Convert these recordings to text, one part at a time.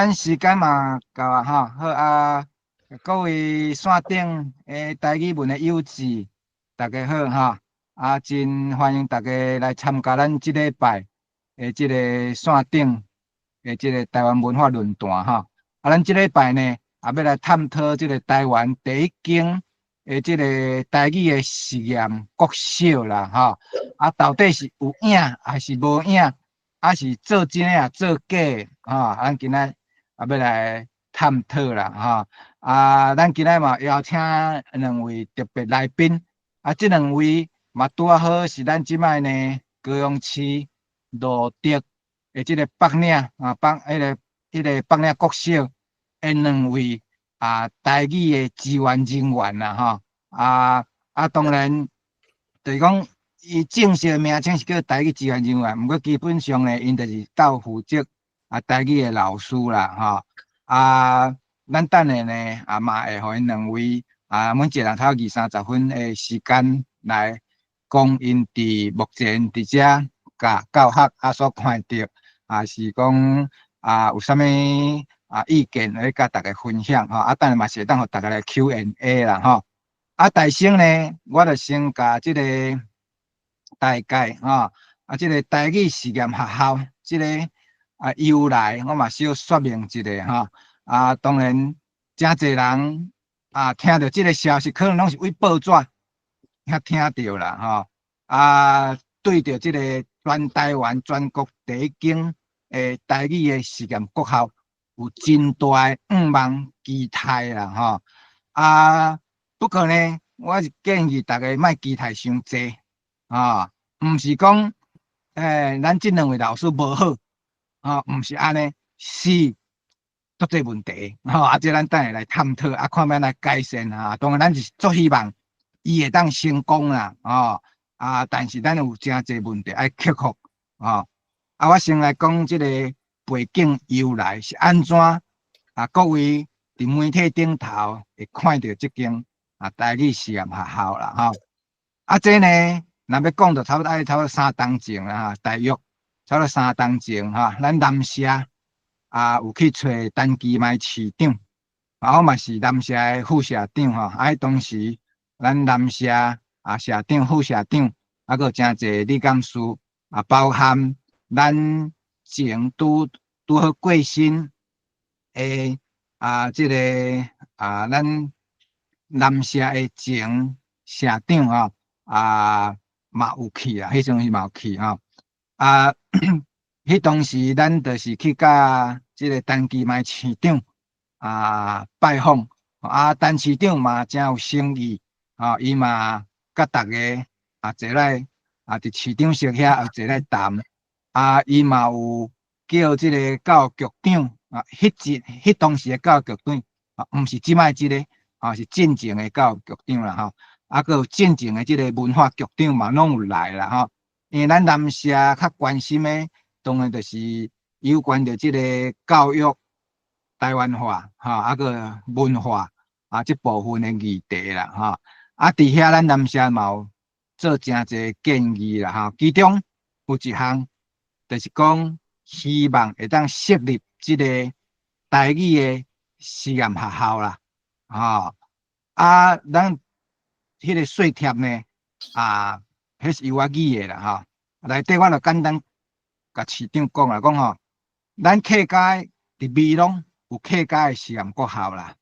咱時間嘛到啊吼，好啊，各位線頂的台語文的友志，大家好吼，啊，真歡迎大家來參加咱這禮拜的這個線頂的這個台灣文化論壇吼。啊，咱這禮拜呢，也欲來探討這個台灣第一間的這個台語的實驗國小啦吼。啊，到底是有影還是無影？還是做真的抑做假的？吼，咱今仔也欲來探討啦，吼！啊，咱今仔嘛邀請兩位特別來賓，啊，這兩位嘛拄仔好是咱這擺呢高雄市蘆竹的這個北嶺啊北彼個北嶺國小的兩位啊台語的支援人員啦，吼！啊啊，當然就是講伊正式的名稱是叫台語支援人員，毋過基本上呢，𪜶就是鬥負責啊台語的老師啦，吼！啊，咱等下呢，啊嘛會予𪜶兩位啊，每一個人頭二三十分的時間來講𪜶佇目前佇遮教教學啊所看著，啊是講啊有啥物啊意見來佮大家分享吼，啊等下嘛是會當予大家來 Q&A 啦吼。啊，大先呢，我就先共這個大概吼，啊這個台語實驗學校這個啊由來，我嘛小說明一下吼。啊，當然，誠濟人啊聽著這個消息，可能攏是對報紙遐聽著啦吼。啊，對著這個全台灣全國第一間的台語的實驗國校，有真大的願望期待啦吼。啊，不過呢，我是建議大家莫期待傷濟，啊，毋是講，咱這兩位老師無好，啊，毋是按呢，是足濟問題，吼，啊，這咱等下來探討，啊，看欲按怎改善啊。當然，咱是足希望伊會當成功啦，吼，啊，但是咱有誠濟問題愛克服，吼。啊，我先來講這個背景由來是按怎，啊，各位佇媒體頂頭會看著這間啊台語實驗學校啦，吼。啊，這呢，若欲講就差不多愛差不多3冬前啦，大約差不多三冬前吼，咱南社啊，有去揣陳其邁市長，啊，我嘛是南社的副社長吼。啊，彼當時咱南社啊社長、副社長，啊，閣有誠濟理監事，啊，包含咱前拄拄好過身的啊，這個啊，咱南社的前社長吼，啊，嘛有去啊，彼陣時嘛有去吼，啊。彼當時，咱就是去佮這個陳其邁市長啊拜訪，啊，陳市長嘛誠有誠意，啊，伊嘛佮大家啊坐來啊佇市長室遐坐來談，啊，伊嘛有叫這個教育局長啊，彼當時的教育局長啊，毋是這擺這個，啊，是進前的教育局長啦吼，啊，閣有進前的這個文化局長嘛攏有來啦吼，因為咱南社較關心的，當然就是有關著這個教育台灣化，吼，啊閣文化啊這部分的議題啦，吼。啊，佇遐咱南社嘛有做誠濟建議啦，吼。其中有一項就是講希望會當設立這個台語的實驗學校啦，吼。啊，咱彼個說帖呢，啊，彼是由我擬的啦，吼。內底我就簡單共市長講啦，講吼，咱客家佇美濃有客家的實驗國校啦，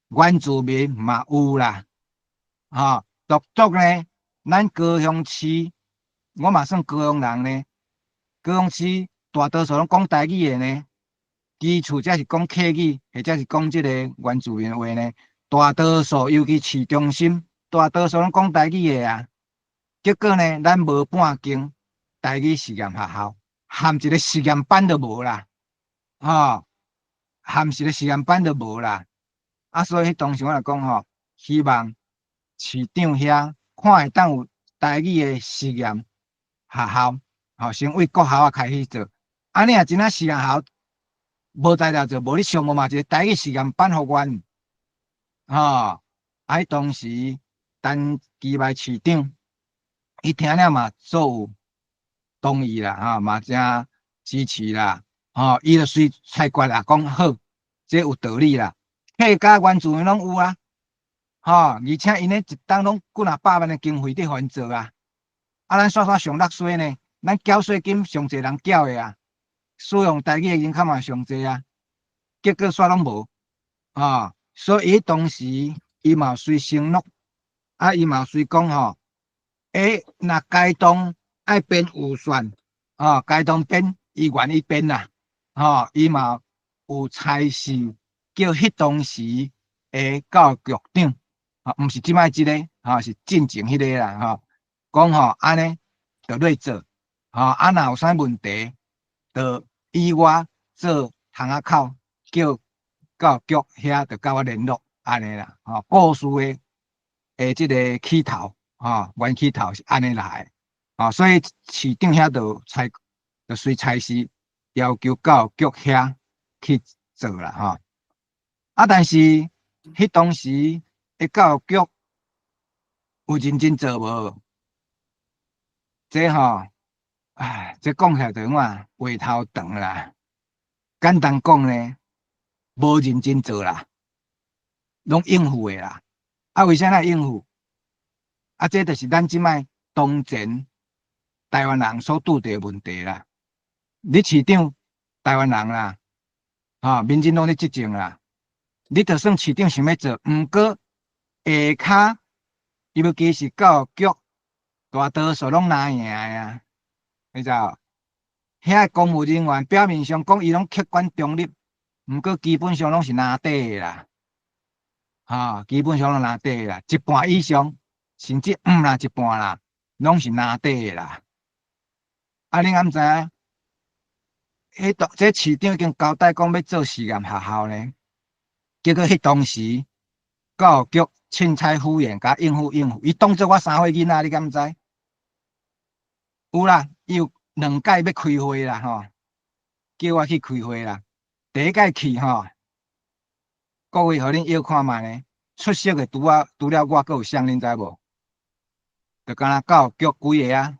原住民嘛有啦，吼，獨獨呢，咱高雄市，我嘛算高雄人呢，高雄市大多數攏講台語的呢，其次才是講客語，或者是講這個原住民話呢，大多數尤其市中心，大多數攏講台語的啊，結果呢，咱無半間台語實驗學校。含一個實驗班都無啦，吼，含一個實驗班都無啦。啊，所以彼當時我就講吼，希望市長遐看會當有台語的實驗學校，吼，先為國校仔開始做。啊，你若真正實驗學校無才調做，無你上無嘛一個台語實驗班予阮，吼。啊，彼當時陳其邁市長，伊聽了嘛做有同意啦，吼，嘛誠支持啦。吼，伊就隨裁決啦，講好，這有道理啦。客家原住民攏有啊，吼，而且𪜶咧一冬攏幾若百萬的經費佇予𪜶做啊。啊，咱煞煞上落衰呢？咱繳稅金上濟人繳的啊，使用台語的人口嘛上濟啊，結果煞攏無，啊，所以當時伊嘛隨承諾，啊，伊嘛隨講吼，欸，若該當愛編預算，啊，該當編，伊願意編啦，吼，伊嘛有差事叫彼當時的教育局長，啊，毋是這擺這个，吼，是進前彼个啦，吼，講吼，按呢就落做，吼，啊，若有啥問題，就以我做窗仔口，叫教育局遐就佮我聯絡，按呢啦，吼，故事的這个起頭，吼，源起頭是按呢來的，啊，所以市長遐就差，就隨差事要求教育局遐去做啦，吼。啊，但是彼當時的教育局有認真做無？這吼，唉，這講起來就怎話頭長啦。簡單講呢，無認真做啦，攏應付的啦。啊，為啥會應付？啊，這就是咱這擺當前台灣人所拄著的問題啦。你市長台灣人啦，吼，民進黨咧執政啦，你就算市長想欲做，毋過下跤，尤其是教育局，大多數攏藍營的啊，你知無？遐公務人員表面上講伊攏客觀中立，毋過基本上攏是藍底的啦，吼，基本上攏藍底的啦，一半以上，甚至毋啦一半啦，攏是藍底的啦。啊，你敢知影？彼當這市長已經交代講欲做實驗學校呢，結果彼當時教育局凊彩敷衍，共應付應付，伊當做我三歲囡仔，你敢知？有啦，伊有兩屆欲開會啦，吼，叫我去開會啦。第一屆去吼，各位予恁臆看覓呢？出席的除了我，閣有誰？恁知無？就敢若教育局幾个啊，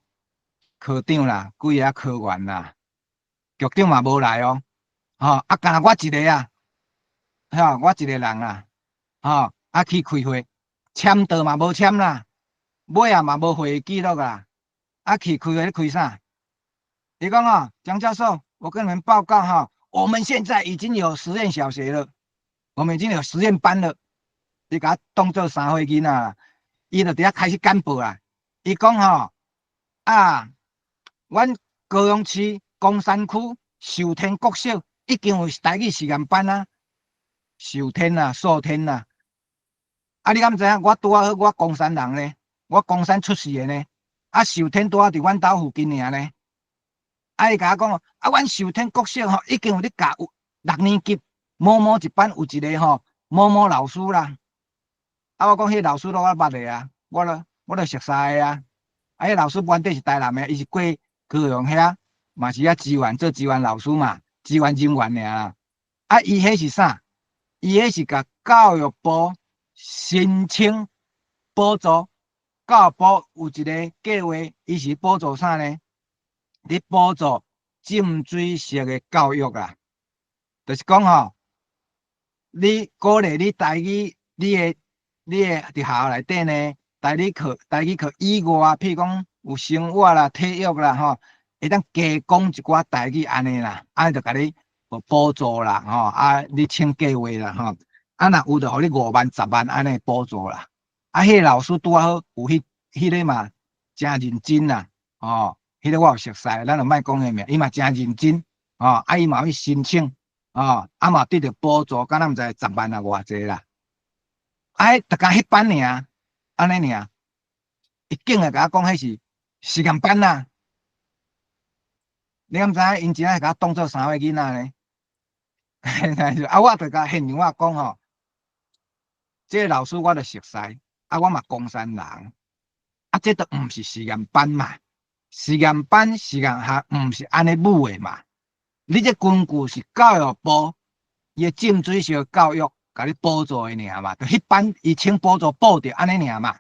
科長啦，幾个啊科員啦，局長嘛無來哦，吼，啊，干焦我一个啊，吼，我一个人啊，吼，啊去開會，簽到嘛無簽啦，尾仔嘛無會議記錄啦，啊去開會咧開啥？伊講哦，蔣教授，我跟你們報告哈，我們現在已經有實驗小學了，我們已經有實驗班了。你共我當做三歲囡仔，伊就佇遐開始簡報啦。伊講吼，啊，阮高雄市岡山區壽天國小已經有台語實驗班啊，壽天啊，壽天啊。啊，你敢知影？我拄仔好，我岡山人呢，我岡山出世的呢。啊，壽天拄仔佇阮兜附近爾呢。啊，伊共我講，啊，阮壽天國小吼已經有咧教六年級某某一班有一个吼某某老師啦。啊，我講彼个老師攏我捌的啊，我都熟似的啊。啊，彼老師原底是台南的，伊是過高雄遐，嘛是遐支援做支援老師嘛，支援人員爾。啊，伊彼是啥？伊彼是共教育部申請補助，教育部有一个計劃，伊是補助啥呢？咧補助浸水式的教育啊，就是講吼，你鼓勵你台語，你的佇學校內底呢，台語課以外，譬如講有生活啦、體育啦，吼，會當加講一寡台語按呢啦，按呢就共你補助啦，吼，啊，你請計劃啦，吼，啊，若有就予你5萬、10萬按呢補助啦。啊，彼个老師拄仔好有彼个嘛，誠認真啦，吼，彼个我有熟似，咱就莫講彼名，伊嘛誠認真，吼，啊，伊嘛去申請，吼，啊嘛得著補助，敢若毋知十萬啊偌濟啦。啊，就共彼班爾，按呢爾，伊竟然共我講彼是實驗班啦。你敢知影？𪜶真正是共我當做三歲囡仔呢？啊，我就共現場我講吼，這个老師我就熟似，啊，我嘛岡山人，啊，這都毋是實驗班嘛，實驗班實驗學毋是按呢舞的嘛。你這根據是教育部伊的浸水式教育，共你補助的爾嘛，就彼班伊請補助補著按呢爾嘛，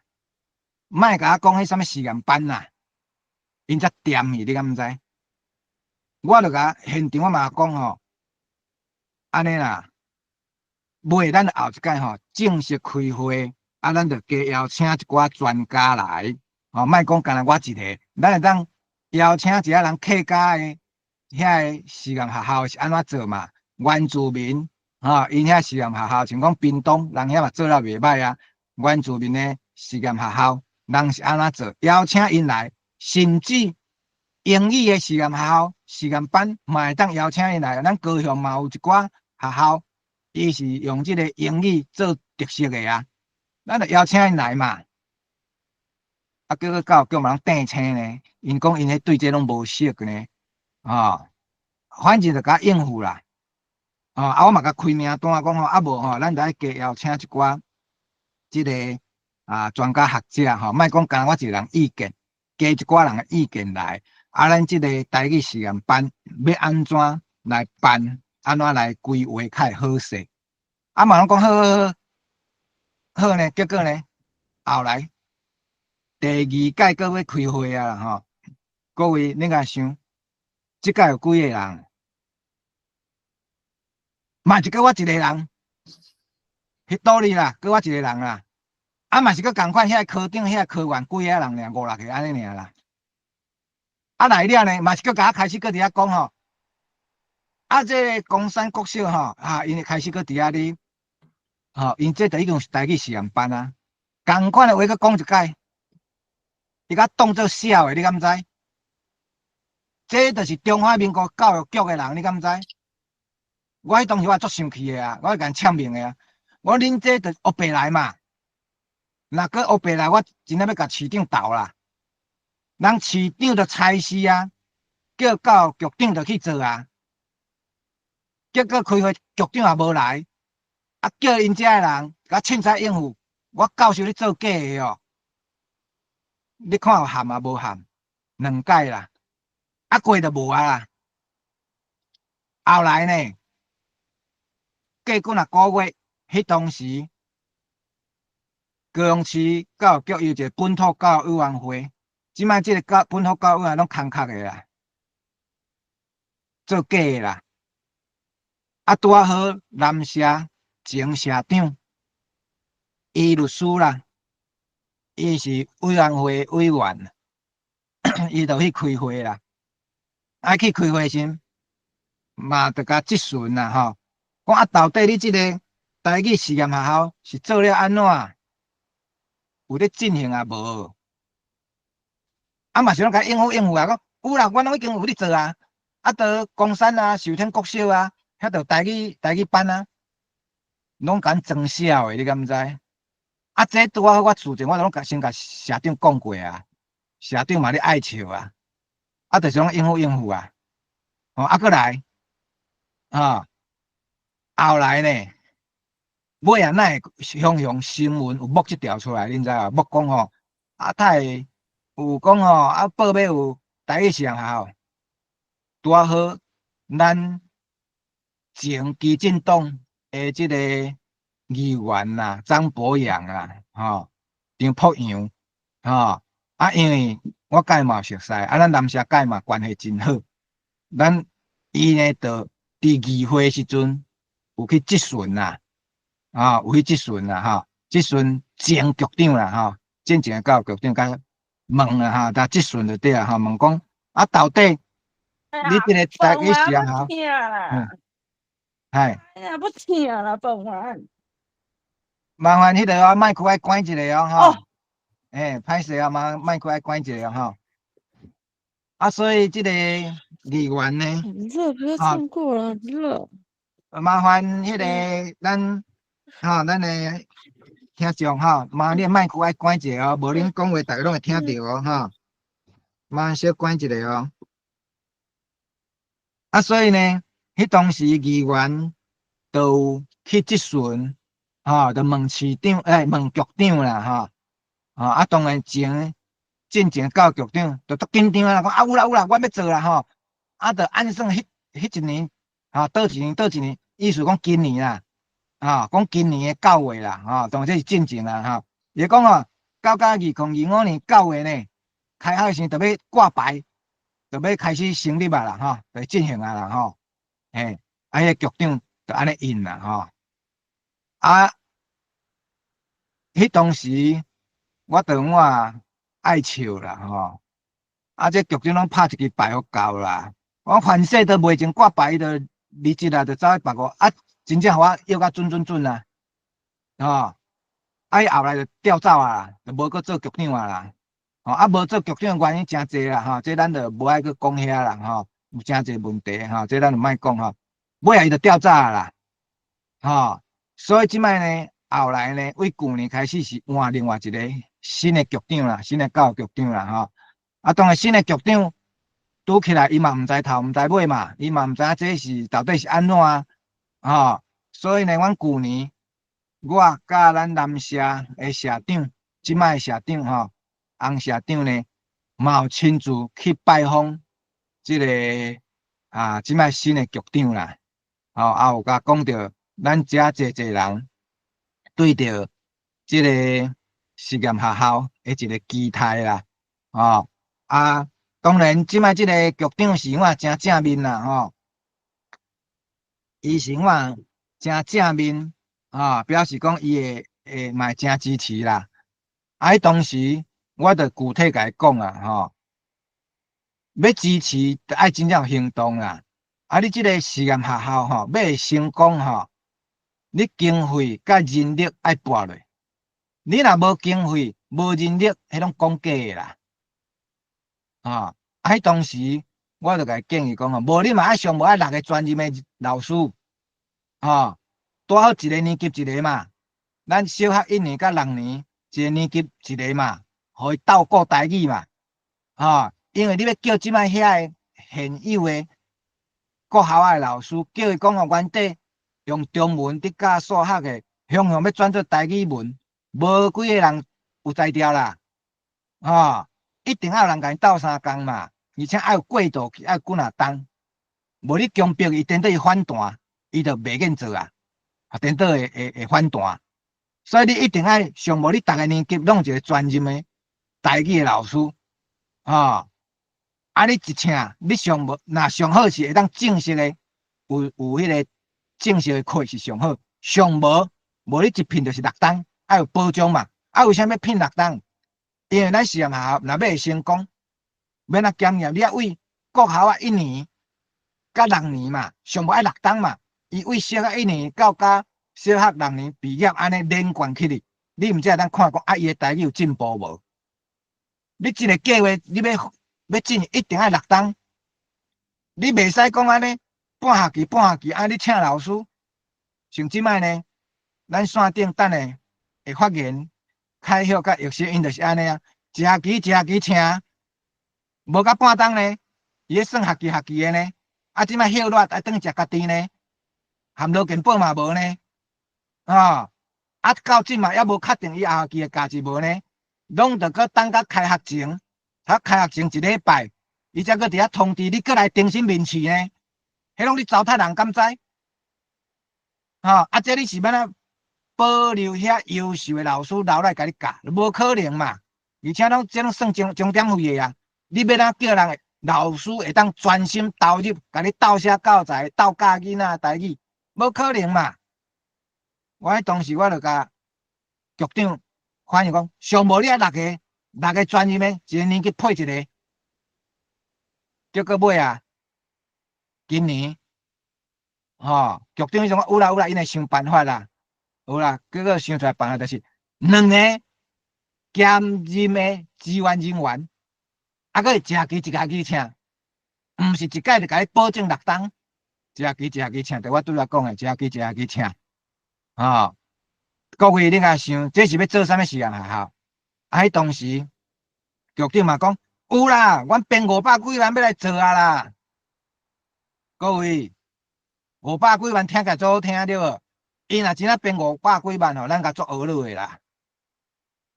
莫共我講彼啥物實驗班啦，𪜶才恬去，你敢毋知？我就共現場我嘛講吼，按呢啦，尾咱後一擺吼正式開會，啊，咱就加邀請一寡專家來，吼，莫講干焦我一个，咱會當邀請一下人客家的遐个實驗學校是按怎做嘛？原住民吼，𪜶遐實驗學校，像講屏東人遐嘛做了袂䆀啊。原住民的實驗學校，人是按怎做？邀請𪜶來，甚至英語的實驗學校、實驗班嘛會當邀請𪜶來。咱高雄嘛有一寡學校，伊是用這個英語做特色的啊，咱就邀請𪜶來嘛。啊，結果教育局嘛攏釘青呢，𪜶講𪜶彼對這攏無熟呢，吼，反正就共應付啦。哦，啊，我嘛共開名單講吼，啊無吼，咱就愛加邀請一寡這個啊專家學者吼，莫講干焦我一個人意見，加一寡人的意見來，啊，咱這個台語實驗班欲按怎來辦，按怎來規劃較會好勢。啊嘛攏講好好好，好呢，結果呢，後來第二屆閣欲開會啊吼，各位你共想，這屆有幾個人？嘛是閣我一個人，彼道理啦，閣我一個人啦。啊嘛是閣仝款，遐個科長、遐個科員幾个人爾，五六个按呢爾啦。啊來了呢，嘛是閣共我開始閣佇遐講吼。啊，這個岡山國小吼，啊，𪜶開始閣佇遐咧，吼，𪜶這就已經是台語實驗班啊。仝款的話閣講一擺，伊共當做痟的，你敢知？這就是中華民國教育局的人，你敢知？我彼當時我足生氣的啊，我共嗆面的啊。我講恁這就烏白來嘛，若閣烏白來，我真正欲共市長鬥啦。人市長就差事啊，叫教育局長就去做啊。結果開會，局長也無來，啊叫𪜶遮的人共凊彩應付。我教授咧做假的哦，你看有含啊無含？兩屆啦，啊過就無啊啦。後來呢？過幾若個月，彼當時高雄市教育局有一個本土教育委員會，這擺這個教本土教育委員攏空殼的啦，做假的啦。啊，拄仔好南社前社長，伊律師啦，伊是委員會委員，伊就去開會啦。啊，去開會時，嘛就共質詢啦，吼。講啊，到底你這個台語實驗學校是做了按怎？有咧進行啊無？啊嘛是攏共應付應付啊，講有啦，阮攏已經有咧做啊。啊，到岡山啊，壽天國小啊，遐就台語班啊，攏共裝痟的，你敢知？啊，這拄仔好，我事前我攏共先共社長講過啊，社長嘛咧愛笑啊，啊，就是攏應付應付啊。哦，啊，閣來，啊。後來呢，尾啊，哪會雄雄新聞有爆這條出來，恁知無？爆講吼，啊，他會有講吼，啊，報欲有台語實驗學校，拄仔好，咱前基進黨的這個議員啦，張博洋啦，吼，張博洋，吼，啊，因為我佮伊嘛熟似，啊，咱南社佮伊嘛關係真好，咱伊呢就佇議會時陣有去質詢啦，啊，有去質詢啦，吼，質詢前局長啦，吼，進前的教育局長共問啦，吼，共質詢就對啊，吼，問講啊，到底你這個台語實驗學校，係，哎呀，不聽啦，笨完。麻煩彼個哦，麥克愛關一下哦，吼。欸，歹勢啊，嘛麥克愛關一下吼。啊，所以這個議員呢，熱，不要唱過了，熱。麻煩彼個咱吼，咱的聽眾吼，麻煩你的麥克愛關一下哦，無恁講話，逐家攏會聽著哦，吼。麻煩小關一下哦。啊，所以呢，彼當時議員都去質詢，吼，就問市長，欸，問局長啦，吼。吼，啊，當然前進前教育局長就足緊張啊，講啊有啦有啦，我欲做啦吼。啊，就按算彼一年，吼，倒一年倒一年，意思講今年啦，吼，講今年的九月啦，吼，當然這是進前啦，吼。伊講哦，到甲2025年9月呢，開學時就欲掛牌，就欲開始成立啊啦吼，就進行啊啦吼，嘿，啊，彼個局長就按呢應啦吼，啊，彼當時我就我愛笑啦吼，啊，這局長攏拍一支牌予𠢕啦，我凡勢都袂前掛牌，伊就離職啦，就走去別個，啊，真正予我約甲準準準啊，吼，啊，伊後來就調走啊，就無閣做局長啊啦，吼，啊，無做局長的原因誠濟啦，吼，這咱就無愛閣講遐啦，吼，有誠濟問題吼，這咱就莫講吼，尾仔伊就調走啊啦，吼，所以這擺呢，後來呢，為舊年開始是換另外一個新的局長啦，新的教育局長啦，吼，啊，當然新的局長拄起來，伊嘛毋知頭毋知尾嘛，伊嘛毋知影這是到底是按怎啊，吼，所以呢，阮舊年我佮咱南社的社長，這擺的社長吼，洪社長呢，嘛有親自去拜訪這個啊，這擺新的局長啦，吼，啊有共講著咱遮濟濟人對著這個實驗學校的一個期待啦，吼，啊，當然這擺這個局長是我誠正面啦，吼，伊是我誠正面，啊，表示講伊會會嘛會誠支持啦。啊，彼當時我就具體共伊講啊，吼，欲支持，就愛真正有行動啦。啊，你這個實驗學校吼，欲會成功吼，你經費佮人力愛撥落。你若無經費、無人力，彼攏講假的啦。啊，啊，彼當時我就共伊建議講吼，無你嘛愛上無愛六個專任的老師，吼，拄好一個年級一個嘛。咱小學一年佮六年，一個年級一個嘛，予伊鬥顧台語嘛，吼，因為你欲叫這擺遐个現有的國校仔的老師，叫伊講吼，原底用中文佇教數學的，雄雄欲轉做台語文，無幾个人有才調啦，吼，一定愛有人共𪜶鬥相共嘛，而且愛有過渡期，愛幾若冬，無你強迫伊，顛倒伊反彈，伊就袂願做啊，啊，顛倒會會會反彈。所以你一定愛上無你逐个年級攏有一個專任的台語的老師，吼，啊，你一請，你上無，若上好是會當正式的，有有彼个正式的課是上好，上無，無你一聘就是六冬，愛有保障嘛。啊，為啥物聘六冬？因為咱實驗學校若欲會成功，欲按怎檢驗？你愛為國校仔一年佮六年嘛，上無愛六冬嘛。伊為小學一年到佮小學六年畢業按呢連貫起去，你毋才會當看講啊，伊的台語有進步無？你這个計劃，你欲欲進一定愛六冬，你袂使講按呢半學期半學期按呢請老師。像這擺呢，咱線頂等下會發言，開學佮藥師𪜶就是按呢啊，一學期一學期請，無甲半冬呢，伊咧算學期學期的呢。啊，這擺歇熱愛轉去食家己呢，含勞健保嘛無呢，啊，啊到這嘛猶無確定伊後學期會加一無呢，攏著閣等到開學前，啊開學前一禮拜，伊才閣佇遐通知你閣來重新面試呢。彼攏你糟蹋人敢知？吼，啊，這你是欲按怎保留遐優秀的老師留來共你教？無可能嘛！而且攏這攏算鐘鐘點費的啊！你欲按怎叫人老師會當專心投入，共你鬥寫教材、鬥教囡仔台語？無可能嘛！我彼當時我就共局長反映講，上無你愛六個，六個專任的，一個年級配一個，結果尾啊，今年，吼，局長彼陣講有啦有啦，𪜶會想辦法啦，有啦，結果想出來辦法就是兩個兼任的支援人員，啊，閣會一學期一學期請，毋是一擺就共你保證六冬，一學期一學期請，就我拄才講的，一學期一學期請，吼，各位你若想，這是欲做啥物實驗學校？啊，彼當時局長嘛講有啦，阮編五百幾萬欲來做啊啦，各位。五百幾萬聽起來足好聽對無？伊若真正編五百幾萬吼，咱共足呵咾的啦。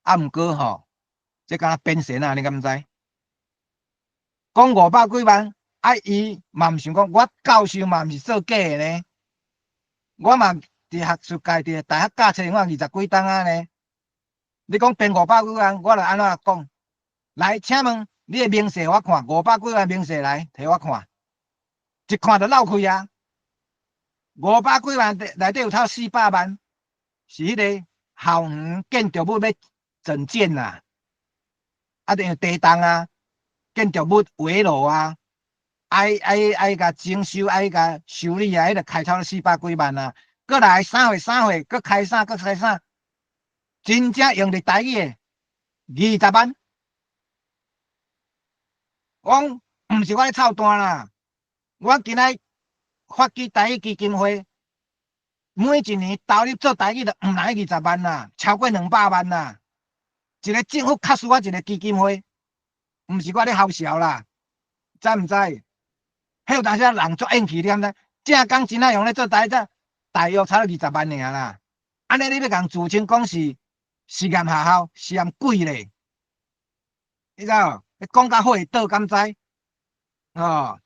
啊，毋過吼，這敢若編神啊，你敢毋知？講五百幾萬，啊，伊嘛毋想講，我教授嘛毋是做假的呢。我嘛佇學術界佇大學教冊，我二十幾冬啊呢。你講編五百幾萬，我就按怎講？來，請問你的明細我看，五百幾萬明細來，提我看，一看就漏氣啊！五百幾萬內底有透400萬，是彼个校園建築物欲整建啦，啊，等於地動啊，建築物圍樓啊，愛共整修，愛共修理啊，彼個開超四百幾萬啊，閣來啥貨啥貨，閣開啥閣開啥，真正用佇台語的20萬。我講毋是我咧操蛋啦，我今仔發起台語基金會，每一年投入做台語就毋來二十萬啦，超過200萬啦。一個政府較輸我一個基金會，毋是我咧唬潲啦，知毋知？彼有當時人足應氣，你敢知？正講真正用咧做台語，大約差不多二十萬爾啦。按呢你欲共自稱講是實驗學校，實驗鬼咧，你知無？你講甲火會倒，敢知？哦，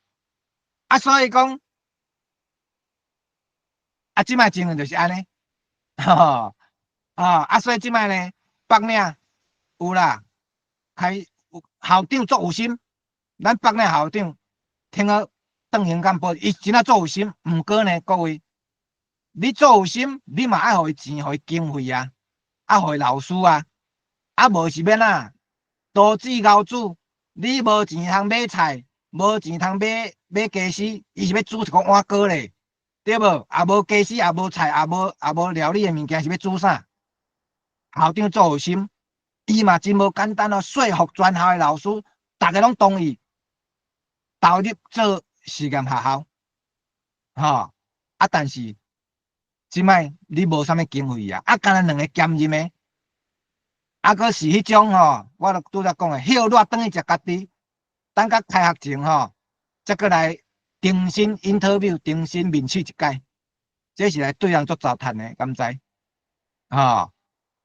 啊，所以講，啊，這擺情形就是按呢，吼，啊，啊，所以這擺呢，北嶺有啦，開校長足有心，咱北嶺校長聽講鄧興干部，伊真正足有心，毋過呢，各位，你足有心，你嘛愛予伊錢，予伊經費啊，啊，予伊老師啊，啊，無是欲按怎？多子熬煮，你無錢通買菜，無錢通買家私，伊是欲煮一個碗糕咧，對無？也無家私，也無菜，也無料理的物件，是欲煮啥？校長足有心，伊嘛真無簡單哦，說服全校的老師，逐个攏同意投入做實驗學校，吼啊！但是這擺你無啥物經費啊，啊，干焦兩个兼任的。啊，閣是彼種吼，我著拄才講的，歇熱轉去食家己，等甲開學前吼，才閣來重新 interview，重新面試一擺，這是來對人足糟蹋的，敢知？吼，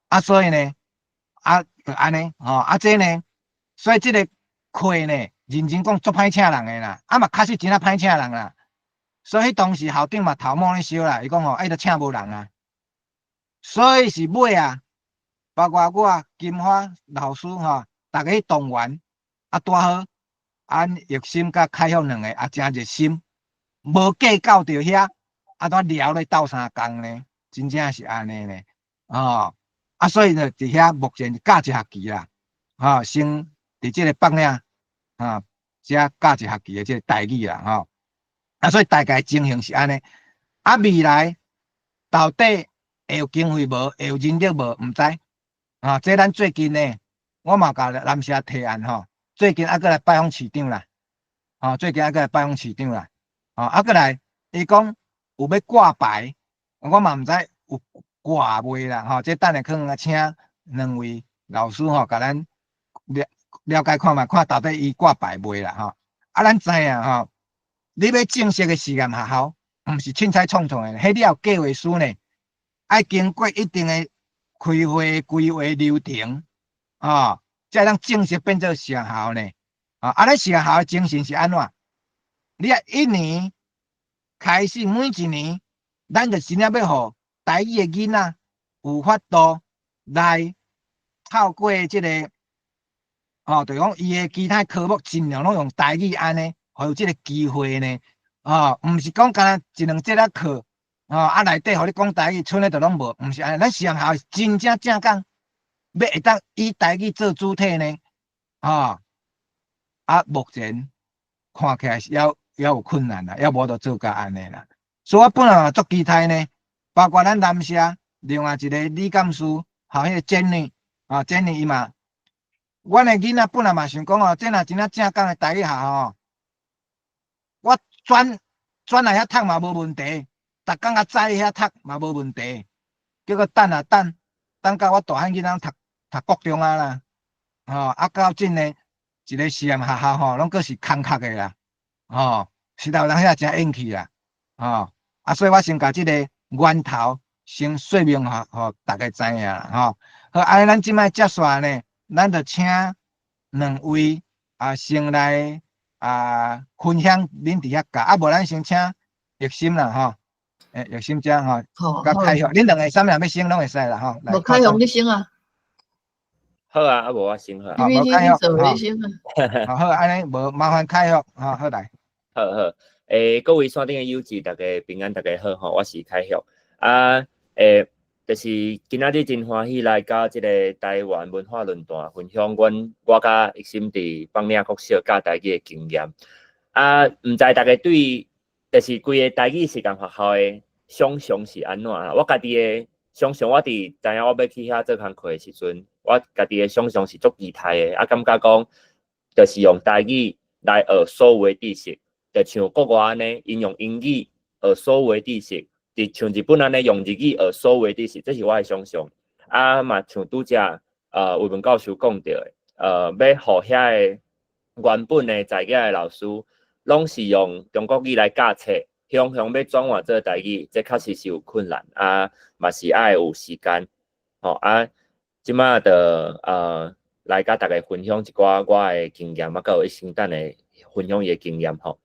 啊，所以呢，啊，就按呢，吼，啊，這呢，所以這个課呢，認真講足歹請人的啦，啊嘛確實真正歹請人啦，所以當時校長嘛頭毛咧燒啦，伊講吼，哎，都請無人啊，所以是尾啊。包括我金花老師吼，逐家去動員，啊，拄好，按玉心佮開向兩個也誠熱心，無計較著遐，啊，怎聊咧鬥相共呢？真正是按呢呢，哦，啊，所以呢，佇遐目前教一學期啦，吼，先佇這个北嶺，啊，遮教一學期的這个台語啦，吼，啊，所以大概情形是按呢，啊，未來到底會有經費無？會有人力無？毋知。啊，這咱最近呢，我嘛共南社提案吼，最近猶閣來拜訪市長啦，吼，最近猶閣來拜訪市長啦，吼，啊閣來，伊講有欲掛牌，我嘛毋知有掛未啦，吼，這等下可能請兩位老師吼，共咱了了解看覓，看到底伊掛牌未啦，吼，啊，咱知影吼，你欲正式的實驗學校，毋是凊彩創創的，彼你有計劃書呢，愛經過一定的開會規劃流程，啊，才會當正式變做實驗學校呢。啊，咱實驗學校的精神是按怎？你啊，一年開始，每一年，咱就真正欲予台語的囡仔有法度來透過這个，哦，就是講伊的其他科目盡量攏用台語按呢，予有這个機會呢。哦，毋是講干焦一兩節仔課。哦，啊內底予你講台語，賰咧就攏無，毋是按呢。咱實驗學校真正正講，欲會當以台語做主體呢。哦，啊，目前看起來是猶有困難啦，猶無法度做到按呢啦。所以我本來嘛足期待呢，包括咱南社另外一个李幹事，吼，彼个简女，啊，簡女伊嘛，阮的囡仔本來嘛想講哦，這若真正正港的台語學校吼，我轉轉來遐讀嘛無問題。逐工較早去遐讀嘛無問題，結果等啊等，等到我大漢囡仔讀讀國中啊啦，吼啊到這呢一个實驗學校吼，攏閣是空殼的啦，吼，實在有當時真應氣啦，吼啊，所以我先共這个源頭先說明予逐家知影啦，吼。好，按呢咱這擺接續呢，咱就請兩位啊先來啊分享恁佇遐教，啊無咱先請玉心啦，吼。欸，玉心姐吼，佮開雄，恁兩个啥物人欲先攏會使啦，吼。無開雄你先啊。好啊，啊無我先好。好，無凱玉，你先好，好，按呢無麻煩凱玉，好，好來。好好，各位線頂的友智，大家平安，大家好吼，我是凱玉。啊，就是今仔日真歡喜來到這個台灣文化論壇，分享阮我佮益心佇放領國小教台語的經驗。啊，毋知大家對就是規个台語實驗學校的想像是按怎啊？我家己的想像，我佇知影我欲去遐做工課的時陣，我家己的想像是足期待的，啊，感覺講就是用台語來學所有的知識，就像國外按呢，𪜶用英語學所有的知識，就像日本按呢用日語學所有的知識，這是我的想像。啊，嘛像拄才魏文教授講著的，欲予遐个原本的在遮的老師，攏是用中國語來教冊，雄雄欲轉換做台語，這確實是有困難啊，嘛是愛有時間，吼啊，這馬就來佮大家分享一寡我的經驗，啊，閣有益心等下分享伊的經驗吼。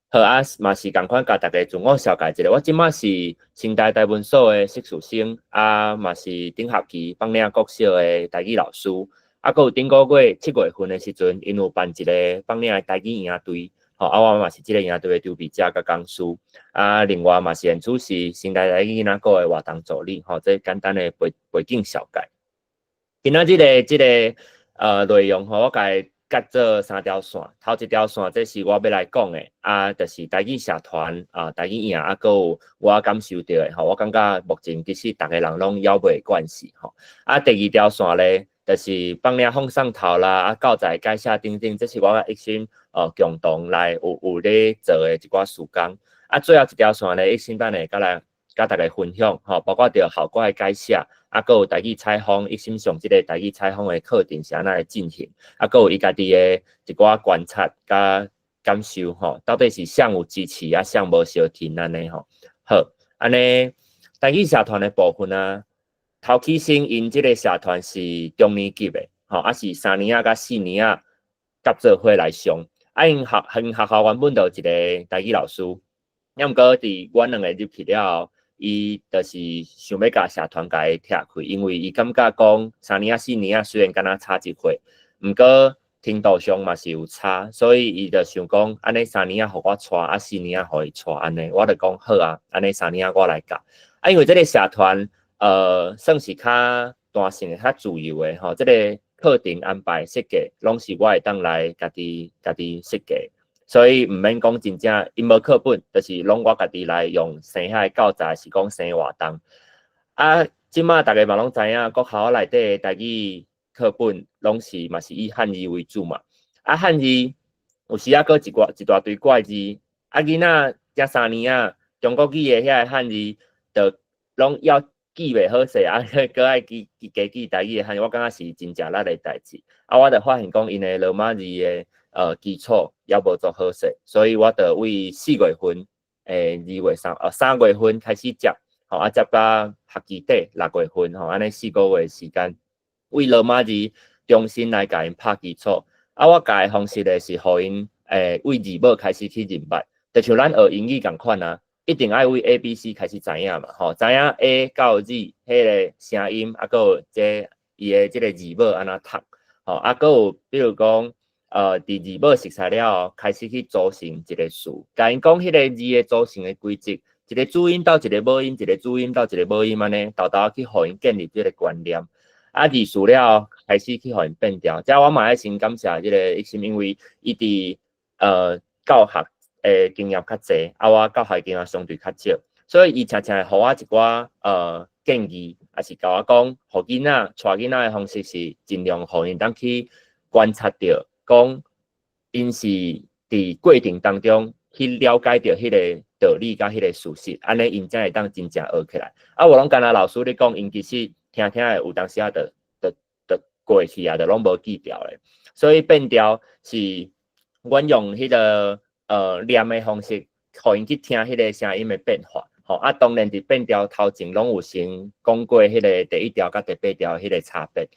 好啊，嘛是仝款共大家自我紹介一下，我這馬是成大台文所的碩士生，啊，嘛是頂學期放領國小的台語老師，啊，閣有頂個月7月份的時陣，𪜶有辦一個放領的台語營隊。吼，啊，我嘛是這个營隊的籌備者佮講師，啊，另外嘛是現主是成大台語囡仔股的活動助理，吼，這簡單的背景紹介。今仔日的這个內容吼，我共伊割做三條線，頭一條線這是我欲來講的，啊，就是台語社團啊，台語營啊，閣有我感受著的，吼，我感覺目前其實逐个人攏猶未慣勢，吼。啊，第二條線咧，就是放領放送頭啦，啊，教材改寫等等，這是我佮益心共同來有咧做的一寡事工。啊，最後一條線咧，益心等下佮來佮大家分享，吼，包括著校歌的改寫，啊，閣有台語採訪，益心上這个台語採訪的課程是按怎來進行，啊，閣有伊家己的一寡觀察佮感受，吼，到底是啥有支持啊，啥無相挺按呢吼。好，按呢台語社團的部分啊。頭起先，𪜶這个社團是中年級的，吼，啊是三年仔佮四年仔夾做伙來上。啊，𪜶學校原本就有一个台語老師，啊，毋過佇阮兩个入去了後，伊就是想欲共社團共伊拆開，因為伊感覺講三年仔四年仔雖然敢若差一歲，毋過程度上嘛是有差，所以伊就想講，按呢三年仔予我帶，啊四年仔予伊帶，按呢，我就講好啊，按呢三年仔我來教。啊，因為這个社團算是較彈性的、較自由的吼，這个課程安排設計，攏是我會當來家己設計，所以毋免講真正𪜶無課本，就是攏我家己來用生遐的教材，是講生活動。啊，這馬逐家嘛攏知影，國校內底的台語課本攏是嘛是以漢字為主嘛。啊，漢字有時仔閣一寡一大堆怪字，啊，囡仔才三年仔，中國語的遐个漢字，就攏猶記袂好勢，啊，閣愛記記加記台語的漢字，我感覺是真正力的代誌。啊，我就發現講𪜶的羅馬字的基礎猶無足好勢，所以我就為4月份，2月33月份開始接，吼，啊接到學期底6月份，吼，按呢4個月時間，為羅馬字重新來共𪜶拍基礎。啊，我教的方式咧是予𪜶為字母開始去認捌，就像咱學英語仝款啊。一定愛為 A、B、C 開始知影嘛，吼，知影 A 到 Z 彼个聲音，啊，閣有這伊的這个字母按怎讀，吼，啊，閣有比如講，佇字母熟悉了後，開始去組成一个詞，共𪜶講彼个字的組成的規則，一个主音鬥一个母音，一个主音鬥一个母音按呢，沓沓去予𪜶建立這个觀念。啊，字詞了後，開始去予𪜶變調。這我嘛愛先感謝這个益心，因為伊佇教學的經驗較濟，啊，我教學經驗相對較少，所以伊常常會予我一寡建議，抑是共我講，予囡仔帶囡仔的方式是盡量予𪜶當去觀察著，講𪜶是佇過程當中去了解著彼个道理佮彼个事實，按呢𪜶才會當真正學起來。啊，無攏干焦老師咧講，𪜶其實聽聽的有當時仔就過去啊，就攏無記牢咧。所以變調是阮用彼个念的方式，予𪜶去聽彼个聲音的變化。吼，啊，當然佇變調頭前攏有先講過彼个第一調佮第八調彼个差別。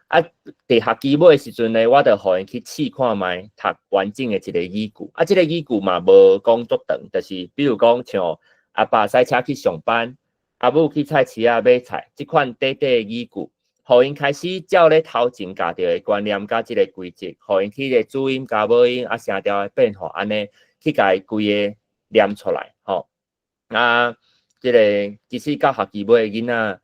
啊，佇學期尾的時陣呢，我就予𪜶去試看覓讀完整的一个語句。啊，這个語句嘛無講足長，就是比如講像阿爸駛車去上班，阿母去菜市仔買菜，這款短短的語句。予𪜶開始照咧頭前教著的觀念佮這個規則，予𪜶去個主音加母音啊聲調的變化，按呢去共伊規个念出來，吼。啊，這個其實到學期尾囡仔，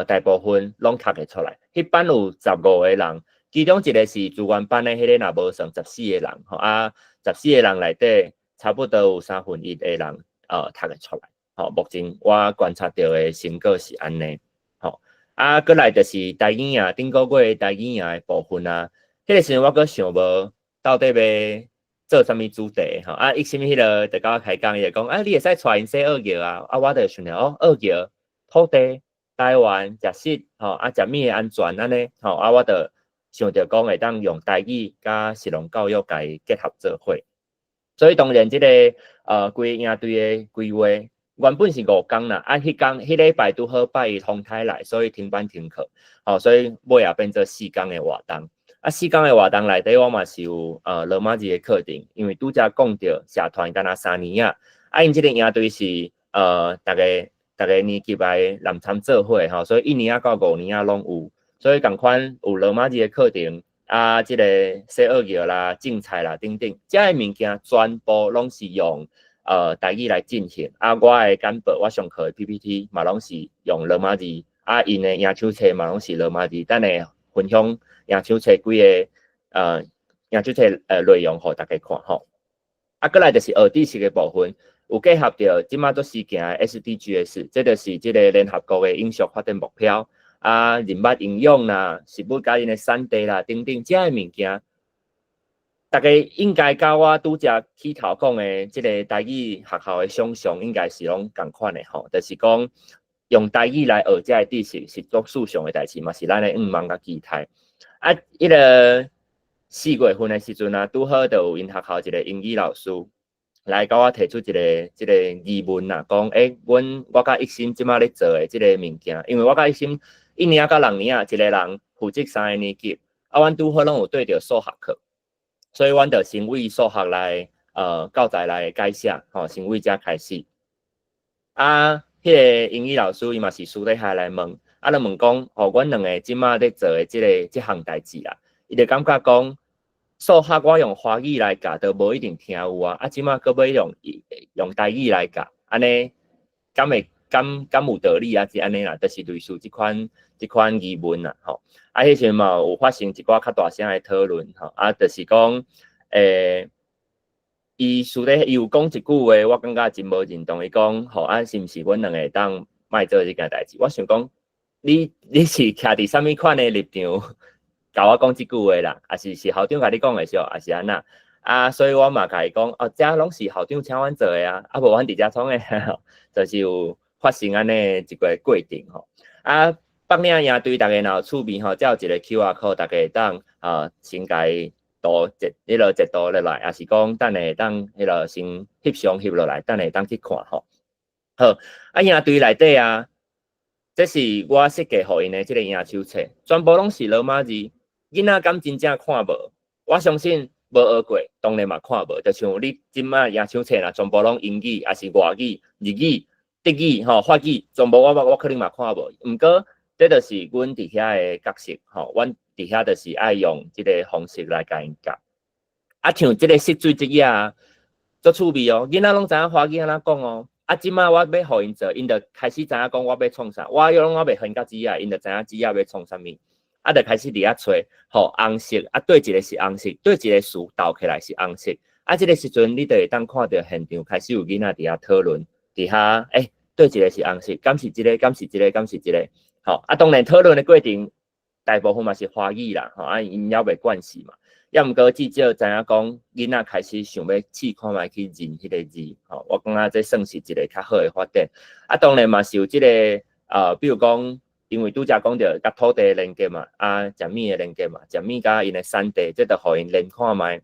大部分攏讀會出來。彼班有15個人，其中一個是資源班的彼个若無算14個人，吼啊，十四個人內底差不多有三分一的人，讀會出來。吼，目前我觀察著的成果是按呢，吼。啊，閣來就是台語啊，頂個月台語啊的部分啊，彼個時陣我閣想無到底欲做啥物主題吼。啊，伊啥物彼个就共我開講，伊就講啊，你會使帶𪜶洗學業啊，啊，我就想著哦，學業、土地、台灣、食食吼，啊，食物的安全按呢，吼，啊，我就想著講會當用台語佮食農教育共伊結合做伙。所以當然這个規個營隊的規劃原本是5工啦，啊，彼工彼禮拜拄好拜一風颱來，所以停班停課，吼，所以尾仔變做四工的活動。啊，四工的活動內底，我嘛是有羅馬字的課程，因為拄才講著社團敢若3年仔，啊，𪜶這個營隊是逐个逐个年級來南參做伙吼，所以1年仔到5年仔攏有，所以仝款有羅馬字的課程，啊，這個洗學業啦、種菜啦等等，這个物件全部攏是用台語來進行。啊，我的簡報，我上課的 PPT 嘛攏是用羅馬字，啊，𪜶的營手冊嘛攏是羅馬字，等下分享營手冊幾个營手冊內容予大家看吼。啊，閣來就是學知識的部分，有結合著這馬做時行的 SDGs，這就是這个聯合國的永續發展目標。啊，人物營養啦，食物佮𪜶的產地啦等等，這个物件，大家應該佮我拄才起頭講的這个台語學校的想象，應該是攏仝款的吼，就是講用台語來學這个知識是足順暢的代誌，嘛是咱的願望佮期待。啊，彼个4月份的時陣啊，拄好就有𪜶學校一个英語老師來共我提出一个這个疑問啦，講阮我佮一心這馬咧做的這个物件，因為我佮一心1年仔到6年仔，一个人負責三个年級，啊，阮拄好攏有對著數學課，所以阮就先為數學來教材來改寫，吼，先為遮開始。啊，彼个英語老師伊嘛是私底下來問，啊，就問講，吼，阮兩个這馬咧做的這个這項代誌啦，伊就感覺講數學我用華語來教都無一定聽有啊，啊，這馬閣欲用台語來教，按呢敢會敢有道理啊？是按呢啦，就是類似這款疑問啦，吼。啊，彼時陣嘛有發生一寡較大聲的討論，吼，啊，就是講，伊私底伊有講一句話，我感覺真無認同。伊講，吼，啊，是毋是阮兩个會當莫做這件代誌？我想講，你是徛佇啥物款的立場，共我講這句話啦？抑是是校長共你講的時候，抑是按怎？啊，所以我嘛共伊講，哦，這攏是校長請阮做的啊，啊無阮佇遮創的，就是有發生按呢一個過程吼。啊，北嶺營隊逐家若有趣味吼，遮有一個 QR code，逐家會當啊先共伊圖截，彼个截圖落來，抑是講等下會當彼个先翕相翕落來，等下會當去看吼。好，啊營隊內底啊，這是我設計予𪜶的這个營手冊，全部攏是羅馬字，囡仔敢真正看無？我相信無學過，當然嘛看無。就像你這馬營手冊若全部攏英語，抑是外語、日語、德語、吼法語，全部我可能嘛看無。毋過，這就是阮佇遐的角色，吼，阮佇遐就是愛用這个方式來共𪜶教。啊，像這个色水這頁啊，足趣味哦，囡仔攏知影華語按怎講哦。啊，這馬我欲予𪜶做，𪜶就開始知影講我欲創啥，我攏猶未分到紙仔，𪜶就知影紙仔欲創啥物。啊，就開始佇遐揣，吼紅色，啊對一个是紅色，對一个詞鬥起來是紅色。啊，這个時陣你就會當看著現場開始有囡仔佇遐討論，佇遐對一个是紅色，敢是這个，敢是這个，敢是這个。吼，啊，當然討論的過程大部分嘛是華語啦，吼，啊，𪜶猶未慣勢嘛。抑毋過至少知影講，囡仔開始想欲試看覓去認彼个字，吼，我感覺這算是一个較好的發展。啊，當然嘛是有這个，比如講，因為拄才講著佮土地連結嘛，啊，食物的連結嘛，食物佮𪜶的產地，這就予𪜶連看覓。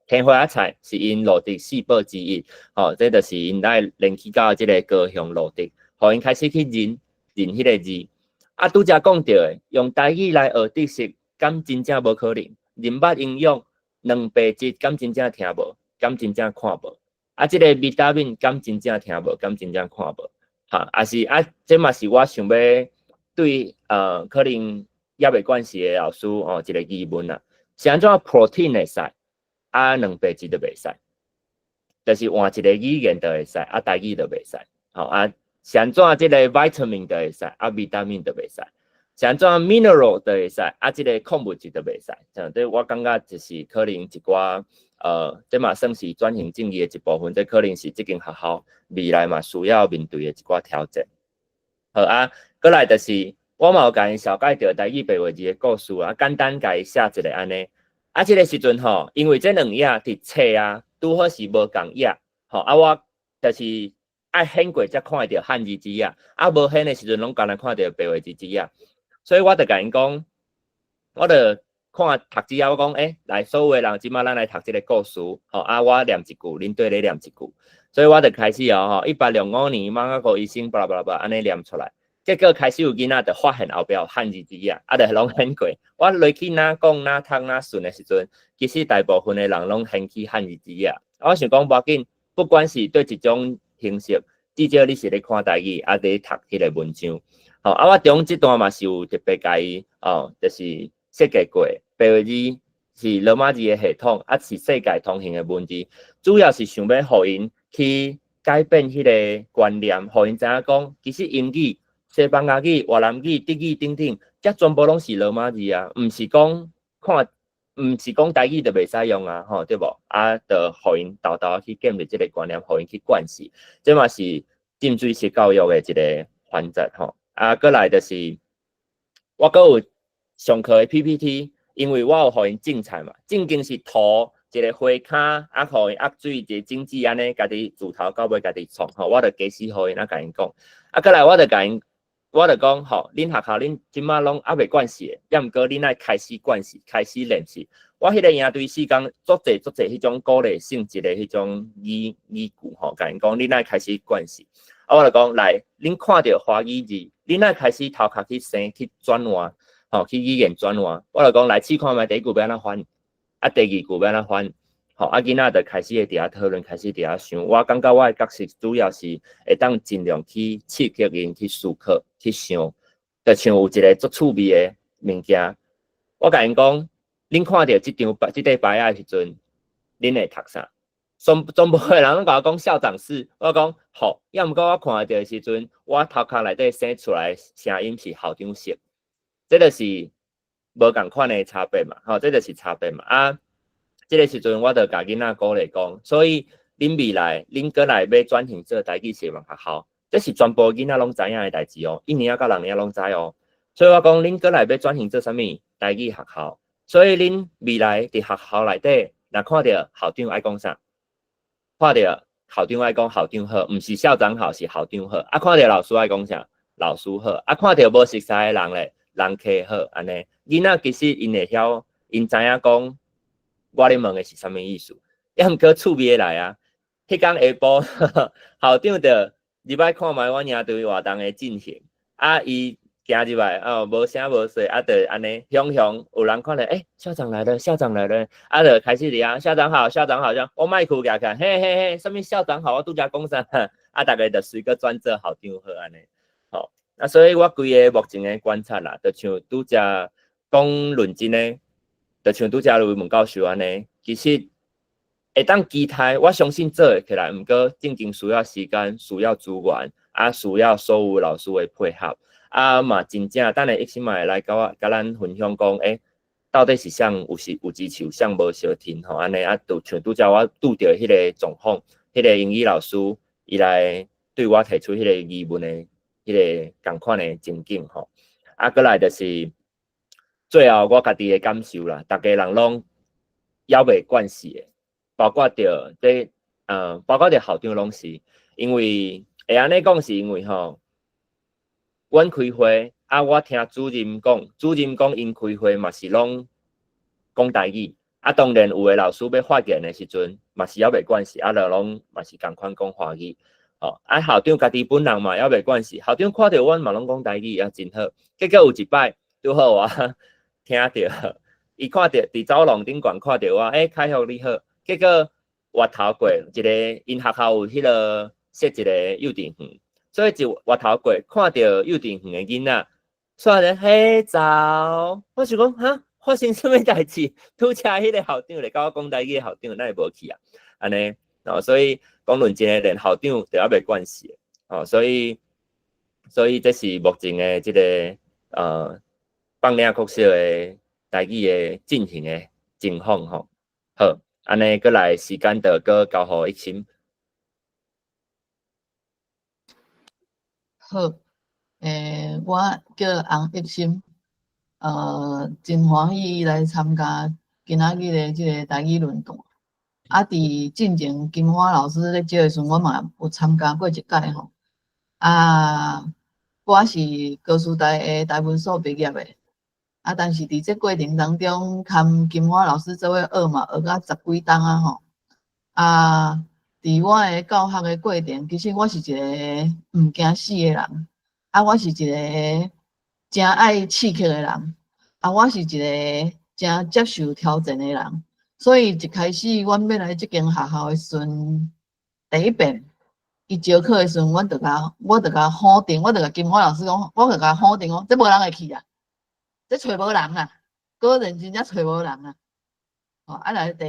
天花仔菜是𪜶露竹四寶之一，吼，這就是𪜶來連去到這个高雄露竹，予𪜶開始去認認彼个字。啊，拄才講著的，用台語來學知識，敢真正無可能？人物營養、蛋白質，敢真正聽無？敢真正看無？啊，這个維他命敢真正聽無？敢真正看無？哈，抑是啊，這嘛是我想欲對可能猶未慣勢的老師哦，一個疑問啊，是按怎 protein 會使，啊卵白質就袂使，就是換一個語言就會使，啊台語就袂使，吼啊是按怎這個 vitamin 就會使，啊維他命就袂使，是按怎 mineral 就會使，啊這個礦物質就袂使，這我感覺就是可能一寡這嘛算是轉型正義的一部分，這可能是這間學校未來嘛需要面對的一寡挑戰。好啊，過來就是我嘛有共𪜶紹介著台語白話字的故事啊，簡單共伊寫一下按呢。啊，這個時陣吼，因為這兩頁佇冊啊，拄好是無仝頁，吼啊，我就是愛顯過才看會著漢字紙仔，啊無顯的時陣攏干焦看著白話字紙仔，所以我就共𪜶講，我就看讀紙仔，我講來，所有的人這馬咱來讀這個故事，吼啊，我念一句，恁綴咧念一句，所以我就開始哦，吼，105年馬雅各醫生，巴拉巴拉巴，按呢念出來。結果開始有囡仔就發現後壁有漢字紙仔，啊，就攏顯過。我落去哪講哪讀哪順的時陣，其實大部分的人攏掀起漢字紙仔。我想講無要緊，不管是對一種形式，至少你是咧看台語，啊，佇讀彼個文章。吼，啊，我中這段嘛是有特別共伊哦，就是設計過，白話字是羅馬字的系統，啊是世界通行的文字，主要是想欲予𪜶去改變彼個觀念，予𪜶知影講，其實英語、西班牙語、越南語、德語等等，這全部攏是羅馬字啊，毋是講看，毋是講台語就袂使用啊，吼，對無？啊，就予𪜶沓沓去建立這個觀念，予𪜶去慣勢，這嘛是浸水式教育的一個環節吼。啊，過來就是我閣有上課的 PPT，因為我有予𪜶種菜嘛，正經是塗一個花跤，啊，予𪜶壓水一個種子按呢，家己自頭到尾家己創吼，我就解釋予𪜶啊，共𪜶講。啊，過來我就共𪜶，我就講吼，恁學校恁這馬攏猶未慣勢的，抑毋過恁愛開始慣勢，開始練習。我彼個營隊4工足濟足濟彼種鼓勵性質的彼種語句吼，共𪜶講恁愛開始慣勢。啊，我就講來，恁看著華語字，恁愛開始頭殼去生去轉換，吼，去語言轉換。我就講來試看覓，第一句欲按怎翻，啊，第二句欲按怎翻，吼，啊，囡仔就開始會佇遐討論，開始佇遐想。我感覺我的角色主要是會當盡量去刺激𪜶去思考、去想，就像有一個足趣味的物件，我共𪜶講，恁看著這張牌、這塊牌仔的時陣，恁會讀啥？總部的人攏共我講校長室，我講好，抑毋過我看著的時陣，我頭殼內底生出來聲音是校長室，這就是無仝款的差別嘛，吼，這就是差別嘛。啊，這個時陣我就共囡仔鼓勵講，所以恁未來恁閣來欲轉型做台語師範學校，這是全部囡仔攏知影的代誌哦，一年仔到六年攏知哦。所以我講恁閣來欲轉型做啥物台語學校，所以恁未來佇學校內底，若看著校長愛講啥？看著校長愛講校長好，毋是校長好，是校長好。啊，看著老師愛講啥？老師好。啊，看著無熟似的人咧，人客好，按呢。囡仔其實𪜶會曉，𪜶知影講我咧問的是啥物意思。抑毋過趣味的來啊，彼工下晡校長就入來看覓阮營隊活動的進行，啊，伊行入來，哦，無聲無息，啊，就按呢，雄雄有人看著，欸，校長來了，校長來了，啊，就開始佇遐，校長好，校長好，這樣我麥克舉起來，嘿嘿嘿，啥物校長好，我拄才講啥，啊，逐家就隨閣轉做校長好按呢，吼，啊，所以我規个目前的觀察啦，就像拄才講論真的，就像拄才盧文教授按呢，其實會當期待，我相信做會起來，毋過正經需要時間，需要資源，啊，需要所有老師的配合。啊嘛，真正等下醫生嘛會來共我共咱分享講，欸，到底是啥有是有支持，有啥無相挺吼，按呢啊，就像拄才我拄著彼個狀況，彼個英語老師伊來對我提出彼個疑問的彼個仝款的情景吼。啊，過來就是最後我家己的感受啦，逐家人攏猶未慣勢的，包括著這包括著校長攏是，因為會按呢講是因為吼，阮開會啊，我聽主任講，主任講𪜶開會嘛是攏講台語，啊，當然有的老師欲發言的時陣，嘛是猶未慣勢，啊，就攏嘛是仝款講華語，吼，啊，校長家己本人嘛猶未慣勢，校長看著阮嘛攏講台語，啊，真好。結果有一擺拄好我聽著，伊看著佇走廊頂懸看著我，欸，凱學你好。結果越頭過一個，𪜶學校有彼個設一個幼稚園。所以就越頭過，看著幼稚園的囡仔，煞咧嘿走，我想講哈，發生啥物代誌？拄才彼个校長來共我講台語的校長，哪會無去啊？按呢，哦，所以講論真的連校長都猶未慣勢，哦，所以這是目前的這个放領國小的台語的進行的情況吼。好，按呢，閣來時間就閣交予一心。好，我叫洪益心，真歡喜來參加今仔日的這个台語論壇。啊，佇進前金花老師咧招的時陣，我嘛有參加過一屆吼。啊，我是高師大的台文所畢業的，啊，但是佇這過程當中，含金花老師做伙學嘛，學甲十幾冬啊吼。啊，佇我的教學的過程，其實我是一个毋驚死的人，啊，我是一个誠愛刺激的人，啊，我是一个誠接受挑戰的人。所以一開始阮欲來這間學校的時陣，第一遍伊招考的時陣，阮就共否定，我就共金花老師講，我就共否定講，這無人會去啊，這揣無人啊，果然真正揣無人啊。哦，啊來第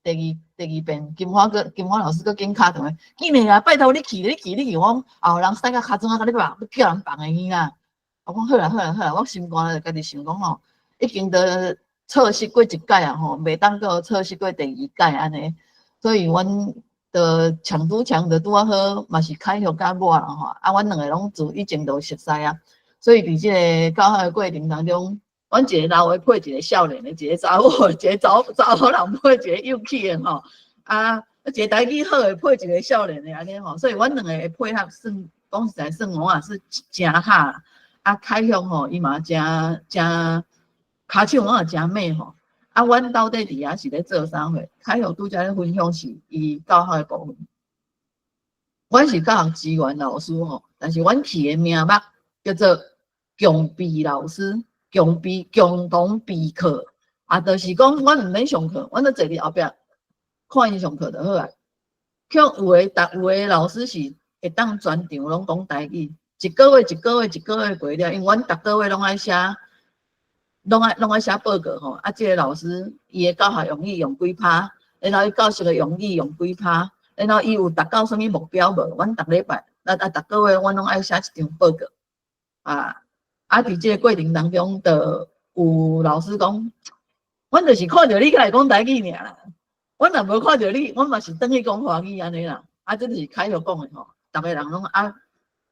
二遍，金花老師閣緊敲電話，緊來啊，拜託你去，你去，你去，我講後人使甲尻川仔共你放，欲叫人放的去啦。我講好啦好啦好啦，我心肝內就家己想講吼，已經都錯失過一屆啊吼，袂當閣錯失過第二屆按呢。所以阮就搶拄搶就拄仔好，嘛是凱玉佮我啦吼，啊，阮兩个攏自以前就熟似啊，所以佇這个教學的過程當中，阮一個老的配一個少年的，一個查某，一個查某人配一個幼齒的吼，啊，一個台語好的配一個少年的按呢吼，所以阮兩個的配合算講實在算我也是誠合啦。啊，凱玉吼，伊嘛誠誠跤手嘛誠猛吼。啊，阮到底佇遐是咧做啥貨？凱玉拄才咧分享是伊教學的部分。阮是教學資源老師吼，但是阮起的名目叫做共備老師，共備共同備課，啊，就是講阮毋免上課，阮就坐佇後壁看𪜶上課就好啊。卻有的老師是會當全場攏講台語，一個月一個月一個月過了，因為阮逐個月攏愛寫。攏愛寫報告吼，啊，這个老師伊的教學用語用幾趴，然後伊教學的用語用幾趴，然後伊有達到啥物目標無？阮逐禮拜，啊啊，逐個月阮攏愛寫一張報告。啊啊，佇這个過程當中，就有老師講，阮就是看著你起來講台語爾啦，阮若無看著你，阮嘛是轉去講華語按呢啦。啊，這就是凱玉講的吼，逐个人攏啊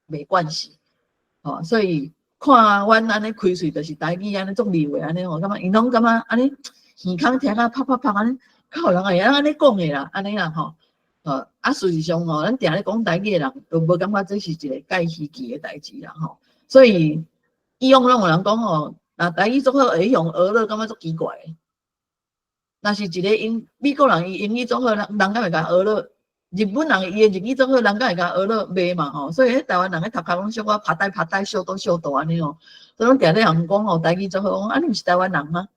袂慣勢，吼，所以。看阮按呢開喙就是台語按呢足溜的按呢吼，感覺𪜶攏感覺按呢耳孔聽甲啪啪啪按呢，較有人會曉按呢講的啦，按呢啦吼。啊，事實上吼，咱定咧講台語的人，都無感覺這是一个介稀奇的代誌啦吼。所以以往攏有人講吼，若台語足好會予人訛了，感覺足奇怪的。若是一个英美國人伊英語足好，人人敢會共訛了？日本人伊的日語足好，人敢會共訛了？袂嘛吼。所以彼台灣人彼頭殼攏小可拍呆拍呆，小倒小倒按呢吼。所以攏定咧人講吼，台語足好，講啊你毋是台灣人嗎？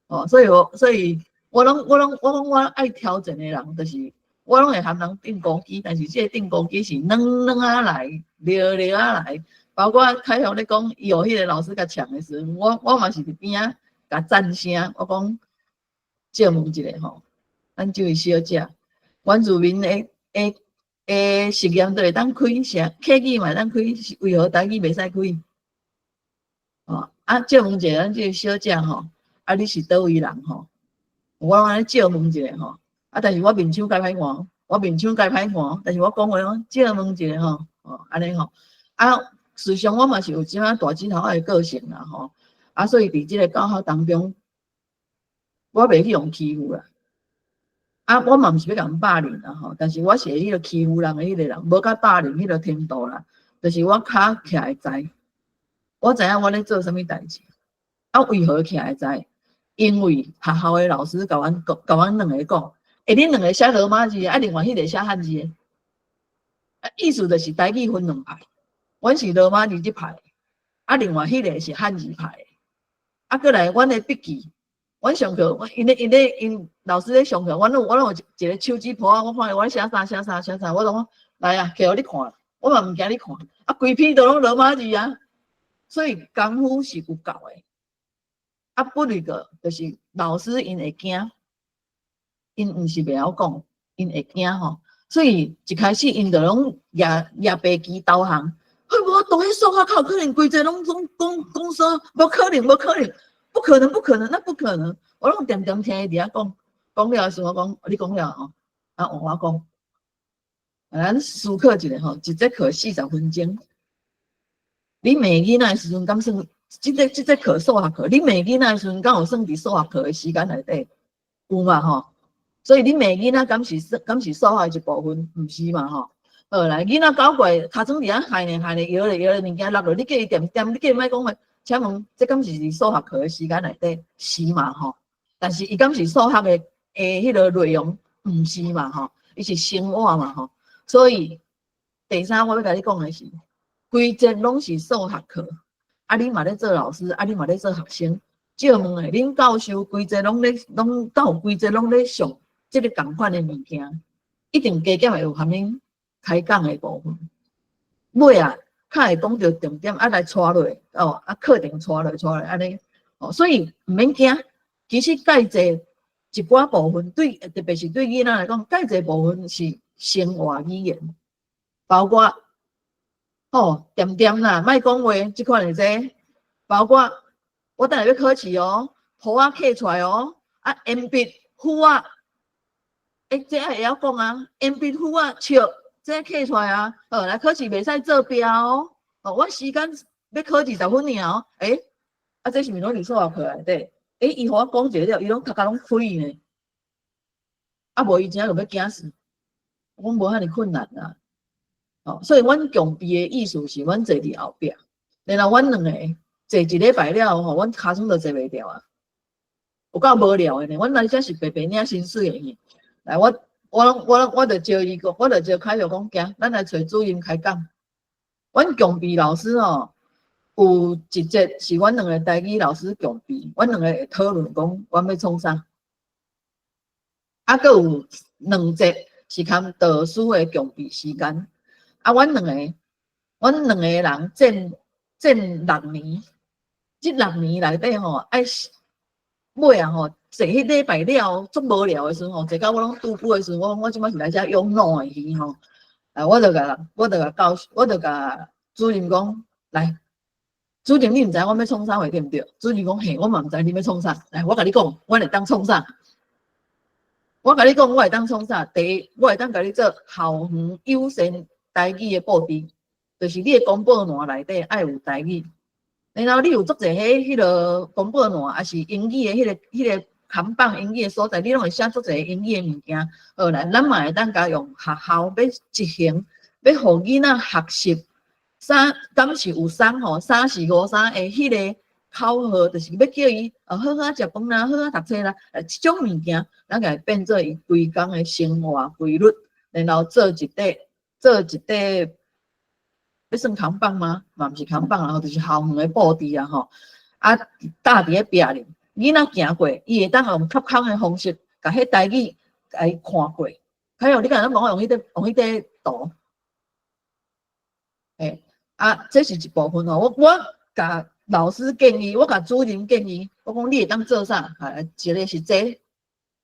哦，所以我攏我愛挑戰的人，就是我攏會含人釘孤枝，但是這个釘孤枝是軟軟仔來，尿尿仔來。包括凱玉咧講，伊予彼个老師共嗆的時陣，我嘛是佇邊仔共讚聲，我講借問一下吼，咱這位小姐，原住民的實驗都會當開，啥客語嘛會當開，是為何台語袂使開？哦，啊，借問一下咱這位小姐吼，啊，你是佗位人吼？我攏按呢借問一下吼，啊，但是我面相較歹看，我面相較歹看，但是我講話講借問一下吼，哦，按呢吼，啊，事實上我嘛是有這仔大指頭仔的個性啦吼，啊，所以佇這个教學當中，我袂去予欺負啦。啊，我嘛毋是欲共人霸凌啦吼，但是我是彼个欺負人的彼个人，無甲霸凌彼个程度啦，就是我較徛會知，我知影我咧做啥物代誌，啊，為何徛會知？因為學校的老師共阮講，共阮兩个講，欸，恁兩个寫羅馬字，啊，另外彼个寫漢字的，啊，意思就是台語分兩派，阮是羅馬字這派，啊，另外彼个是漢字派的，啊，閣來阮的筆記。阮上課，𪜶老師咧上課，阮攏有一个手指簿仔，我看伊我寫啥寫啥寫啥，我就講來啊，摕予你看，我嘛毋驚你看，啊，規篇都攏羅馬字啊，所以功夫是有夠的。啊，不如個就是老師𪜶會驚，𪜶毋是袂曉講，𪜶會驚吼。所以一開始𪜶就攏舉舉白旗投降。彼無讀彼數學較有可能，規濟攏總講講說無可能，無可能，不可能，不可能，那不可能。我攏恬恬聽伊佇遐講，講了時，我講你講了吼，啊換我講。咱思考一下吼，一節課40分鐘，你罵囡仔的時陣，敢算？這節課數學課，你罵囡仔的時陣，敢有算佇數學課的時間內底？有嘛吼？所以你罵囡仔，敢是數學的一部分？毋是嘛吼？好來，囡仔搞過，尻川佇遐害呢害呢，搖咧搖咧，物件落落，你叫伊恬恬，你叫伊莫講話。請問，這敢是佇數學課的時間內底？是嘛吼？但是伊敢是數學的彼個內容？毋是嘛吼？伊是生活嘛吼？所以第三，我欲共你講的是，規節攏是數學課。啊，你嘛咧做老師，啊，你嘛咧做學生。借問的，恁教授規節攏咧，攏敢有規節攏咧上這个仝款的物件，一定加減會有含恁開講的部分。尾啊，較會講著重點，啊來帶落哦，啊課程帶落帶落按呢哦，所以毋免驚。其實蓋濟一寡部分對，特別是對囡仔來講，蓋濟部分是生活語言，包括吼恬恬啦，莫講話，這款的這，包括我等下欲考試哦，簿仔揢出來哦，啊鉛筆、筆仔，欸，這愛會曉講啊，鉛筆、筆仔、尺，這揢出來啊，好來考試袂使作弊哦，哦，我時間欲考20分爾哦，欸，啊這是毋是攏佇數學課內底？欸，伊予我講一个了，伊攏頭殼攏開呢，啊無伊真正就欲驚死，我講無遐爾困難啊，哦，所以阮共備的意思是阮坐佇後壁，然後阮兩个坐一禮拜了後吼，阮尻川都坐袂牢啊，有夠無聊的呢。阮來遮是白白領薪水的呢。來，我就招伊講，我就招開學講，行，咱來揣主任開講。阮共備老師吼，有一節是阮兩个台語老師共備，阮兩个會討論講，阮欲創啥。啊，閣有兩節是含導師的共備時間。啊，阮兩個人戰戰六年，這六年內底吼，愛尾啊吼，坐彼禮拜了足無聊的時陣吼，坐到我攏拄久的時陣，我講我這擺是來遮養腦的去吼。啊，我就共主任講，來，主任你毋知影阮欲創啥貨對毋對？主任講嘿，我嘛毋知你欲創啥。來，我共你講，阮會當創啥？我共你講，我會當創啥？第一，我會當共你做校園友善台語的布置，就是你的公報欄內底愛有台語，然後你有足濟彼個公報欄，抑是英語的彼個看板英語的所在，你攏會寫足濟英語的物件。好來，咱嘛會當共用學校欲執行，欲予囡仔學習三敢是有三吼，三四五三的彼個口號，就是欲叫伊好好食飯啦，好好讀冊啦，這種物件，咱共伊變做伊規工的生活規律，然後做一塊，欲算扛棒嗎？嘛毋是扛棒啦，就是校園的布置啊吼。啊，搭佇咧壁裡，囡仔行過，伊會當用較空的方式，共彼台語共伊看過。還有，你敢若講用彼個圖？欸，啊，這是一部分吼。我共老師建議，我共主任建議，我講你會當做啥？啊，一個是這個，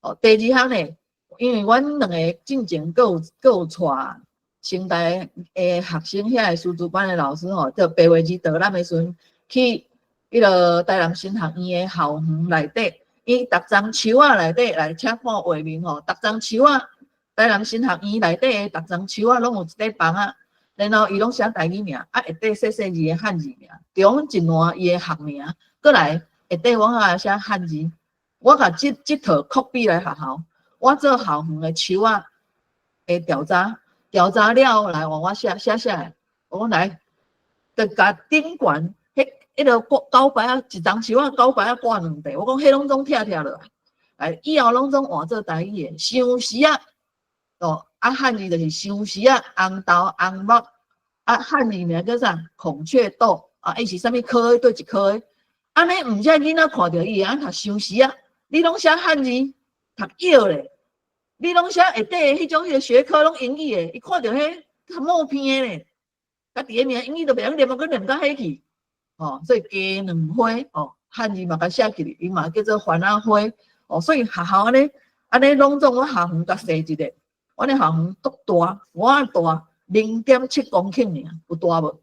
哦，第二項呢，因為阮兩个進前閣有帶成大的學生，遐个師資班的老師吼，做白話字導覽的時陣，去彼个台南神學院的校園內底，伊逐叢樹仔內底來，請看畫面吼，逐叢樹仔，台南神學院內底的逐叢樹仔攏有一塊板仔，然後伊攏寫台語名，啊下底細細字的漢字名，中一欄伊的學名，閣來下底我較寫漢字。我共這套 copy 來學校，我做校園的樹仔的調查，調查了來換我寫寫寫，我講來，就共頂懸，彼個掛狗牌仔，一叢樹仔狗牌仔掛兩塊，我講彼攏總拆拆落來，來以後攏總換做台語的，相思仔，哦，啊漢字就是相思仔，紅豆紅木，啊漢字名叫啥？孔雀豆，啊伊是啥物科的？佗一科的？按呢毋才囡仔看著伊會曉讀相思仔，你攏寫漢字讀藥咧，你攏寫下底的彼種彼個學科攏英語的，伊看著彼較毛片的咧，家己的名英語都袂曉念，閣念到彼去，吼，所以雞卵花哦，漢字嘛共寫起來，伊嘛叫做番仔花哦，所以學校按呢按呢攏總阮校園共踅一下，阮的校園足大，我大0.7公頃爾，有大無？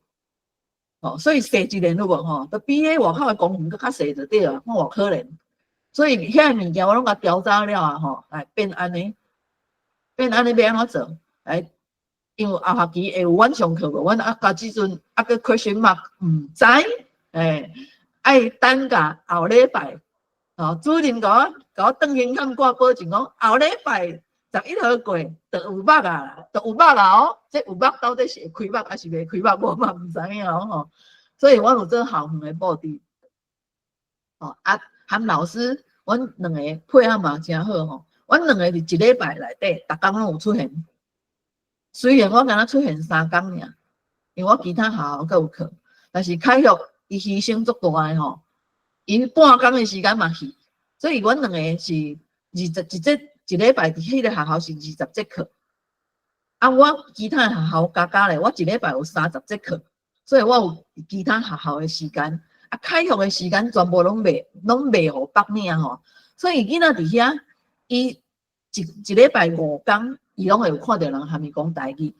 哦，所以踅一下有無吼，都比彼外口的公園閣較細就對啊，看偌可憐。所以遐個物件我攏共調查了啊吼，來變按呢，變按呢欲按怎做？來，因為後學期會有阮上課無？阮啊到這陣啊閣 question mark 毋知，欸，愛等甲後禮拜，吼，主任共我轉胸坎掛保證講，後禮拜11號過，就有目啊啦，就有目啊哦，這有目到底是會開目還是袂開目，我嘛毋知影吼。所以我有做校園的布置，哦啊，含老師，阮兩个配合嘛誠好吼。阮兩個佇一禮拜內底，逐工攏有出現。雖然我敢若出現3工爾，因為我其他學校閣有課，但是凱玉伊犧牲足大的吼，伊半工的時間嘛去，所以阮兩个是21節一禮拜佇彼個學校是20節課。啊，我其他的學校加加咧，我一禮拜有30節課，所以我有其他學校的時間。啊，凱玉的時間全部攏袂予北領吼，所以囡仔佇遐，伊一禮拜5工，伊攏會有看著人含伊講台語，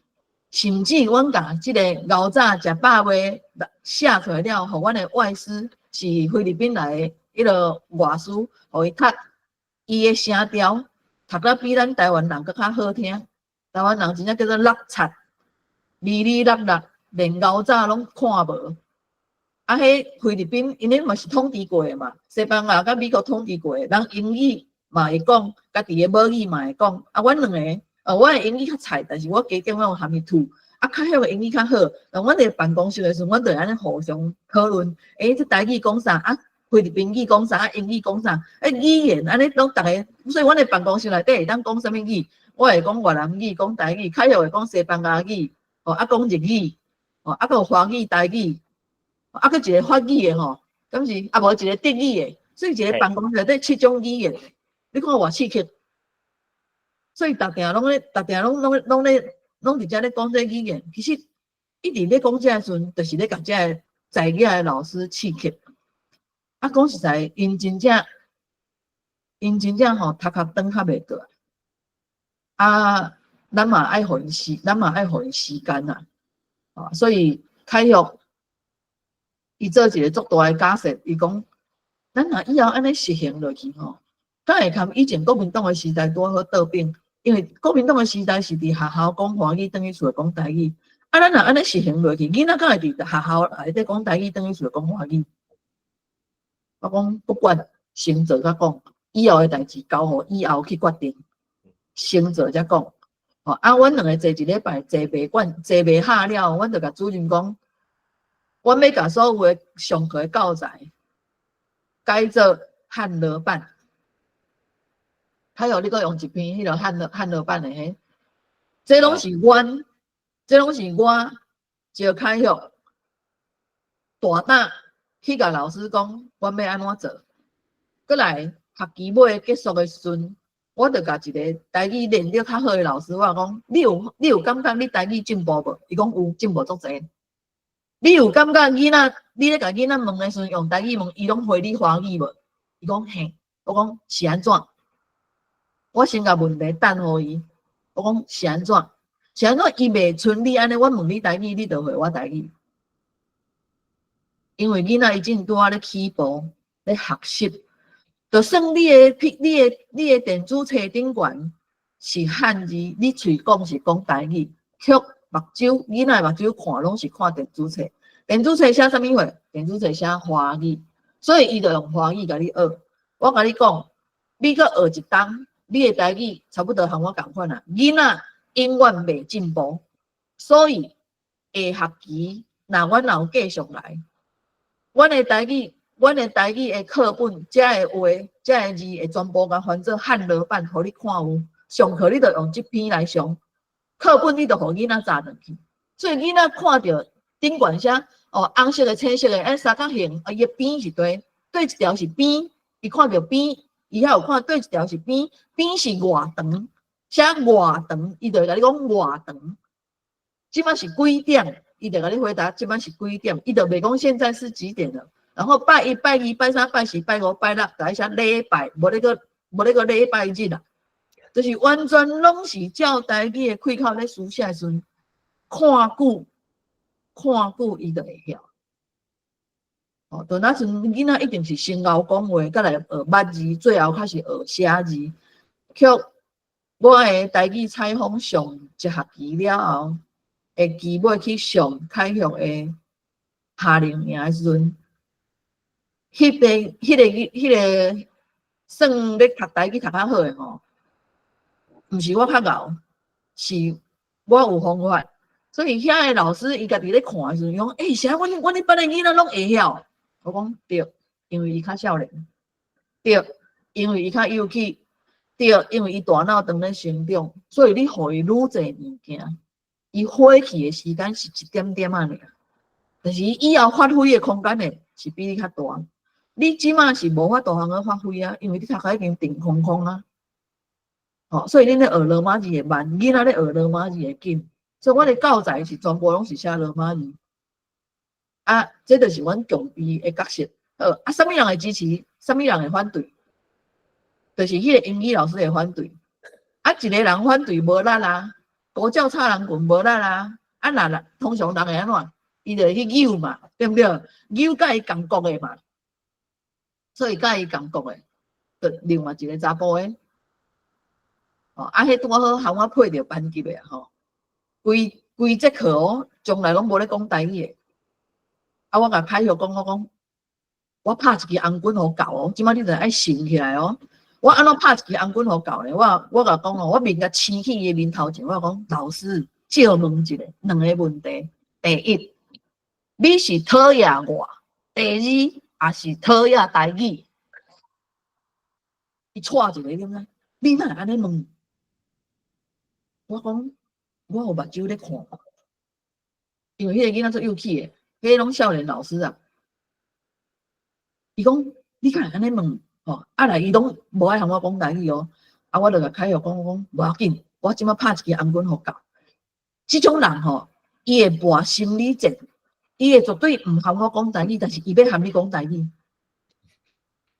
甚至阮共這个牛早食飽未寫出來了，予阮的外師是菲律賓來的彼个外師，予伊讀，伊的聲調讀甲比咱台灣人閣較好聽。台灣人真正叫做落漆，哩哩落落，連牛早攏看無。啊，彼菲律賓𪜶嘛是統治過的嘛，西班牙佮美國統治過的，人英語嘛會講，家己的母語嘛會講。啊，阮兩个，我的英語較菜，但是我加減我有含伊吐。啊，較曉的英語較好。當阮佇辦公室的時陣，阮就會按呢互相討論。欸，這台語講啥？啊，菲律賓語講啥？啊，英語講啥？欸，語言按呢攏逐个，所以阮的辦公室內底會當講啥物語？我會講越南語，講台語，較曉會講西班牙語，哦，啊講日語，哦，啊閣有華語、台語。啊，閣一个法語的吼，敢是啊無一个德語的，所以一个辦公室內底七種語言，你看偌刺激。所以逐定攏咧，逐定攏佇遮咧講這語言，其實一直咧講這个時陣，就是咧共這个在遐的老師刺激。啊，講實在，𪜶真正吼頭殼轉較袂過來。啊，咱嘛愛予𪜶時間啊。啊，所以凱玉伊做一个足大的假設，伊講，咱若以後按呢實行落去吼，敢會含以前國民黨的時代拄好倒反？因為國民黨的時代是佇學校講華語，轉去厝內講台語。啊，咱若按呢實行落去，囡仔敢會佇學校內底講台語，轉去厝內講華語？我講不管，先做才講，以後的代誌交予以後去決定，先做才講。吼，啊，阮兩个坐一禮拜坐袂慣，坐袂下了，阮就共主任講，阮欲共所有的上課的教材改做漢羅版。還有你閣用一篇彼个漢羅版的彼，這攏是我招凱玉大膽去共老師講，阮欲按怎做。閣來學期尾結束的時陣，我就共一个台語練得較好的老師，我講，你有感覺你台語進步無？伊講有進步足濟。你有感覺囡仔，你咧共囡仔問的時陣用台語問，伊攏回你華語無？伊講嘿，我講是按怎？我先共問題擲予伊，我講是按怎？是按怎？伊袂賰你按呢，我問你台語，你就回我台語。因為囡仔已經拄仔咧起步咧學習，就算你的電子冊頂懸是漢字，你喙講是講台語，卻目睭囡仔目睭看攏是看電子冊，電子冊寫啥物貨？電子冊寫華語，所以伊就用華語共你學。我共你講，你閣學一冬，你的台語差不多和我仝款啊。囡仔永遠袂進步，所以下學期若阮若有繼續來，阮的台語的課本，遮的話，遮的字會全部共翻做漢羅版，予你看有。上課你就用這篇來上，課本你就予囡仔查轉去。所以囡仔看著頂懸寫哦，紅色的、青色的，按三角形，啊，伊的邊是佗，佗一條是邊，伊看著邊，伊還有看佗一條是邊，邊是偌長，寫偌長，伊就會共你講偌長。這擺是幾點？伊就共你回答這擺是幾點，伊就袂講現在是幾點了。然後拜一、拜二、拜三、拜四、拜五、拜六，共伊寫禮拜，無咧閣禮拜日啊，就是完全攏是照台語的開口咧書寫的時陣，看久看久伊就會曉。哦，就若像囡仔一定是先𠢕講話，閣來學捌字，最後較是學寫字。卻我的台語採訪上一學期了後，下期尾去上開學的夏令營的時陣，彼個算咧讀台語讀較好的吼，毋是我較𠢕，是我有方法。所以遐个老師伊家己咧看的時陣，伊講：欸，啥？阮彼班的囡仔攏會曉。我講對，因為伊較少年，對，因為伊較幼齒，對，因為伊大腦當咧成長，所以你予伊愈濟物件，伊火起的時間是一點點仔爾，但是伊以後發揮的空間呢，是比你較大。你這馬是無法度通去發揮啊，因為你頭殼已經定空空啊。吼，所以恁咧學羅馬字會慢，囡仔咧學羅馬字會緊，所以阮的教材是全部攏是寫羅馬字。啊，這就是阮共備的角色。好，啊，啥物人會支持？啥物人會反對？就是彼個英語老師會反對。啊，一個人反對無力啊，孤鳥插人群無力啊。啊，若通常人會按怎？伊就會去扭嘛，對毋對？扭佮伊仝國的嘛，所以佮伊仝國的，就另外一個查埔的。哦，啊，彼拄好含我配著班級的吼，規規節課哦，從來攏無咧講台語的。啊，我共凱學講，我講，我拍一支紅棍予教哦，這擺你著愛想起來哦。我按怎拍一支紅棍予教咧？我共講哦，我面共青去伊面頭前，我講老師借問一下兩個問題：第一，你是討厭我；第二，也是討厭台語。伊掣一下，你知？你哪會按呢問？我講，我有目睭咧看，因為彼個囡仔足幼齒的，彼個攏少年老師啊。伊講，你敢會按呢問？吼，啊來，伊攏無愛和我講台語哦。啊，我就共凱學講，我講無要緊，我這擺拍一支紅棍予教。這種人吼，伊會搏心理戰，伊會絕對毋和我講台語，但是伊欲和你講台語。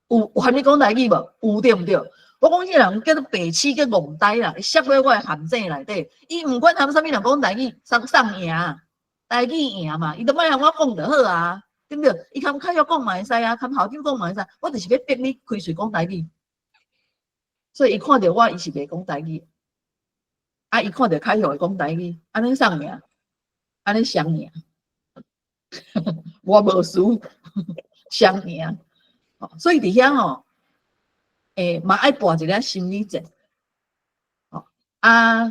有和你講台語無？有對毋對？我講這個人叫做白痴，叫戇呆啦，會摔落我的陷阱內底。伊毋管和啥物人講台語，送送贏，台語贏嘛，伊都莫和我講就好啊，對毋對？伊含凱學講嘛會使啊，含校長講嘛會使，我就是欲逼你開喙講台語。所以伊看著我，伊是袂講台語。啊，伊看著凱學會講台語，按呢送贏，按呢雙贏。我無輸，雙贏。所以佇遐吼，嘛愛搏一個心理戰。吼啊，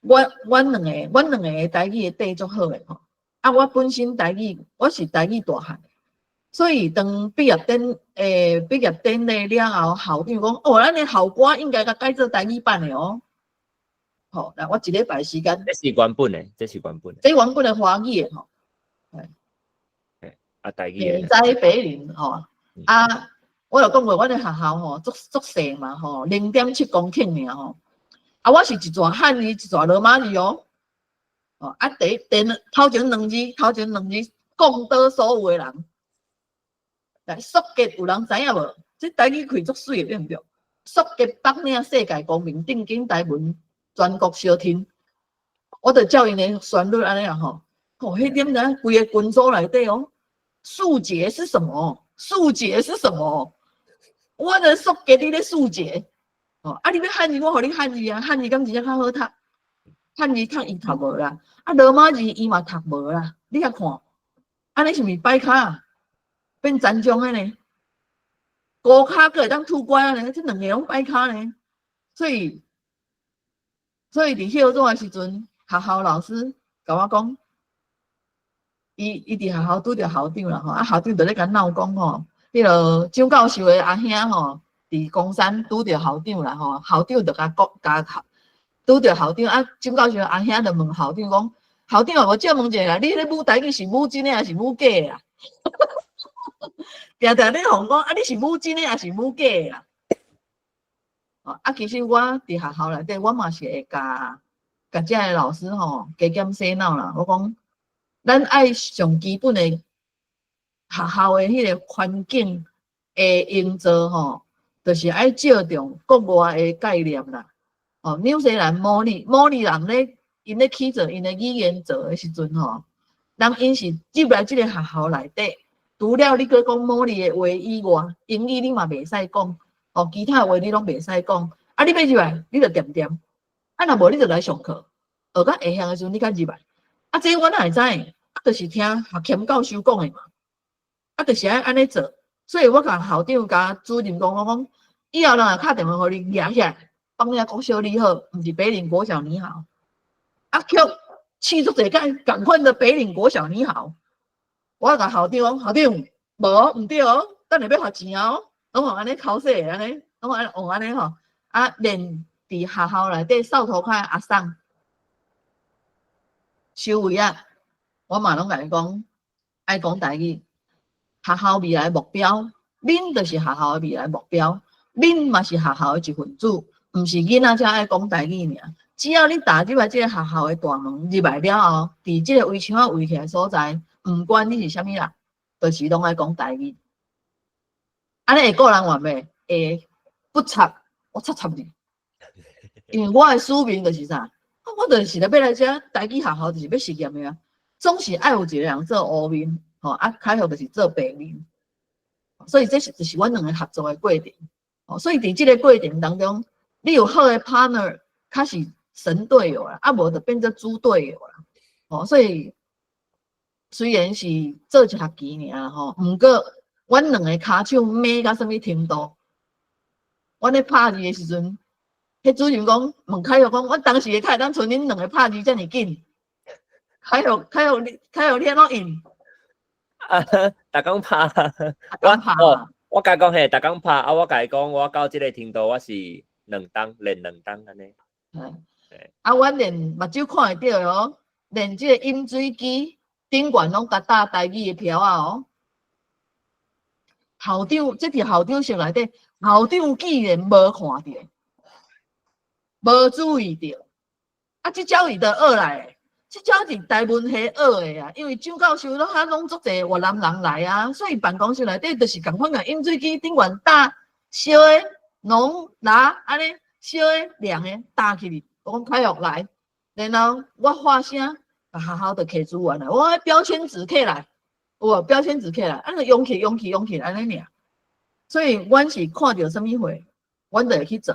阮兩個台語的底足好的吼。啊，我本身台語，我是台語大漢，所以當畢業典禮了後，校長講：哦，咱的校歌應該共改做台語版的哦。吼，來我一禮拜時間。這是原本的，這是原本的。這原本的華語的吼。啊，台語的。在北林吼，啊，我有講過，阮的學校吼，足足細嘛吼，0.7公頃爾吼。啊，我是一逝漢字，一逝羅馬字哦。哦，啊，第第頭前兩字，頭前兩字講倒所有的人。來，速結有人知影無？這台語開足媠的，對毋對？速結北領世界公民，頂經台文全國相聽。我就照𪜶的旋律按呢啊吼，吼，彼點仔規个群組內底哦。速結是什麼？速結是什麼？我的速結你咧速結，哦，啊，你欲漢字，我予你漢字啊，漢字敢真正較好讀？漢字讀伊讀無啦，啊，羅馬字伊嘛讀無啦，你較看，按呢是毋是擺跤變殘障的呢？高跤閣會當拄拐呢？這兩個攏擺跤呢？所以佇歇做的時陣，學校老師共我講。伊佇學校拄著校長啦吼，啊校長就咧共鬧講吼，彼個蔣教授的阿兄吼，佇岡山拄著校長啦吼，校長就共講，共校拄著校長啊，蔣教授的阿兄就問校長講，校長啊，我借問一下啦，你彼母台語是母真的抑是母假的啦？定定咧予講，啊你是母真的抑是母假的啦？啊，其實我佇學校內底，我嘛是會共共遮个老師吼加減洗腦啦，我講。咱愛上基本的學校的彼個環境的營造吼，就是愛借重國外的概念啦。哦，紐西蘭毛利毛利人咧，𪜶咧起做𪜶的語言做的時陣吼，人𪜶是入來這个學校內底，除了你閣講毛利的話以外，英語你嘛袂使講，哦，其他話你攏袂使講。啊，你欲入來，你就恬恬，啊，若無你就來上課，學甲會曉的時陣，你才入來。啊，這我哪會知？啊，就是聽學謙教授講的嘛。啊，就是愛按呢做。所以我共校長佮主任講，我講以後人若敲電話予你，舉起來，北嶺國小你好，毋是北嶺國小你好。啊，卻試足濟擺仝款的北嶺國小你好。我共校長講，校長，無毋對哦，等下欲罰錢哦，攏予按呢剾洗的按呢，攏按用按呢吼。啊，連佇學校內底掃塗跤的阿桑收位仔，我嘛攏共伊講，愛講台語。學校未來目標，恁就是學校的未來目標，恁嘛是學校的一份子，毋是囡仔才愛講台語爾。只要你踏入來這个學校的大門入來了後，佇這個圍牆仔圍起來所在，毋管你是啥物人，就是攏愛講台語。按呢會顧人話袂？會，不插，我插插你。因為我的使命就是啥？我就是來欲來遮台語學校，就是欲實驗的啊。總是愛有一個人做烏面，吼啊，開學就是做白面。所以這是就是阮兩个合作的過程。哦，所以佇這个過程當中，你有好的 partner，較是神隊友啦，啊無就變做豬隊友啦。哦，所以雖然是做一學期爾吼，毋過阮兩个跤手猛到啥物程度？阮咧拍字的時陣，彼主任講問凱學講，阮當時會當賰恁兩个拍字遮爾緊。凱學凱學你凱學你按怎應？啊，逐工拍，逐工拍。我我共伊講嘿，逐工拍啊！我共伊講，我到這个程度，我是兩冬練兩冬按呢。啊，阮連目睭看會著的哦，連這个飲水機頂懸攏共搭台語的標仔哦。校長，這佇校長室內底，校長竟然無看著，無注意著。啊，這招伊就學來的，這招是台文系學的啊。因為張教授攏遐攏足濟越南人來啊，所以辦公室內底就是仝款共飲水機頂懸搭燒的、濃、辣按呢燒的、涼的搭起去。我講凱學來，然後我發聲，學校就提資源來，我標籤紙摕來，有無標籤紙摕來，按呢用起用起用起按呢爾。所以阮是看著啥物貨，阮就會去做，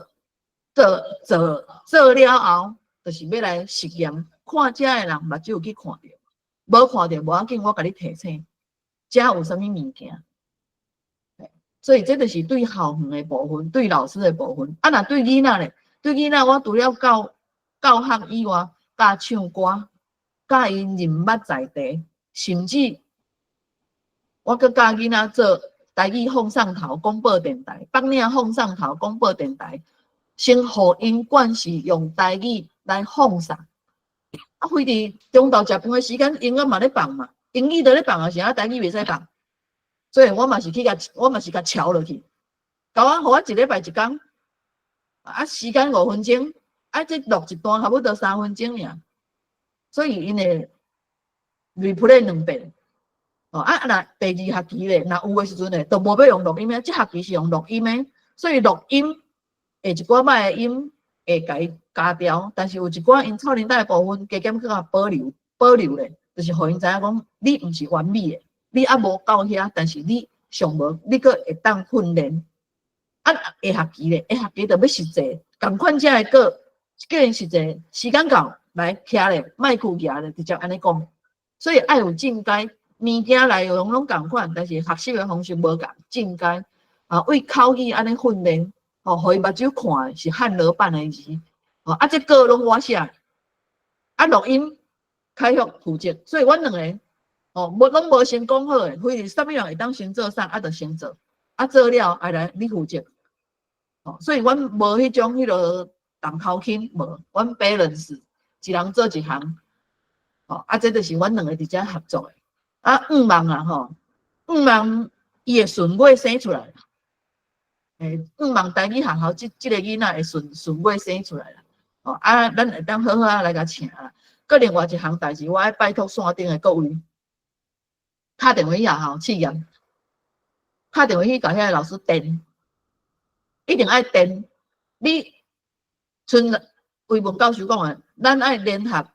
做做做了後，就是欲來實驗，看遮的人目睭有去看著，無看著無要緊，我共你提醒，遮有啥物物件。所以這就是對校園的部分，對老師的部分。啊，若對囡仔咧，對囡仔，我除了教教學以外，教唱歌，教𪜶認捌在地，甚至我閣教囡仔做台語放送頭廣播電台，北嶺放送頭廣播電台，先予𪜶慣勢用台語來放送。啊，非佇中晝食飯的時間，英語嘛咧放嘛，英語都咧放啊，是啊，台語袂使放。所以我嘛是去共，我嘛是共撨落去，共我予我一禮拜一工，啊，時間5分鐘，啊，這錄一段差不多3分鐘爾，所以𪜶會 replay 兩遍。哦，啊，若第二學期咧，若有的時陣咧，就無欲用錄音的，這學期是用錄音的，所以錄音會一寡歹的音會共伊加掉，但是有一寡𪜶臭奶的部分加減去共保留，保留咧，就是予𪜶知影講，你毋是完美的，你猶無到遐，但是你上無，你閣會當訓練。啊，下學期咧，下學期就欲實際，仝款遮的稿，叫𪜶實際時間到來徛咧，麥克舉咧，直接按呢講。所以愛有進階，物件內容攏仝款，但是學習的方式無仝，進階啊，為口語按呢訓練，吼，予伊目睭看的是漢羅版的字，吼，啊，這稿攏我寫，啊，錄音開學負責，所以阮兩个，哦，無攏無先講好的，非是啥物人會當先做啥，啊，就先做，啊，做了啊來你負責，哦，所以阮無彼種彼落同口輕無，阮 balance，一人做一項，哦，啊，這就是阮兩个佇遮合作的。啊，向望啊吼，向望伊會順尾生出來啦。向望台語學校這個囡仔會順順尾生出來啦。哦，啊，咱會當好好仔來共請啦。閣另外一項代誌，我愛拜託線頂的各位，敲電話去學校試驗，敲電話去共遐个老師電，一定愛電。你像維文教授講的，咱愛聯合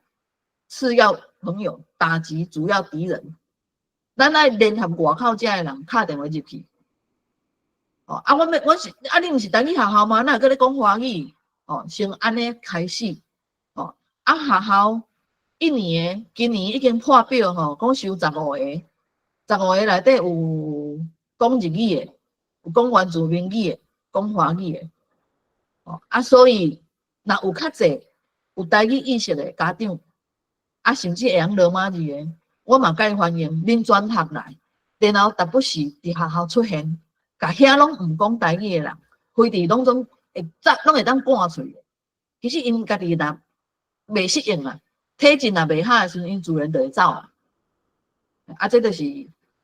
次要朋友，打擊主要敵人。咱愛聯合外口遮的人敲電話入去。哦，啊，我欲我是啊，你毋是台語學校嗎？哪會閣咧講華語？哦，先按呢開始。哦，啊，學校一年今年已經破表吼，講收十五個，十五個內底有講日語的，有講原住民語的，講華語的。哦，啊，所以若有較濟有台語意識的家長，啊，甚至會曉羅馬字的，我嘛介歡迎恁轉學來，然後逐不時佇學校出現，共遐攏毋講台語的人，非佇攏總會早攏會當趕出去。其實𪜶家己若袂適應啊，體質若袂合的時陣，𪜶自然就會走啊。啊，這就是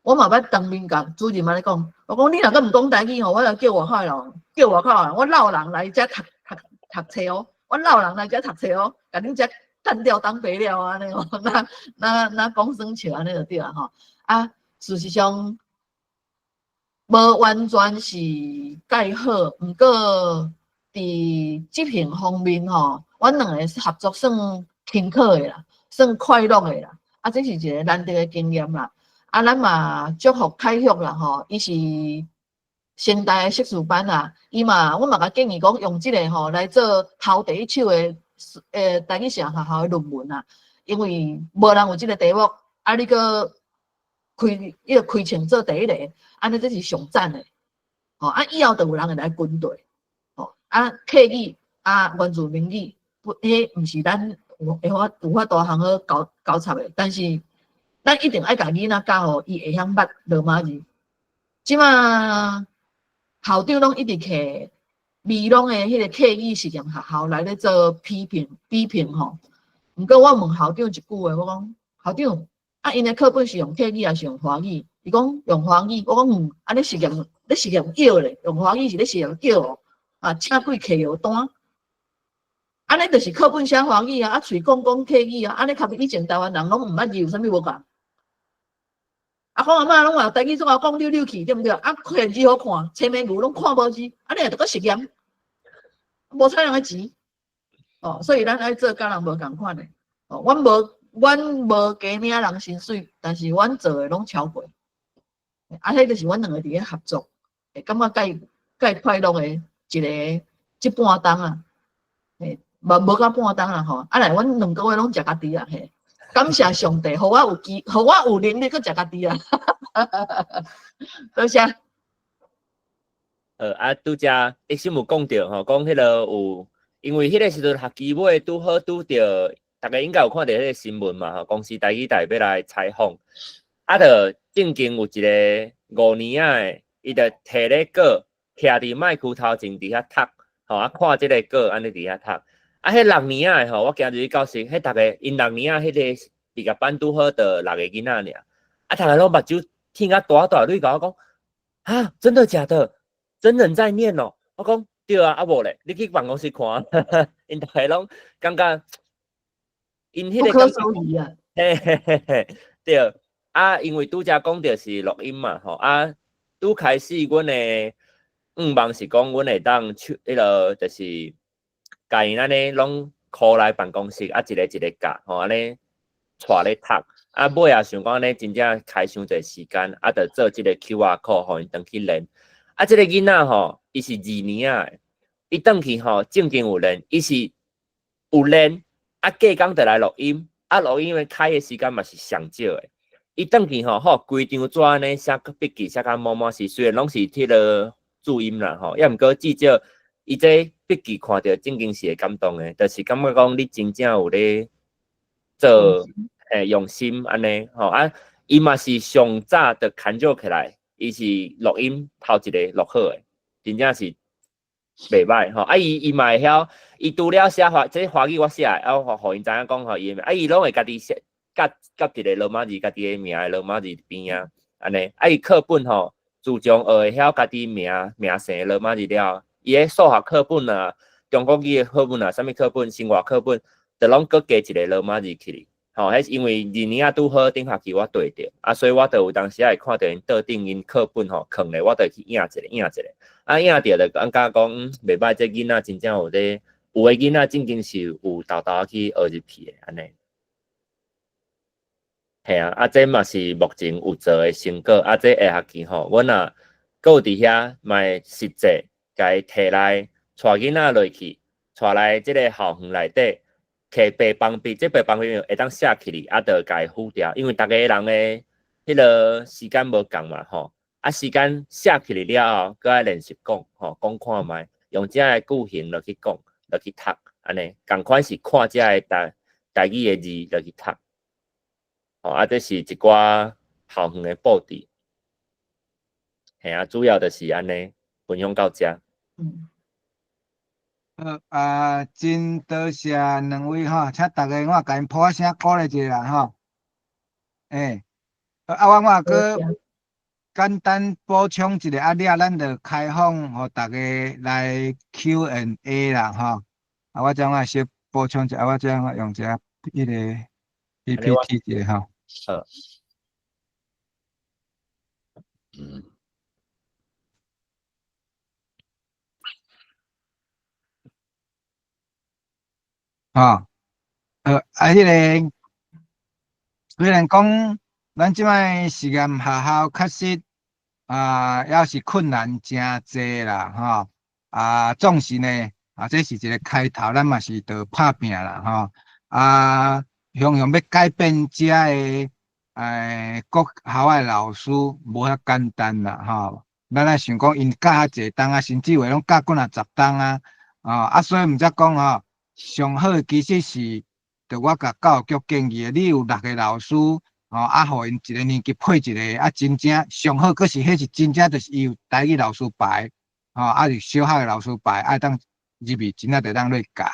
我嘛捌當面共主任按呢講，我講你若閣毋講台語吼，我就叫外口的人，叫外口的人，我摎人來遮讀讀讀冊哦，我摎人來遮讀冊哦，共恁遮幹掉當肥料按呢哦，那那那講耍笑按呢就對啊吼。啊，事實上無完全是蓋好，毋過佇執行方面吼，阮兩个合作算輕巧的啦，算快樂的啦。啊，這是一個難得的經驗啦。啊，咱嘛祝福凱旭啦吼，伊是成大的碩士班啦，伊嘛，阮嘛共建議講用這個吼來做頭第一手的台語實驗學校的論文啦，因為無人有這個題目，啊，你閣開伊個開創做第一個，按呢這是上讚的，吼啊，以後就有人會來跟綴，吼啊，客語啊，原住民語，不，彼毋是咱有會法有法度通好交交插的，但是咱一定愛共囡仔教予伊會曉捌羅馬字。這馬校長攏一直摕美濃的彼個客語實驗學校來咧做批評比評吼。毋過我問校長一句話，我講校長，啊，𪜶的課本是用客語抑是用華語？伊講用華語。我講嗯，啊，你實驗咧實驗藥咧，用華語是咧實驗藥哦。啊，請幾客藥單。按呢就是課本寫華語啊，啊，喙講講客語啊，按呢較以前台灣人攏毋捌字有啥物無仝？啊，講阿嬤攏話台語總愛講溜溜去，對毋對？啊，看字好看，青梅牛攏看無字，按呢就閣實驗，無採人的錢。哦，所以咱愛做佮人無仝款的。哦，阮無加領人薪水，但是阮做的攏超過。啊，彼就是阮兩個佇咧合作，會感覺蓋蓋快樂的一個這半冬啊。嘿，無無到半冬啦吼，啊來，阮2個月攏食家己啊嘿。感謝上帝，予我有機，予我有能力閣食家己啊。多謝。啊，拄才一心有講著吼，講彼个有，因為彼个時陣學期尾拄好拄著，逐家應該有看著彼个新聞嘛吼，公視台語台欲來採訪，啊，就正經有一個五年仔的，伊就提咧稿，徛佇麥克頭前佇遐讀，吼啊，看這个稿按呢佇遐讀。啊，彼六年仔的吼，我今日去教室，彼逐个𪜶六年仔彼个畢業班拄好就六個囡仔爾，啊，逐个攏目睭挺甲大大，你共我講，啊，真的假的？真人在念哦？我講對啊，啊無咧，你去辦公室看，𪜶逐个攏感覺，𪜶彼個不可思議啊！嘿嘿嘿嘿，對，啊，因為拄才講著是錄音嘛，吼，啊，拄開始阮的願望是講，阮會當手彼个就是。共𪜶按呢攏 call 來辦公室，啊，一个一个教，吼，按呢帶咧讀，啊，尾仔想講按呢真正開傷濟時間，啊，就做這个 QR code，予𪜶轉去連。啊，這个囡仔吼，伊是二年仔的，伊轉去吼正經有練，伊是有練，啊，隔工就來錄音，啊，錄音的開的時間嘛是上少的。伊轉去吼，吼規張紙按呢寫筆記寫甲滿滿是，雖然攏是彼个注音啦吼，抑毋過至少伊這筆記看著正經是會感動的，就是感覺講你真正有咧做，嘿，用心按呢吼啊，伊嘛是上早就牽咗起來，伊是錄音頭一個錄好的，真正是袂歹吼。啊，伊嘛會曉，伊除了寫華，這華語我寫的，啊，予𪜶知影講吼伊的名，啊，伊攏會家己寫，夾夾一個羅馬字，家己的名的羅馬字邊仔，按呢。啊，伊課本吼，自從學會曉家己名名姓羅馬字了，伊的數學課本啊，中國語的課本啊，啥物課本，生活課本，就攏閣加一個羅馬字起去。吼，彼是因為二年仔拄好頂學期我綴著，啊，所以我就有當時仔會看著𪜶桌頂𪜶課本吼，囥咧，我就去影一下，影一下，啊，影著就感覺講，袂歹，這囡仔真正有咧，有的囡仔正經是有沓沓去學入去的，按呢。嘿啊，啊，這嘛是目前有做的成果，啊，這下學期吼，阮若閣有佇遐嘛會實際共伊提來，帶囡仔落去，帶來這个校園內底，摕白板筆，這白板筆會當寫起來，啊，就共伊輔掉，因為逐个人的彼个時間無仝嘛，吼，啊，時間寫起來了後，閣愛練習講，吼，講看覓，用遮个句型落去講，落去讀，按呢，仝款是看遮个台語的字落去讀。吼，啊，這是一寡校園的布置，嘿啊，主要就是按呢，分享到遮。好啊，真多謝兩位吼，請逐家我共𪜶拍聲鼓勵一下啦吼。欸，啊，我嘛閣簡單補充一下，啊了咱就開放予逐家來 Q&A 啦吼。啊，我這我小補充一下，我這我用一下彼个 PPT 一下吼。好。吼，啊，彼个雖然講咱這擺實驗學校確實啊，猶是困難誠濟啦，吼，啊，總是呢，啊，這是一個開頭，咱嘛是著拍拚啦，吼，啊，雄雄欲改變遮个國校的老師無遐簡單啦，吼，咱若想講𪜶教較濟冬啊，甚至有的攏教幾若十冬啊，啊，所以毋才講吼，上好的其實是，著我共教育局建議的，你有六个老師，吼，啊，予𪜶一个年級配一个，啊，真正上好，閣是彼是真正就是伊有台語老師排，吼，啊是小學的老師排，啊，會當入去真正就會當落教，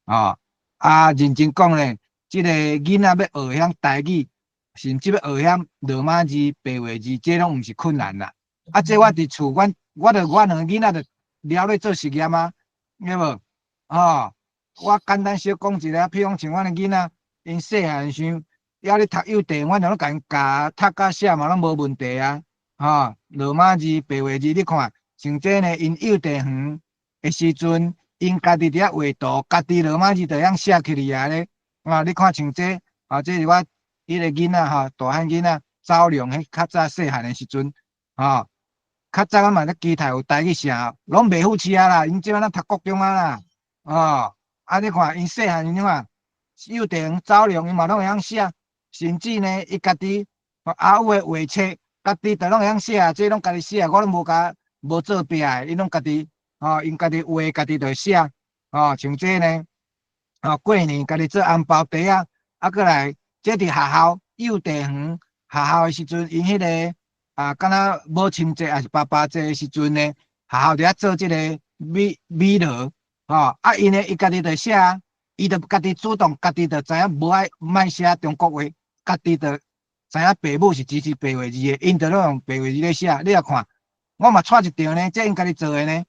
吼，啊，認真講咧，這个囡仔欲學曉台語，甚至欲學曉羅馬字、白話字，這攏毋是困難啦。啊，這我佇厝，阮我著我兩个囡仔著了咧做實驗啊，對無？吼，我簡單小講一下，譬如講像阮的囡仔，𪜶細漢時，猶咧讀幼稚園，阮就攏共𪜶教讀佮寫嘛，攏無問題啊。吼，羅馬字、白話字，你看，像這呢，𪜶幼稚園的時陣，𪜶家己佇遐畫圖，家己羅馬字就會曉寫起來啊咧。啊，你看像這，啊，這是我彼个囡仔吼，大漢囡仔走龍，彼較早細漢的時陣，吼，較早阮嘛咧期待有台語寫，攏袂赴試啊啦，𪜶這擺攏讀國中啊啦，哦，啊，你看𪜶細漢你看，幼稚園走龍，𪜶嘛攏會曉寫，甚至呢，伊家己阿母的畫冊，家己就攏會曉寫，這攏家己寫，我攏無共無做壁的，𪜶攏家己，吼，𪜶家己畫，家己就會寫，吼，像這呢，吼，過年家己做紅包袋仔，啊，閣來，這佇學校幼稚園學校的時陣，𪜶彼个啊，敢若母親節抑是爸爸節的時陣呢，學校佇遐做這个米米羅，吼，啊，𪜶呢，伊家己就寫，伊就家己主動，家己就知影無愛莫寫中國話，家己就知影爸母是支持白話字的，𪜶就攏用白話字咧寫。你若看，我嘛帶一張呢，這𪜶家己做的呢，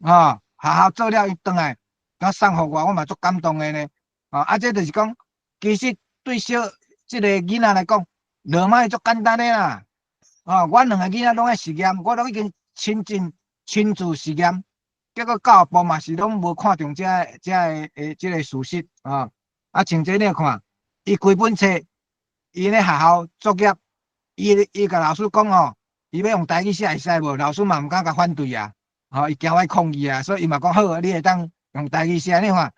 吼，學校做了伊轉來，佮送予我，我嘛足感動的呢。吼，啊，這就是講，其實對小這个囡仔來講，羅馬字足簡單的啦。吼，阮兩个囡仔攏愛實驗，我攏已經親近親自實驗，結果教育部嘛是攏無看重這个這个事實啊。啊，像這你看，伊規本冊，伊咧學校作業，伊共老師講吼，伊欲用台語寫會使無？老師嘛毋敢共反對啊，吼，伊驚我抗議啊，所以伊嘛講好，你會當用台語寫。你看，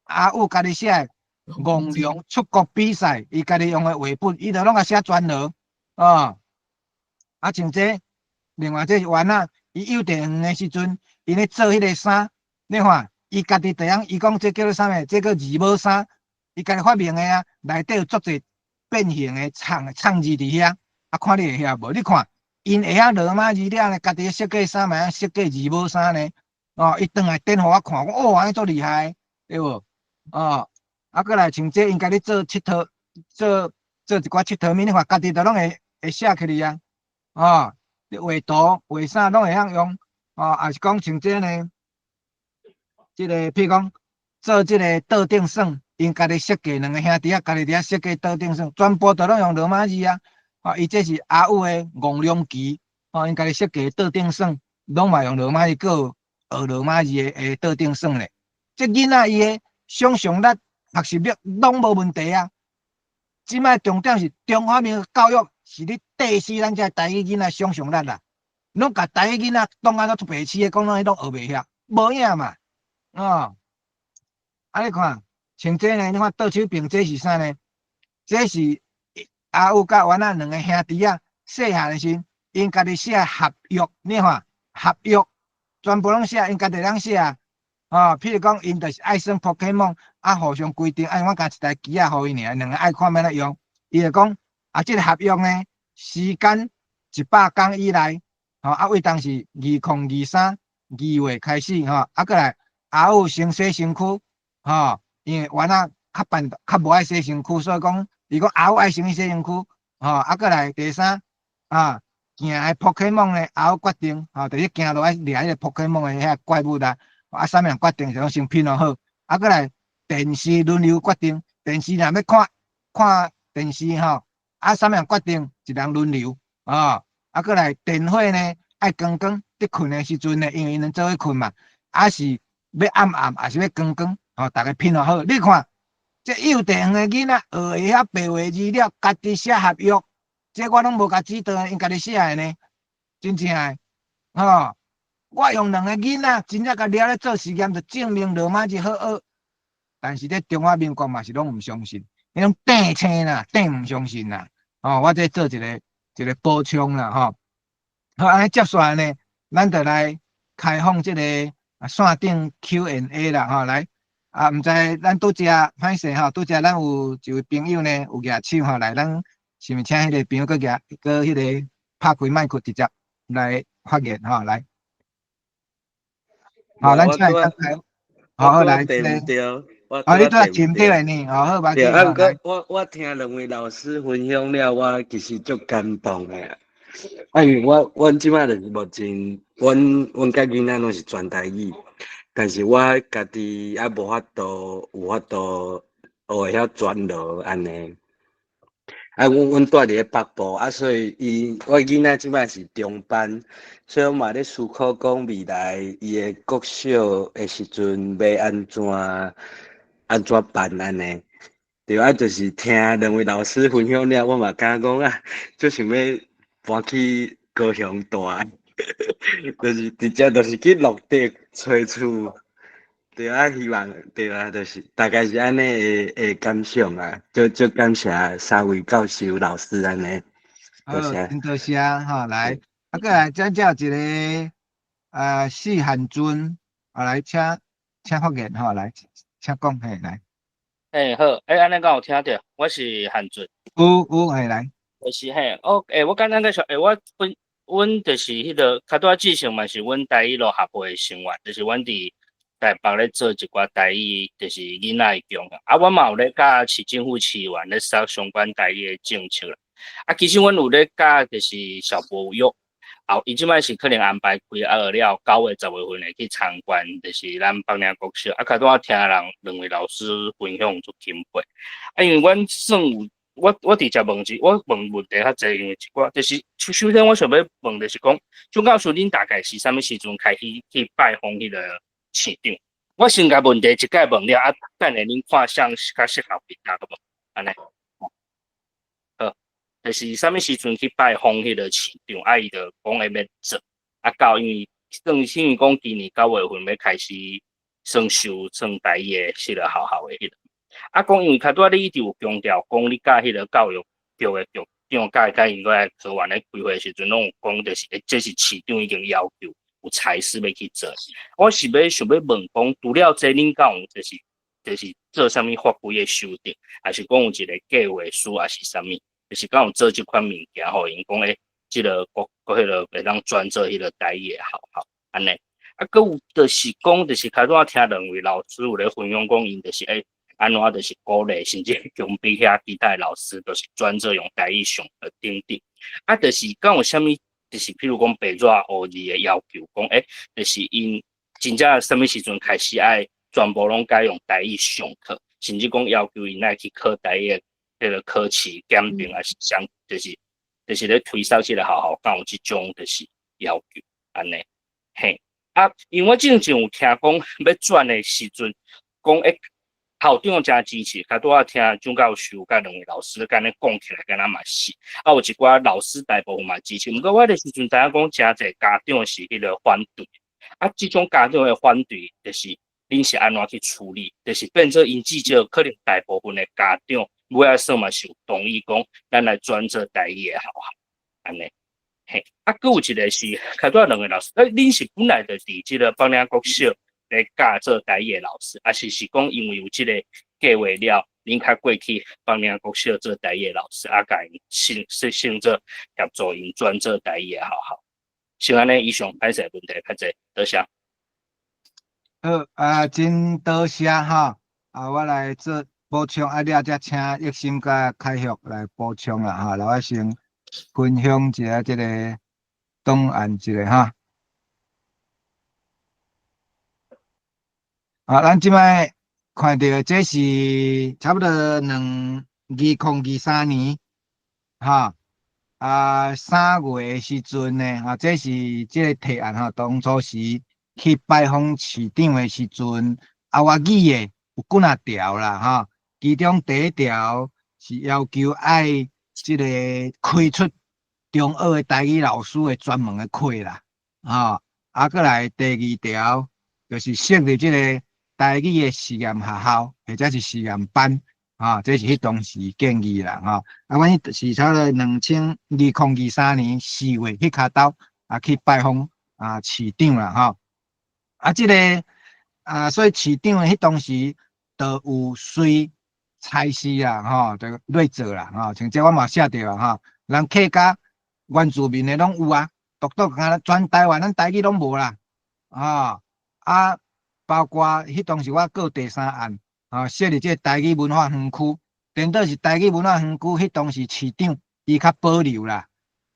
阿母家己寫戇龍出國比賽，伊家己用的繪本，伊就攏共寫全落，哦。啊，像這，另外這是原仔，伊幼稚園的時陣，伊咧做彼个衫，你看，伊家己就曉，伊講這叫做啥物？這叫字母衫，伊家己發明的啊，內底有足濟變形的藏藏字佇遐，啊，看你會曉無？你看，𪜶會曉羅馬字了呢，家己設計衫嘛，設計字母衫呢，哦，伊轉來展予我看，講哦，按呢足厲害，對無？哦，啊，閣來像這，𪜶家己做𨑨迌，做做一寡𨑨迌物，你看家己都攏會寫起來啊。哦，你畫圖、畫啥攏會曉用，哦，抑是講像這呢，這个譬如講做這个桌頂耍， 𪜶家己設計兩个兄弟仔，家己佇遐設計桌頂耍，全部都攏用羅馬字啊！吼，伊這是阿武的戇龍棋，吼，𪜶家己設計桌頂耍，攏嘛用羅馬字，閣有學羅馬字的桌頂耍咧。這囡仔伊的想像力、學習力攏無問題啊！這擺重點是中華民國教育是咧綴死咱這台語囡仔想像力啦，攏共台語囡仔當按怎做白痴的，講攏攏學袂曉，無影嘛，哦！啊，你看，像這呢，你看倒手邊這是啥呢？這是阿武佮阮仔兩个兄弟仔細漢的時，𪜶家己寫合約，你看合約全部攏寫，𪜶家己通寫。哦，譬如講，𪜶就是愛耍 Pokemon，啊，互相規定，愛我共一台機仔予𪜶爾，兩个愛看欲按怎用。伊就講，啊，這个合約呢，時間100工以內，吼，啊，為當時2023 2月開始，吼，啊，閣來阿武先洗身軀，吼，因為阮仔較笨，較無愛洗身軀，所以講，伊講阿武愛先去洗身軀，吼，啊，閣來第三，啊，行的 Pokemon 呢，阿武決定，吼，就是行路愛掠彼個 Pokemon 的遐怪物啦。啊，啥物人決定是攏先拼好，啊，閣來電視輪流決定，電視若欲看看電視吼，啊，啥物人決定一人輪流，啊，啊，閣來電火呢，愛光光，佇睏的時陣呢，因為𪜶做伙睏嘛，啊是欲暗暗，抑是欲光光，吼，逐家拼好。你看，這幼稚園的囡仔學會曉白話字了，家己寫合約，這我攏無共指導，𪜶家己寫的呢，真正的，吼。我用兩个囡仔真正共掠咧做實驗，就證明羅馬字好學。但是咧中華民國嘛是攏毋相信，彼種硩青啦，硩毋相信啦。吼，我這做一个一个補充啦，吼。好，按呢接煞來呢，咱就來開放這个線頂 Q&A 啦，吼，來。啊，毋知咱拄才歹勢吼，拄才咱有一位朋友呢有舉手吼，來，咱是毋是請彼个朋友閣舉，閣彼个拍開麥克直接來發言吼，來。好，咱請伊開。好，來，哦，你拄仔前對的呢，好，好，對，啊，毋過我聽兩位老師分享了，我其實足感動的。啊，因為我阮這擺就是目前，阮佮囡仔攏是全台語，但是我家己猶無法度有法度學會曉全羅按呢。啊，阮住佇咧北部，啊，所以伊我囡仔這擺是中班，所以我嘛咧思考講未來伊的國小的時陣欲按怎按怎辦按呢？對啊，就是聽兩位老師分享了，我嘛感覺講啊，足想欲搬去高雄住，就是直接就是去落地揣厝。對啊，希望對啊，就是大概是按呢的的感想啊，足足感謝三位教授老師按呢。好，真多謝吼，來，啊，閣來，咱遮有一个謝漢尊，啊，來，請請發言吼，來，請講嘿，來。欸好，欸按呢敢有聽著？我是漢尊。有有嘿來。就是嘿，哦，欸，我簡單介紹，欸，我本阮就是彼个較拄仔志成嘛是阮台語路協會的成員，就是阮佇台北咧做一寡台語，就是囡仔的教育。啊，阮嘛有咧佮市政府市議員咧說相關台語的政策啦。啊，其實阮有咧佮就是小博約，啊，伊這擺是可能安排開啊了，9月、10月份會去參觀，就是咱北嶺國小。啊，較拄仔聽人兩位老師分享足欽佩。啊，因為阮算有，我直接問一，我問問題較濟，因為一寡就是首先我想欲問就是講，鍾教授恁大概是啥物時陣開始去拜訪彼個市長？我先共問題一概問了，啊，等下恁看啥較適合回答好無？按呢，好，就是啥物時陣去拜訪彼個市長？啊，伊就講會欲做，啊，到因為算是因為講今年9月份欲開始算收算台語的彼个學校的彼个。啊，講因為較拄仔你一直有強調講，你佮彼个教育局的局長，佮𪜶過來科員咧開會的時陣，攏有講，就是，這是市長已經要求有差事欲去做。我是欲想欲問講，除了這，恁敢有就是做啥物法規的修訂，抑是講有一個計劃書，抑是啥物？就是敢有做這款物件，予𪜶講欸，這个國國彼个會當轉做彼个台語的學校，按呢。啊，閣有就是講，就是較拄仔聽兩位老師有咧分享講，𪜶就是欸，按怎就是鼓勵，甚至強迫遐其他的老師，就是轉做用台語上課等等。啊，就是敢有啥物，就是譬如講白紙黑字的要求，講欸，就是𪜶真正啥物時陣開始愛全部攏改用台語上課，甚至講要求𪜶愛去考台語的彼个考試檢定，抑是啥，就是咧推捒這个學校，敢有這種就是要求按呢？嘿，啊，因為我進前有聽講欲轉的時陣，講欸校長誠支持，較拄仔聽蔣教授佮兩位老師按呢講起來，敢若嘛是，啊有一寡老師大部分嘛支持，毋過我彼個時陣知影講誠濟家長是彼个反對，啊，這種家長的反對，就是恁是按怎去處理？就是變做𪜶至少可能大部分的家長尾仔算嘛是有同意講，咱來轉做台語的學校，按呢。嘿，啊，閣有一個是，較拄仔兩个老師，欸，恁是本來就佇這个北嶺國小咧教做台語的老師，抑是是講因為有這个計劃了，恁較過去北嶺國小做台語的老師，啊，共𪜶先先先做協助𪜶轉做台語的學校。先按呢，以上歹勢問題較濟，多謝。好，啊，真多謝吼，啊，我來做補充，啊，了才請益心佮開學來補充啦，吼，來我先分享一下這个檔案一下哈。啊，咱這擺看著這是差不多2023年，哈，啊3月的時陣呢，啊，這是這个提案吼，當初時去拜訪市長的時陣，啊，我擬的有幾若條啦，哈，其中第一條是要求愛這个開出中學的台語老師的專門的課啦，吼，啊，閣來第二條就是設立這个台語的實驗學校，或者是實驗班，啊，這是彼當時建議啦，吼。啊，阮是差不多2023年4月彼跤兜啊去拜訪啊市長啦，吼。啊，這个啊，所以市長彼當時就有隨差事啦，吼，就咧做啦，吼。像這我嘛寫著啊，吼，人客家原住民的攏有啊，獨獨敢若全台灣咱台語攏無啦，啊啊。包括彼當時我閣第三案，啊，設立這個台語文化園區，顛倒是台語文化園區，彼當時市長伊較保留啦，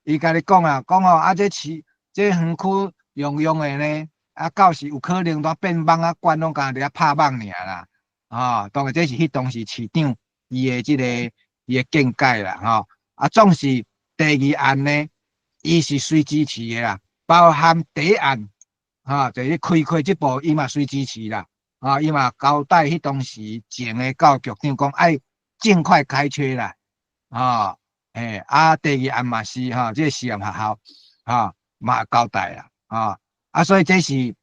伊共你講啊，講吼啊，這市這園區用用的呢，啊，到時有可能都變蠓仔館，攏干焦佇遐拍蠓爾啦，啊，當然這是彼當時市長伊的這個伊的見解啦，吼，啊，總是第二案呢，伊是隨支持的啦，包含第一案。哈，就是開課這步，伊嘛隨支持啦。啊，伊嘛交代彼當時前的教育局長講，愛盡快開缺啦。啊，欸，啊，第二案嘛是吼，這個實驗學校，哈，嘛交代啦。啊，啊，所以這是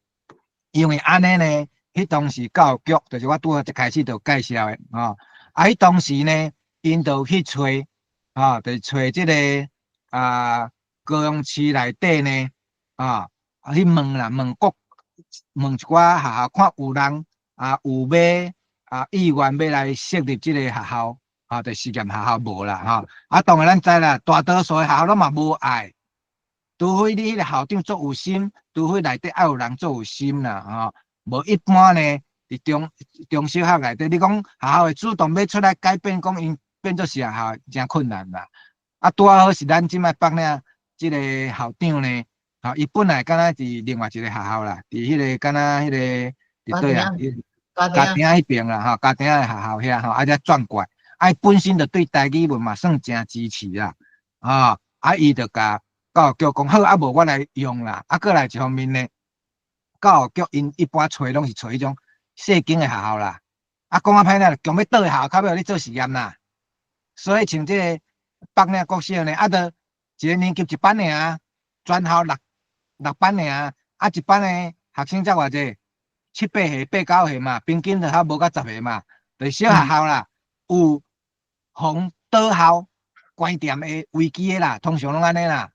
因為按呢呢，彼當時教育局就是我拄仔一開始就介紹的，啊，啊，彼當時呢，𪜶就去揣，啊，就揣這個啊，高雄市內底呢，啊。去問啦，問國，問一寡學校，看有人啊有欲啊意願欲來設立這個學校，啊，就實驗學校無啦，吼。啊，當然咱知啦，大多數的學校攏嘛無愛，除非你彼个校長足有心，除非內底愛有人足有心啦，吼。無一般呢，佇中中小學內底，你講學校會主動欲出來改變，講𪜶變做實驗學校，誠困難啦。啊，拄仔好是咱這擺北嶺這个校長呢。吼，伊本來敢若佇另外一個學校啦，佇彼个敢若彼个佇佗啊？家庭彼邊啦，吼，家庭的學校遐吼，啊才轉過來，啊，伊本身就對台語文嘛算誠支持啦，啊，啊，伊就共教育局講好，啊無我來用啦，啊，閣來一方面呢，教育局𪜶一般揣攏是揣彼種細間的學校啦，啊，講較歹聽，強欲倒的學校較欲予你做實驗啦，所以像這个北嶺國小呢，啊，著一個年級一班爾，全校六班爾，啊，一班的學生才偌濟，七八歲、八九歲嘛，平均就較無到十個嘛，就小學校啦，有予倒校關店的危機的啦，通常攏按呢啦，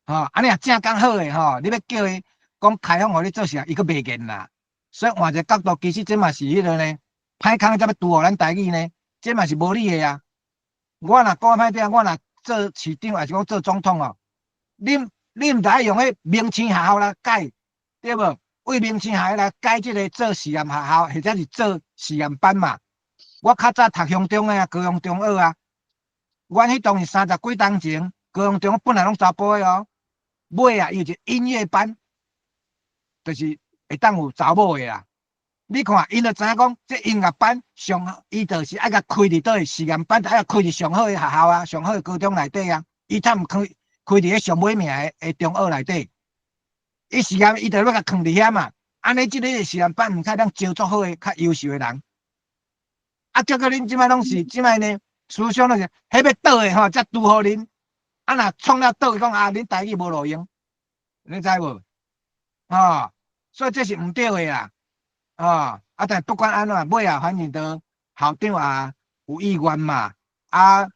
吼，按呢若正剛好的吼，你欲叫伊講開放予你做啥，伊閣袂願啦。所以換一個角度，其實這嘛是彼个呢，歹空才欲拄予咱台語呢，這嘛是無理的啊。我若講歹聽，我若做市長，抑是講做總統哦，你毋知愛用彼明星學校來改，對無？為明星學校來改這个做實驗學校，或者是做實驗班嘛。我較早讀鄉中的啊，高雄中學啊，阮彼當時三十幾冬前，高雄中學本來攏查埔的哦。尾啊，伊有一個音樂班，就是會當有查某的啦。你看，𪜶就知影講，這音樂班上，伊就是愛共開佇佗位實驗班，愛共開佇上好的學校啊，上好的高中內底啊。伊才毋開開佇彼上尾名的中學內底。伊實驗，伊就欲共囥佇遐嘛。按呢，這个實驗班毋會當招足好的、較優秀的人。啊，結果恁這擺攏是這擺呢，思想攏是，彼欲倒的吼，才拄予恁。啊，若創了倒，講啊，恁台語無路用，你知無？吼，所以這是毋對的啦。哦，啊，但不管按怎，尾後反正都校長也有意願嘛，啊，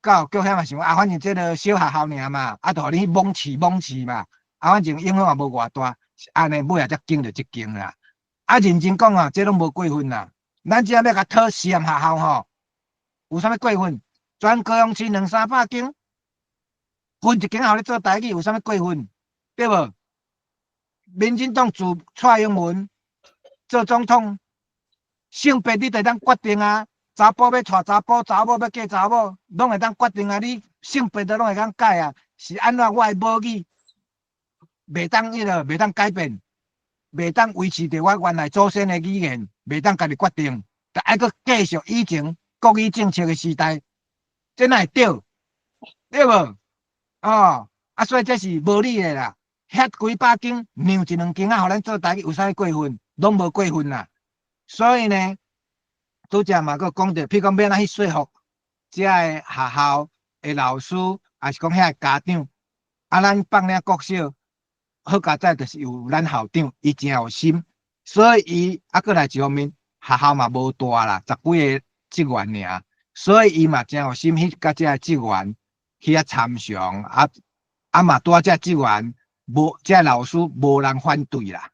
教育局遐嘛想啊，反正這个小學校爾嘛，啊，就予恁去摸試摸試嘛，啊，反正影響也無偌大，是按呢，尾後才經著這間啦。啊，認真講啊，這攏無過分啦。咱這欲共討實驗學校吼，有啥物過分？全高雄市兩三百間，分一間予咧做台語，有啥物過分？對無？民進黨自蔡英文做總統，性別你就會當決定啊，查埔欲娶查埔，查某欲嫁查某，攏會當決定啊。你性別都攏會當改啊，是按怎我的母語袂當彼個，袂當改變，袂當維持著我原來祖先的語言，袂當家己決定，就愛閣繼續以前國語政策的時代，這哪會對？對無？哦，啊，所以這是無理的啦。遐幾百間讓一兩間仔，予咱做台語，有啥物過分？攏無過分啦。所以呢，拄才嘛閣講著，譬如講欲按怎去說服遮个學校的老師，抑是講遐个家長，啊，咱放領國小，好佳哉，就是有咱校長，伊誠有心，所以伊啊，閣來一方面，學校嘛無大啦，十幾个職員爾，所以伊嘛誠有心去佮遮个職員去遐參詳，啊啊嘛拄仔遮職員無，遮老師無人反對啦，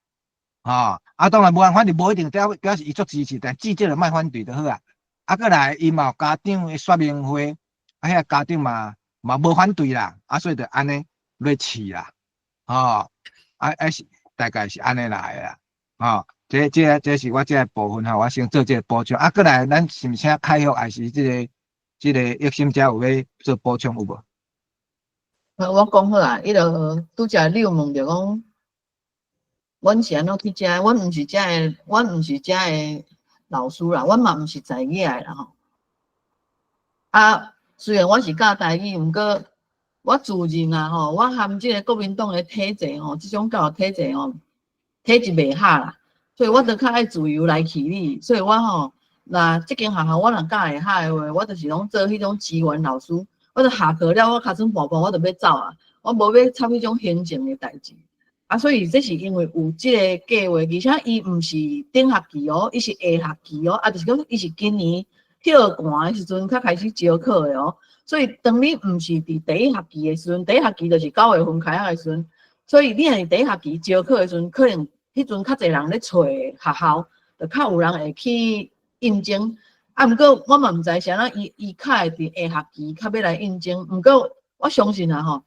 吼，啊當然無人反對，無一定表示伊足支持，但至少就莫反對就好啊。啊，閣來伊嘛有家長的說明會，啊，遐家長嘛無反對啦，啊，所以就按呢來試啦，吼，啊啊是大概是按呢來的啦，吼，這是我這个部分吼，我先做這个補充。啊，閣來咱是毋是請開學，還是這個益心遮有欲做補充有無？我講好啊，彼個拄才你有問著講，阮是按怎去遮？阮毋是遮的，阮毋是遮的老師啦，阮嘛毋是在業的啦吼。啊，雖然我是教台語，毋過我自認啊吼，我含這個國民黨的體制吼，這種教育體制吼，體質袂合啦，所以我都較愛自由來去理。所以我吼，若這間學校我若教會合的話，我就是攏做彼種支援老師。我就下課了，我尻川步步我就欲走啊，我無欲插彼種行政的代誌。啊，所以這是因為有這個計劃，而且伊毋是頂學期哦，伊是下學期哦，啊，就是講伊是今年歇寒的時陣才開始招考的哦。所以當你毋是佇第一學期的時陣，第一學期就是9月份開學的時陣，所以你若是第一學期招考的時陣，可能彼陣較濟人咧揣學校，就較有人會去應徵。啊，毋過我嘛毋知是按怎伊較會佇下學期較欲來應徵。毋過我相信啊吼，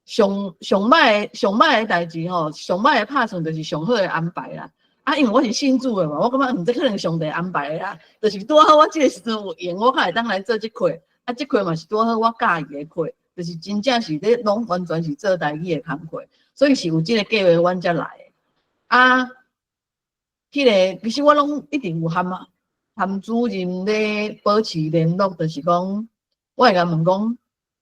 上歹的代誌吼，上歹的拍算就是上好的安排啦。啊，因為我是信主的嘛，我感覺這可能上帝安排的啦，就是拄好我這個時陣有閒，我較會當來做這課。啊，這課嘛是拄好我佮意的課，就是真正是咧攏完全是做台語的工課，所以是有這個計劃，阮才來的。啊，彼個其實我攏一定有含主任咧保持聯絡，就是講，我會共問講，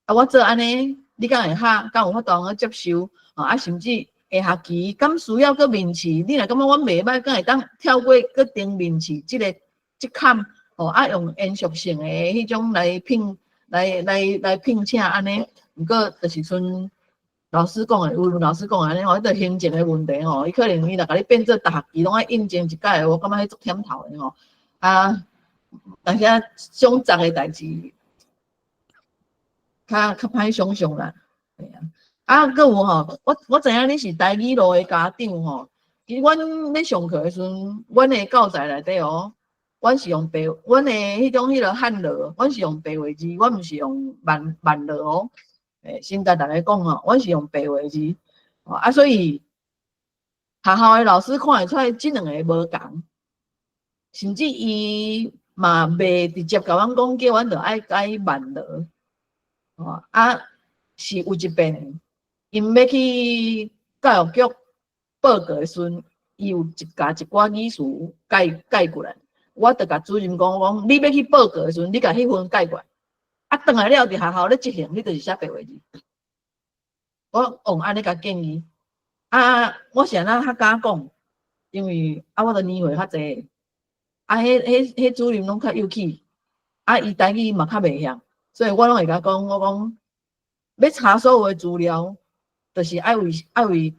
啊，我做按呢，你敢會合？敢有法度去接受？啊，甚至下學期敢需要閣面試？你若感覺阮袂䆀，敢會當跳過閣重面試這个這坎？吼，啊，用延續性的彼種來聘來聘請按呢？毋過就是賰老師講的，有老師講的按呢吼，彼個行政的問題吼，伊可能伊若共你變做逐學期攏愛應徵一屆，我感覺彼足忝頭的吼。啊，但是這種雜的代誌，較歹想象啦。對啊，啊，閣有吼，我知影你是台語路的家長吼。其實阮咧上課的時陣，阮的教材內底哦，阮是用白，阮的彼種彼个漢羅，阮是用白話字，阮毋是用慢羅哦。先共大家講吼，阮是用白話字，啊，所以學校的老師看會出來這兩个無仝，甚至伊嘛袂直接共阮講，叫阮著愛改慢羅，哦，啊，是有一遍，𪜶欲去教育局報告的時陣，伊有一共一寡語詞改改過來。我就共主任講，我講你欲去報告的時陣，你共彼份改過來。啊，轉來了佇學校咧執行，你就是寫白話字。我用按呢共建議。啊，我是按怎較敢講？因為啊，我著年歲較濟，啊，彼主任攏較幼齒，啊，伊台語嘛較袂曉，所以我攏會共講，我講欲查所有的資料，就是愛為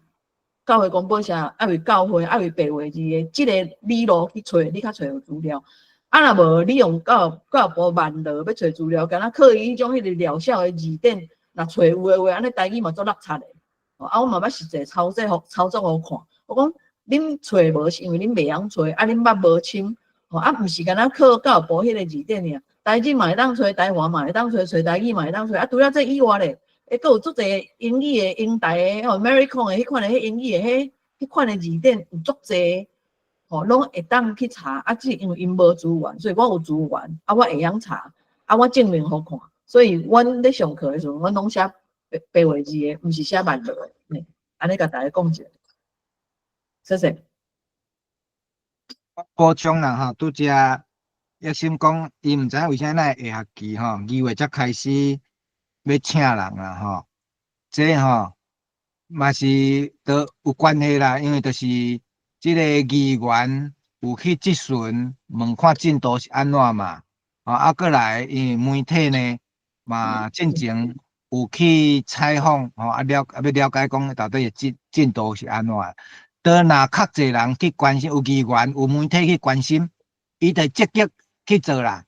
教會廣播社，愛為教會，愛為白話字的這个理路去揣，你較揣著資料。啊，若無你用教育部萬樂欲揣資料，敢若靠伊彼種彼个療效的字典，若揣有的話，按呢台語嘛足落漆的。啊，我嘛捌實際操作予看，我講恁揣無是因為恁袂曉揣，啊，恁捌無深，吼，啊，毋是敢若靠教育部彼个字典爾，台語嘛會當揣，台華嘛會當揣，揣台語嘛會當揣，啊，除了這以外咧，會閣有足濟英語的、英台的、吼 Mary 的彼款的、彼英語的、彼款的字典有足濟，吼，攏會當去查。啊，只是因為𪜶無資源，所以我有資源，啊，我會曉查，啊，我證明予看，所以阮咧上課的時陣，阮攏寫白話字的，毋是寫萬樂的，按呢共大家講一下。謝謝。補充啦吼，拄才一心講，伊毋知影為啥咱下學期吼2月才開始欲請人啦吼，這吼嘛是都有關係啦，因為就是這个議員有去質詢問看進度是按怎嘛，吼啊，閣來因為媒體呢嘛進前有去採訪吼啊了啊欲了解講到底的進度是按怎。當若較濟人去關心，有議員、有媒體去關心，伊就積極去做啦，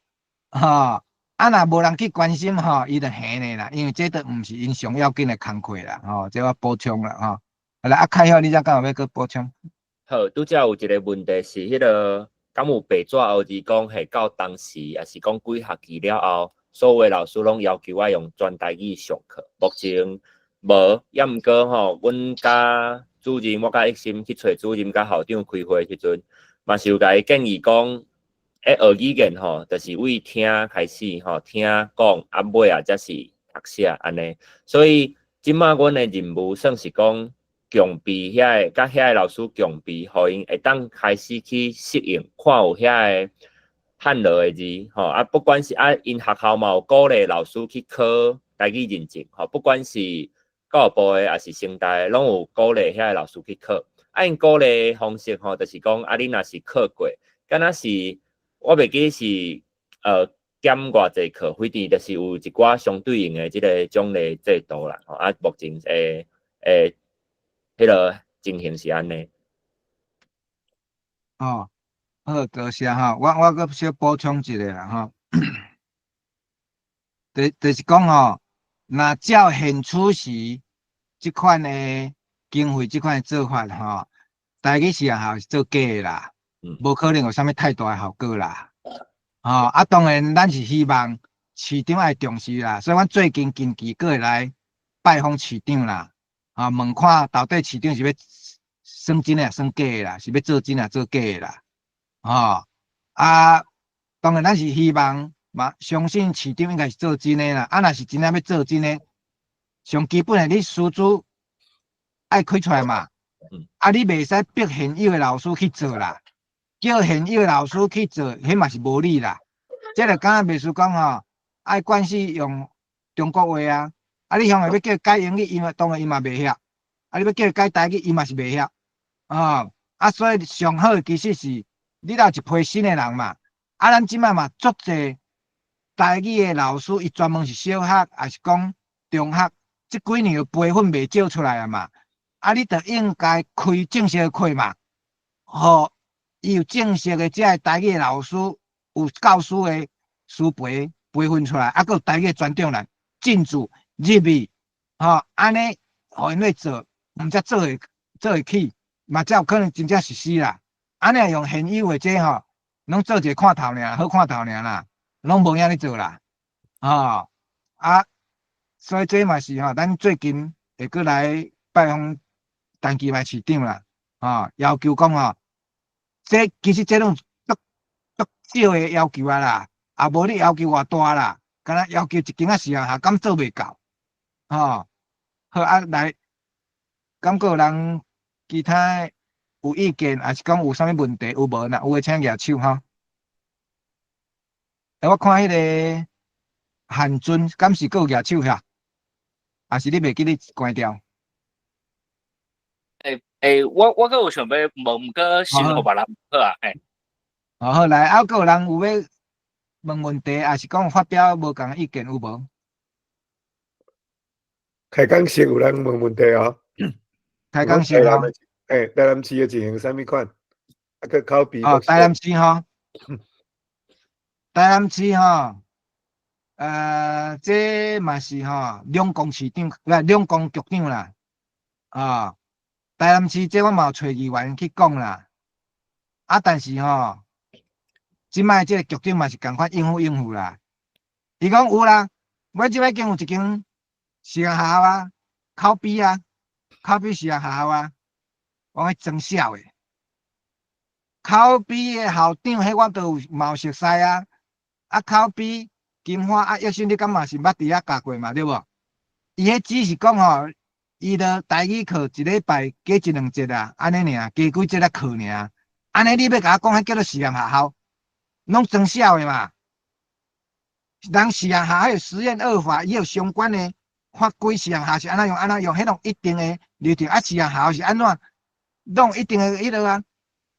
吼。啊，若無人去關心吼，伊就閒咧啦，因為這都毋是𪜶上要緊的工課啦，吼。這我補充啦，吼。來，啊，開曉你遮敢有欲閣補充？好，拄才有一个問題是，彼个敢有白紙黑字講係到當時，抑是講幾學期了後，所有的老師攏要求愛用全台語上課。目前無，抑毋過吼，阮佮主任，我佮一心去揣主任佮校長開會時陣，嘛是有共伊建議講，學語言吼，就是為聽開始吼，聽講啊尾啊才是讀寫按呢。所以這馬阮的任務算是講，共備遐个，佮遐个老師共備，予𪜶會當開始去適應，看有遐个漢樂的字吼啊，不管是啊，𪜶學校嘛有鼓勵老師去考台語認證吼，不管是教育部的抑是成大的，攏有鼓勵遐个老師去考。啊，𪜶鼓勵的方式吼，就是講啊，恁若是考過，敢若是我袂記是減偌濟課，反正就是有一寡相對應的這个獎勵制度啦。吼啊，目前彼个情形是按呢。哦，好，多謝吼，我閣小補充一下啦吼。就是講吼，若照現此時這款的經費，這款的做法吼，台語實驗校是做假的啦，無可能有啥物太大的效果啦。吼，啊，當然咱是希望市長愛重視啦，所以阮最近近期閣會來拜訪市長啦，啊，問看到底市長是欲算真的算假的啦，是欲做真抑做假的啦，吼，啊，當然咱是希望嘛，相信市長應該是做真的啦，啊，若是真正欲做真的，上基本的你師資愛開出來嘛，啊，你袂使逼現有的老師去做啦，叫現有的老師去做，彼嘛是無理啦。這就敢若袂輸講吼，愛慣勢用中國話啊，啊，你向來欲叫伊改英語，伊嘛當然伊嘛袂曉，啊，你欲叫伊改台語，伊嘛是袂曉，啊，啊，所以上好其實是你若有一批新的人嘛，啊，咱這擺嘛足濟台語的老師，伊專門是小學，抑是講中學，這幾年的培訓袂少出來啊嘛，啊，你就應該開正式的課嘛，予伊有正式的這个台語的老師，有教師的師培培訓出來，啊，閣有台語的專長人進駐入去，吼，按呢，予𪜶咧做，毋才做會起，嘛才有可能真正實施啦。按呢用現有的這吼，攏做一个看頭爾，好看頭爾啦，攏無影咧做啦，吼，啊，所以這嘛是吼，咱最近會閣來拜訪陳其邁市長啦，吼，要求講吼，這其實這攏足足少的要求啊啦，啊無你要求偌大啦，敢若要求一間仔實驗校，敢做袂到，吼，好啊來，敢閣有人其他有有意見，抑是講有啥物問題有無？若有的請舉手吼。欸，我看彼个韓尊，敢是閣有舉手遐？抑是你袂記得關掉？欸欸，我閣有想欲問，毋過先予別人好啊，欸。哦好，來，啊，閣有人有欲問問題，抑是講發表無仝的意見有無？開講室有人問問題哦。開講室哦。欸，台南市的情形啥物款？啊，閣口碑。哦，台南市吼，台南市吼，這嘛是吼兩江市長，不兩江局長啦，啊，台南市這我嘛有揣議員去講啦，啊，但是吼，這擺這個局長嘛是仝款應付應付啦。伊講有啦，我這擺已經有一間實驗學校啊，口碑啊，口碑實驗學校啊，我講裝痟的，口碑的校長，彼我都有嘛有熟似啊，啊口碑金花啊，葉生你敢嘛是捌佇遐教過嘛，對無？伊彼只是講吼，伊著台語課一禮拜加一兩節啊，按呢爾，加幾節仔課爾，按呢你欲共我講彼叫做實驗學校，攏裝痟的嘛。人實驗學校實驗二法，伊有相關的法規，實驗學校是按怎用按怎用，彼攏一定的流程。啊，實驗學校是按怎，攏一定的彼落啊。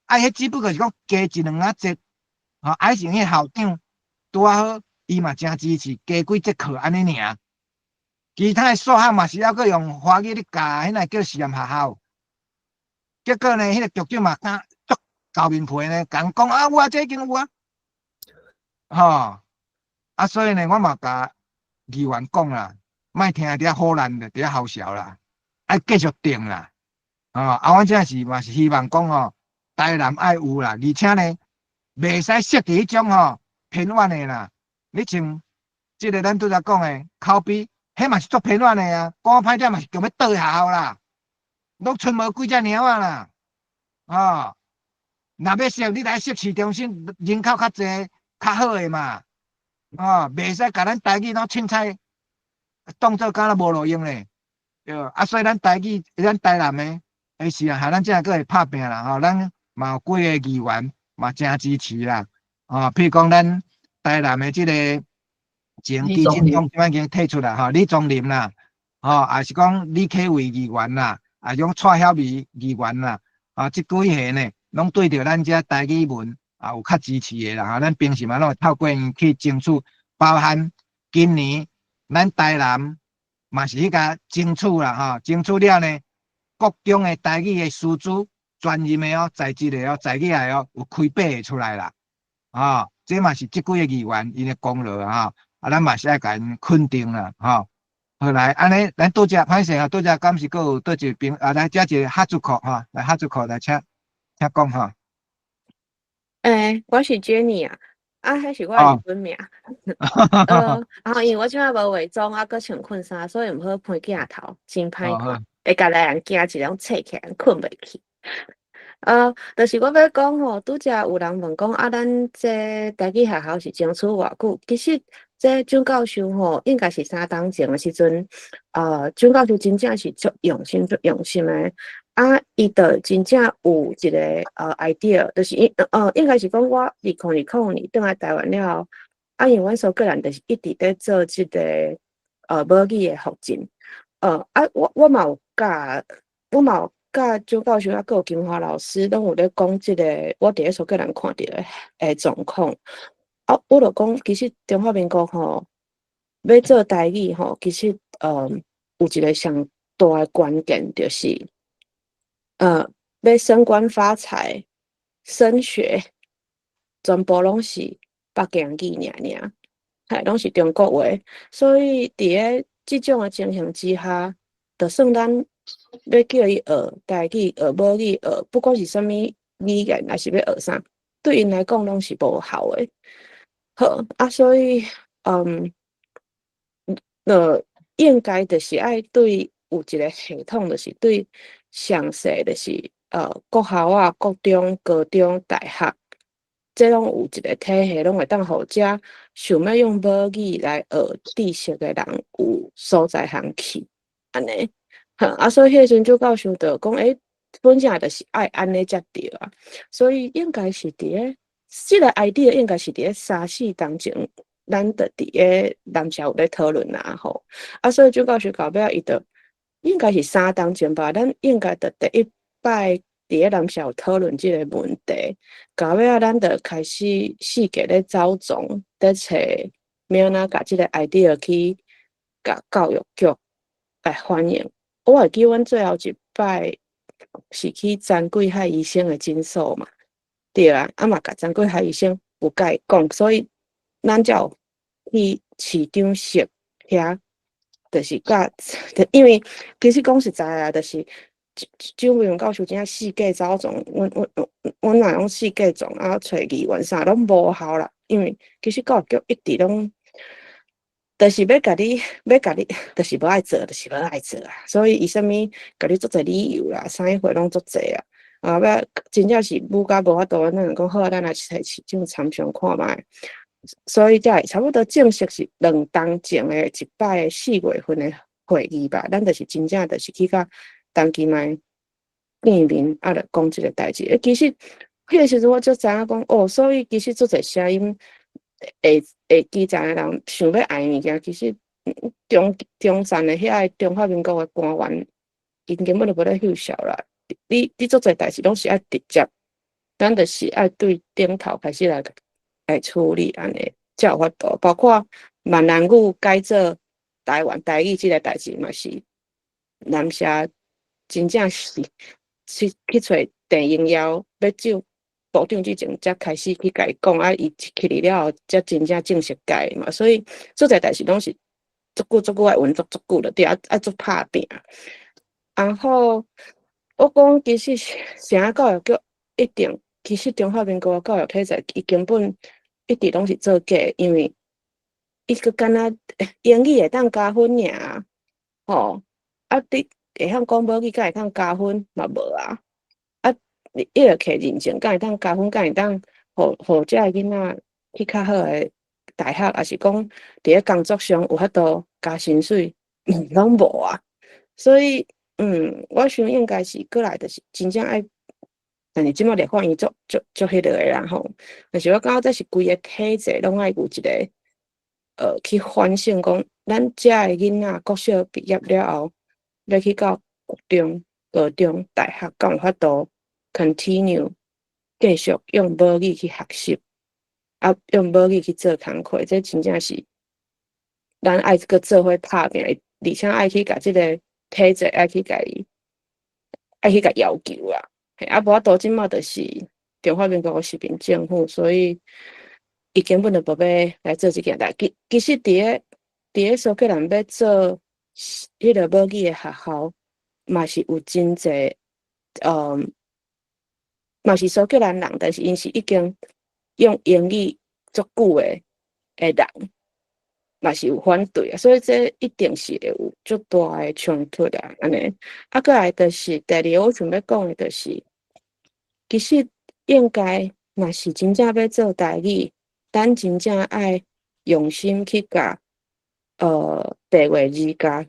啊，彼只不過是講加一兩仔節，吼，啊，是彼校長拄仔好，伊嘛誠支持加幾節課按呢爾。其他的數學嘛是猶閣用華語咧教，彼個叫實驗學校。結果呢，彼個局長嘛敢足厚面皮呢，共人講啊，有啊，這已經有啊，吼。啊，所以呢，我嘛共議員講啦，莫聽佇遐唬爛的，佇遐嘐笑啦，愛繼續定啦，吼，啊，阮這是嘛是希望講吼，台南愛有啦，而且呢，袂使設佇彼種吼偏遠的啦。你像這个咱拄才講的口碑，彼嘛是足偏遠的啊，講歹聽嘛是強欲倒學校啦，攏賰無幾隻貓仔啦，吼，若欲設，你來設市中心，人口較濟，較好的嘛。哦，袂使共咱台語攏凊彩當做敢若無路用咧，對無？啊，所以咱台語，咱台南的，欸是啊，咱這閣會拍拚啦，吼，咱嘛有幾个議員嘛誠支持啦，哦，譬如講咱台南的這个前基進黨這擺已經退出來吼，李宗霖啦，吼，也是講李啟偉議員啦，也是講蔡曉美議員啦，啊，這幾个呢，攏對著咱這台語文啊有較支持的啦，吼，咱平時嘛攏會透過𪜶去爭取，包含今年咱台南嘛是去共爭取啦，吼，爭取了呢，國中的台語的師資專任的哦，在職的哦，在起來哦，有開八个出來啦，吼，這嘛是這幾个議員𪜶的功勞啊，啊，咱嘛是愛共𪜶肯定啦，吼。好來，按呢，咱拄才歹勢啊，拄才敢是閣有佗一邊啊？來，這一个哈主口吼，來哈主口來請請講吼。欸，我是 Jenny 啊，啊，彼是我的日本名。啊，因為我這擺無化妝，啊，閣穿困衫，所以毋好開鏡頭，真歹看，會共來人驚一種醒起來，睏袂去。就是我欲講吼，拄才有人問講啊，咱這台語學校是爭取偌久？其實這蔣教授吼，應該是3冬前的時陣，蔣教授真正是足用心、足用心的。啊，伊就真正有一个idea，就是應該是講我2020年轉來台灣了後，啊，因為阮蘇格蘭就是一直佇做這个母語的復振，啊，我嘛有佮蔣教授啊，閣有金華老師，攏有咧講這个，我佇咧蘇格蘭看著的狀況。啊，我就講，其實中華民國吼，欲做台語吼，其實有一个上大的關鍵就是，欲升官發財、升學，全部攏是北京語爾爾，嘿，攏是中國話。所以佇咧這種的情形之下，就算咱欲叫伊學台語、學母語、學不管是啥物語言，抑是欲學啥，對𪜶來講攏是無效的。好，啊，所以，應該就是愛對有一个系統，就是對詳細，就是國校啊、國中、高中、大學，這攏有一个體系，攏會當予遮想欲用母語來學知識的人有所在通去，按呢。啊，所以彼個時陣蔣教授就講，欸，本正就是愛按呢才對啊。所以應該是佇咧這個 idea 應該是佇咧三四冬前，咱就佇咧南社有咧討論啊吼。啊，所以蔣教授到尾仔伊就應該是3冬前吧，咱應該就第一擺佇咧南社有討論這個問題。到尾仔咱就開始四界咧走傱，咧揣欲按怎共這個 idea 去共教育局來反映。我會記阮最後一擺是去詹桂海醫生的診所嘛，對啊，啊嘛共詹桂海醫生有共伊講，所以咱才有去市長室遐，就是佮，因為其實講實在啊，就是蔣渭文教授真正四界走傱，阮若講四界傱啊，揣議員啥攏無效啦，因為其實教育局一直攏就是欲共你，欲共你，就是無愛做，就是無愛做啊。所以伊啥物共你足濟理由啦，啥物貨攏足濟啊。啊，尾真正是母甲無法度，咱就講好啊，咱來揣市長參詳看覓。所以才會差不多正式是2冬前的一擺4月份的會議吧。咱就是真正就是去共陳其邁見面，啊，就講這個代誌。欸，其實彼個時陣我才知影講，哦，所以其實足濟聲音會會基層的人想欲愛的物件，其實中中層的遐个中華民國的官員，𪜶根本就無咧翕潲啦。你足濟代誌攏是愛直接，咱就是愛對頂頭開始來處理按呢，才有法度。包括閩南語改做台灣台語這個代誌嘛是南社真正是去揣鄭英耀欲上部長之前，才開始去共伊講，啊，伊去了後，才真正正式改嘛。所以足濟代誌攏是足久足久愛運作足久就對，啊愛足拍拚。然後我講其實啥教育局一定，其實中華民國的教育體制，伊根本一直攏是做假，因為伊閣敢若英語會當加分爾，吼，啊你會曉講母語，敢會當加分嘛無啊？啊，你伊著摕認證，敢會當加分，敢會當予予這个囡仔去較好的大學，抑是講佇咧工作上有法度加薪水，攏無啊。所以，我想應該是過來，就是真正愛，但是這擺立法院足足足彼落的啦吼。但是我感覺這是規个體制攏愛有一個，去反省講，咱遮的囡仔國小畢業了後，欲去到國中、高中、大學，敢有法度 continue 繼續用母語去學習，啊，用母語去做工課，這真正是咱愛閣做伙拍拚，而且愛去共這個體制愛去共伊，愛去共要求啊。嘿，啊，無法度這擺就是中華民國的殖民政府，所以伊根本就無欲來做這件代誌。其實佇咧蘇格蘭欲做彼個母語的學校，嘛是有真濟，嘛是蘇格蘭人，但是𪜶是已經用英語足久的人，嘛是有反對啊，所以這一定是會有足大的衝突啊，按呢。啊，過來就是第二個我想欲講的，就是其實應該若是真正欲做台語，咱真正愛用心去共白話字共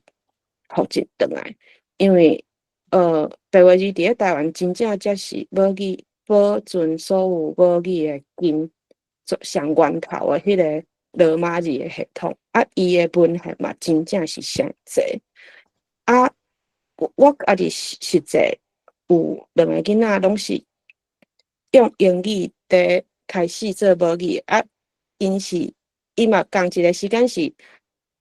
復振轉來，因為白話字佇咧台灣真正才是母語保存所有母語的根，上源頭的彼個羅馬字的系統，啊，伊的文獻嘛真正是上濟。啊，我家己實際有兩個囡仔，攏是用英語佇開始做母語，啊，𪜶是伊嘛仝一个時間是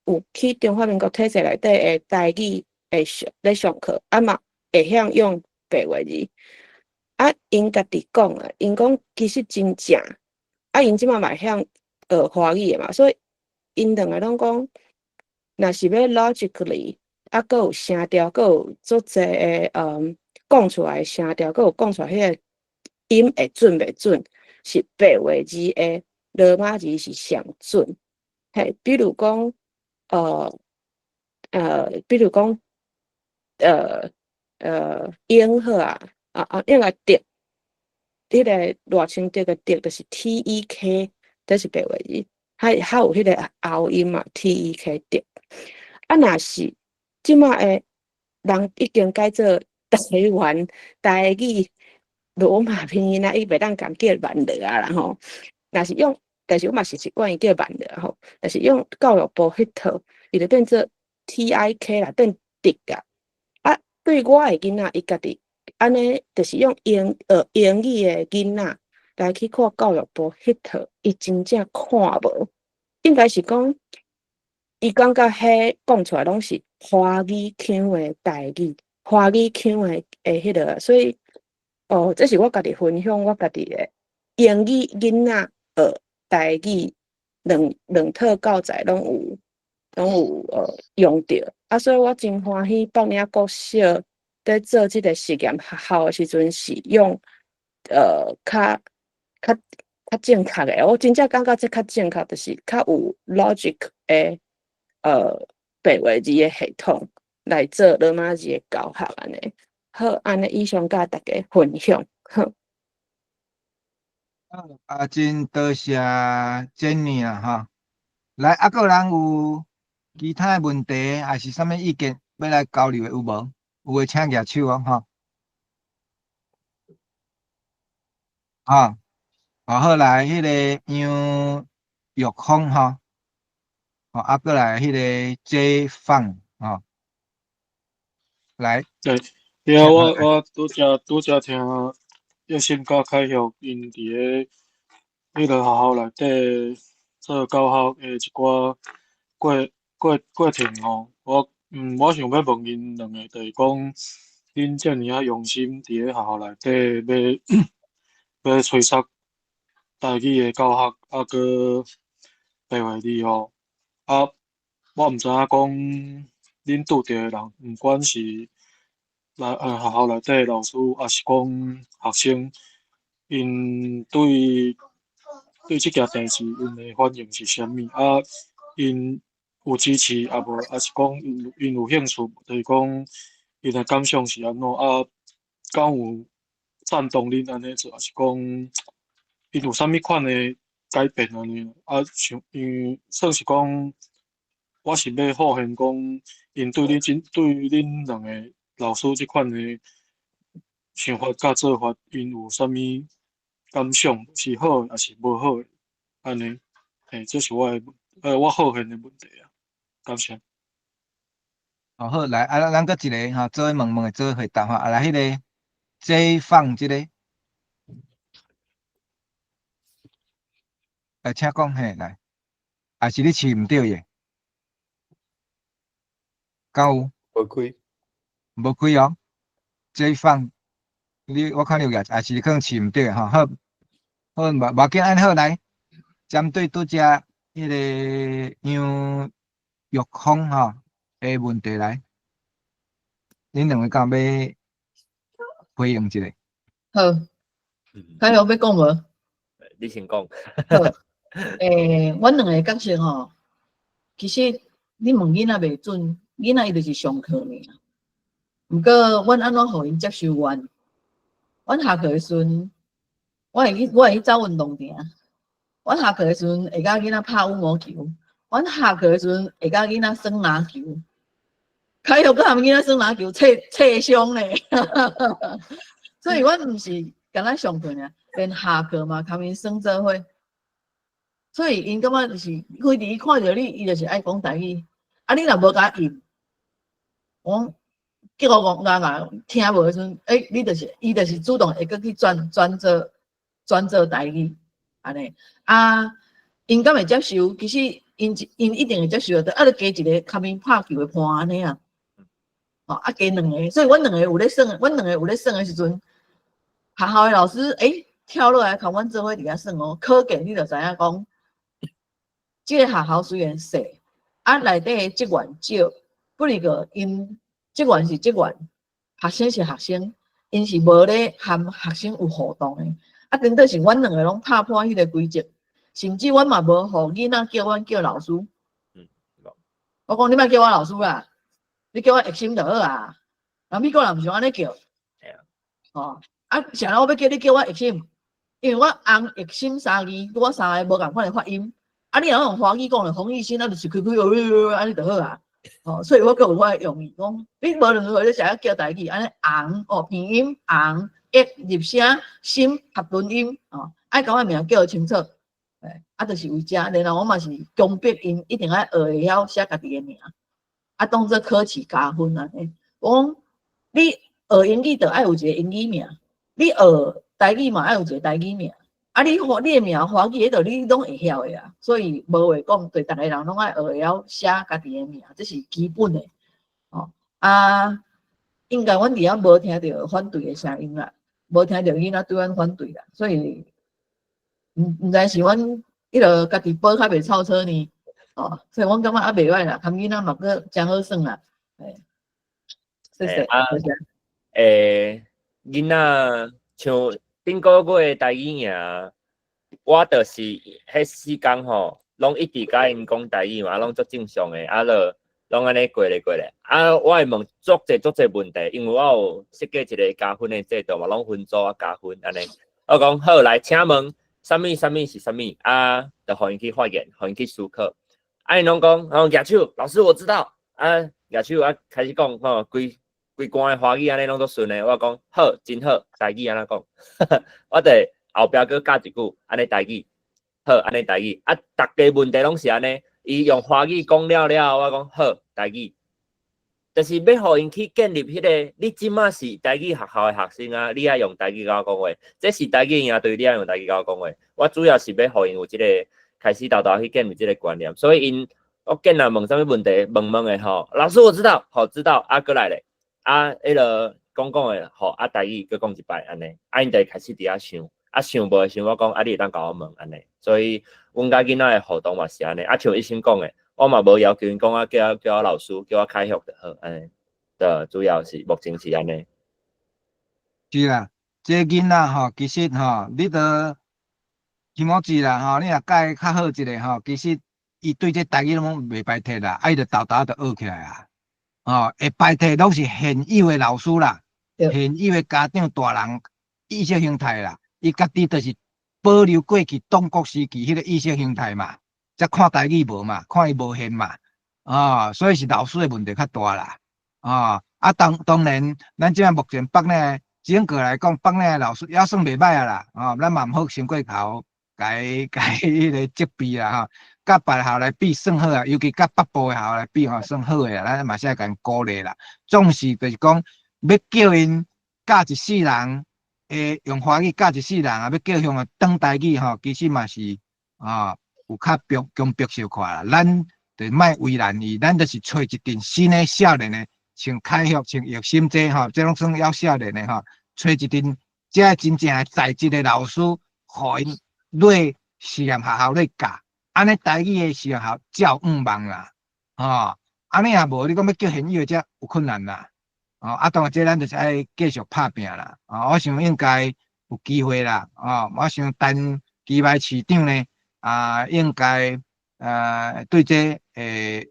有去中華民國體制內底的台語會上咧上課，啊嘛會曉用白話字。啊，𪜶家己講啊，𪜶講其實真正，啊，𪜶這擺嘛會曉學華語的嘛，所以𪜶兩个攏講，若是欲 logically，啊，閣有聲調，閣有足濟的，講出來的聲調，閣有講出來彼个音會準袂準，是白話字的羅馬字是上準。嘿，比如講，英好啊，啊啊，應該竹，彼个賴清德的竹就是 TEK，這是白話字，還有彼個喉音嘛，TEK 竹。啊，若是這擺的人已經改做台灣台語羅馬拼音啊，伊袂當共叫萬樂啊啦吼。若是用，但是我嘛是習慣伊叫萬樂吼。但是用教育部彼套，伊就變做 TIK 啦，變迪啊。啊，對我的囡仔，伊家己按呢，就是用英語的囡仔來去看教育部彼套，伊真正看無。應該是講，伊感覺彼講出來攏是華語腔的台語，華語腔的彼個，所以哦，這是我家己分享我家己的英語囡仔學台語兩套教材攏有用著，啊，所以我真歡喜北領國小佇做這個實驗學校的時陣是用較正確的，我真正感覺這較正確，就是較有 logic 的白話字的系統來做羅馬字的教學按呢。好，按呢以上佮大家分享。好。啊，真多謝 Jenny 啊，吼。來，啊，閣有人有其他的問題，還是啥物意見欲來交流的有無？有的請舉手哦，吼。吼，好來，彼个楊玉峰吼，吼，啊，閣來彼个解放吼，來。對，對啊，我拄才聽葉心佮凱玉𪜶佇咧彼个學校內底做教學的一寡過程吼，我想欲問𪜶兩个，就是講恁遮爾仔用心佇咧學校內底欲催促台語的教學，啊，閣白話字吼，啊，我毋知影講恁拄著的人，毋管是學校內底的老師，抑是講學生，𪜶對這件代誌，𪜶的反應是啥物？啊，𪜶有支持，抑無？抑是講𪜶有興趣，就是講𪜶的感想是按怎？啊，敢有贊同恁按呢做，抑是講𪜶有啥物款的改變按呢？啊，像因為算是講，我是欲好現講，𪜶對恁兩个老師這款的想法佮做法，𪜶有啥物感想？是好的，抑是無好的？按呢，嘿，這是我好現的問題啊。感謝。哦好，來，啊，咱閣一个吼，做伙問問的，做伙回答吼。啊，來，彼个解放這个，來，請講嘿，來，還是你飼毋著伊？敢有？無開。無開哦。解放，你我看你有舉，還是可能飼毋著吼。好，好，無要緊，按呢好來，針對拄才彼个楊玉峰吼的問題來，恁兩个敢欲回應一下？好，凱玉欲講無？你先講。好，阮兩个角色吼，其實你問囡仔袂準，囡仔伊就是上課爾。毋過，阮按怎予𪜶接受阮？阮下課的時陣，我會去走運動場。阮下課的時陣會佮囡仔拍羽毛球。阮下課的時陣會佮囡仔耍籃球。凱玉閣含囡仔耍籃球，切傷咧。所以阮毋是干焦上課爾，連下課嘛共𪜶耍做伙。所以𪜶感覺就是，開佇伊看著你，伊就是愛講台語。啊，你若無共伊應，我結果講啊聽無的時陣，欸，你就是，伊就是主動會閣去轉做台語，按呢。啊，𪜶敢會接受？其實𪜶一定會接受的，啊，就加一个共𪜶拍球的伴按呢啊。哦，啊，加兩个，所以阮兩个有咧耍，阮兩个有咧耍的時陣，學校的老師欸跳落來共阮做伙佇遐耍哦，可見你就知影講，這个學校雖然細，啊內底的職員少，不過𪜶職員是職員，學生是學生，𪜶是無咧含學生有互動的。啊，顛倒是阮兩个攏拍破彼个規則，甚至阮嘛無予囡仔叫阮叫老師。我講你莫叫我老師啦，你叫我奕心就好啊。人美國人毋是按呢叫。哦，啊，啥人我欲叫你叫我奕心，因為我翁奕心三字，我三个無仝款的發音。啊，你若用華語講就馮奕心，啊，就是開開按呢就好啊。哦，所以我閣有我的用意，講你無論如何你是愛叫台語，按呢紅哦，拼音紅，一入聲，心合唇音哦，愛共我名叫清楚，欸，啊，就是為這，然後我嘛是強迫𪜶一定愛學會曉寫家己的名，啊，當做考試加分按呢。我講你學英語就愛有一個英語名，你學台語嘛愛有一個台語名，啊，你華你的名華語彼度你攏會曉的啊，所以無話講，對逐个人攏愛學會曉寫家己的名，這是基本的。哦，啊，應該阮佇遐無聽著反對的聲音啦，無聽著囡仔對阮反對啦，所以毋知是阮彼落家己補較袂臭草呢？哦，所以阮感覺也袂䆀啦，含囡仔嘛閣誠好耍啦，欸，謝謝，啊，多謝。欸，囡仔像頂個月台語營，我就是彼四工吼，攏一直共𪜶講台語嘛，攏足正常的，啊，就攏按呢過咧過咧。啊，我會問足濟足濟問題，因為我有設計一個加分的制度嘛，攏分組啊加分按呢。我講好來，請問啥物啥物是啥物？啊，就予𪜶去發言，予𪜶去思考。啊，𪜶攏講，哦，舉手，老師我知道。啊，舉手啊，開始講吼，規規關的華語按呢攏足順的。我講好，真好，台語按怎講？我就後壁閣加一句，按呢台語，好，按呢台語。啊，逐个問題攏是按呢，伊用華語講了了後，我講好，台語。就是欲予𪜶去建立彼個，你這馬是台語學校的學生啊，你愛用台語共我講話，這是台語營隊，你愛用台語共我講話。我主要是欲予𪜶有這個開始沓沓去建立這個觀念，所以𪜶我見人問啥物問題，問問的吼，老師我知道，好知道，啊閣來咧，啊彼落講講的吼，啊台語閣講一擺按呢，啊𪜶就會開始佇遐想，啊想無會想我講，啊你會當共我問按呢，所以阮佮囡仔的互動嘛是按呢，啊像醫生講的，我嘛無要求𪜶講啊，叫我老師，叫我開學就好，按呢，就主要是目前是按呢。是啦，這個囡仔吼，其實吼，你著気持ち啦吼，你若教伊較好一下吼，其實伊對這台語攏袂排斥啦，啊伊就沓沓就學起來啊。吼，會排斥攏是現有的老師啦，現有的家長大人意識形態啦，伊家己就是保留過去黨國時期彼個意識形態嘛，才看台語無嘛，看伊無現嘛，哦，所以是老師的問題較大啦，哦，啊當然，咱這目前北嶺整個來講，北嶺的老師也算袂䆀啊啦，哦，咱嘛毋好傷過頭，共彼個責備啦吼，佮別校來比算好啊，尤其佮北部的學校來比吼，算好的啊，咱嘛是愛共𪜶鼓勵啦。總是就是講，欲叫𪜶教一世人，會用華語教一世人啊，欲叫向轉台語吼，其實嘛是啊，有較強強迫小可啦。咱就莫為難伊，咱就是揣一陣新的少年的，像開學、像葉心這吼，這攏算猶少年的吼，揣一陣這真正的在職的老師，予𪜶落實驗學校咧教，按呢台語的實驗學校才有向望啦，吼，按呢若無，你講欲叫現有的這有困難啦，哦，啊，當然這咱就是愛繼續拍拚啦，哦，我想應該有機會啦，哦，我想陳其邁市長呢，啊，應該對這會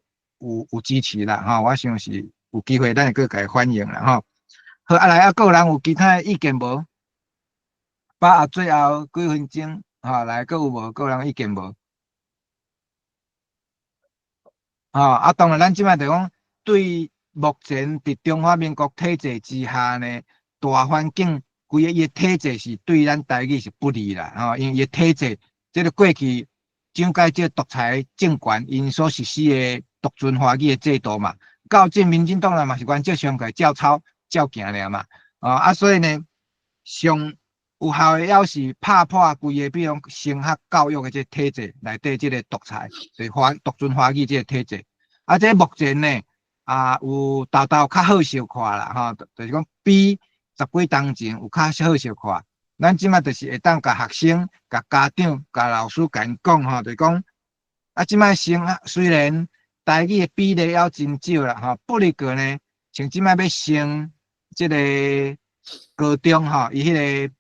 有支持啦，吼，我想是有機會，咱會閣共伊反映啦，吼。好，啊來啊，閣有人有其他的意見無？把握最後幾分鐘，吼，來，閣有無？閣有人意見無？吼，啊，當然，咱這擺就講對目前佇中華民國體制之下呢，大環境規个伊的體制是對咱台語是不利啦，吼，因為伊的體制，這個過去蔣介石獨裁政權𪜶所實施的獨尊華語的制度嘛，到這民進黨來嘛是原則上會照抄照行爾嘛，哦啊，所以呢，上有效的猶是拍破規个，比如講升學教育的這個體制內底這個獨裁，就是華獨尊華語這個體制。啊，這目前呢，啊有沓沓較好小可啦，吼，就是講比十幾冬前有較好小可。咱這擺就是會當共學生、共家長、共老師共𪜶講吼，就是講啊，這擺升學雖然台語的比例猶真少啦，吼，不過呢，像這擺欲升這個高中吼，伊彼個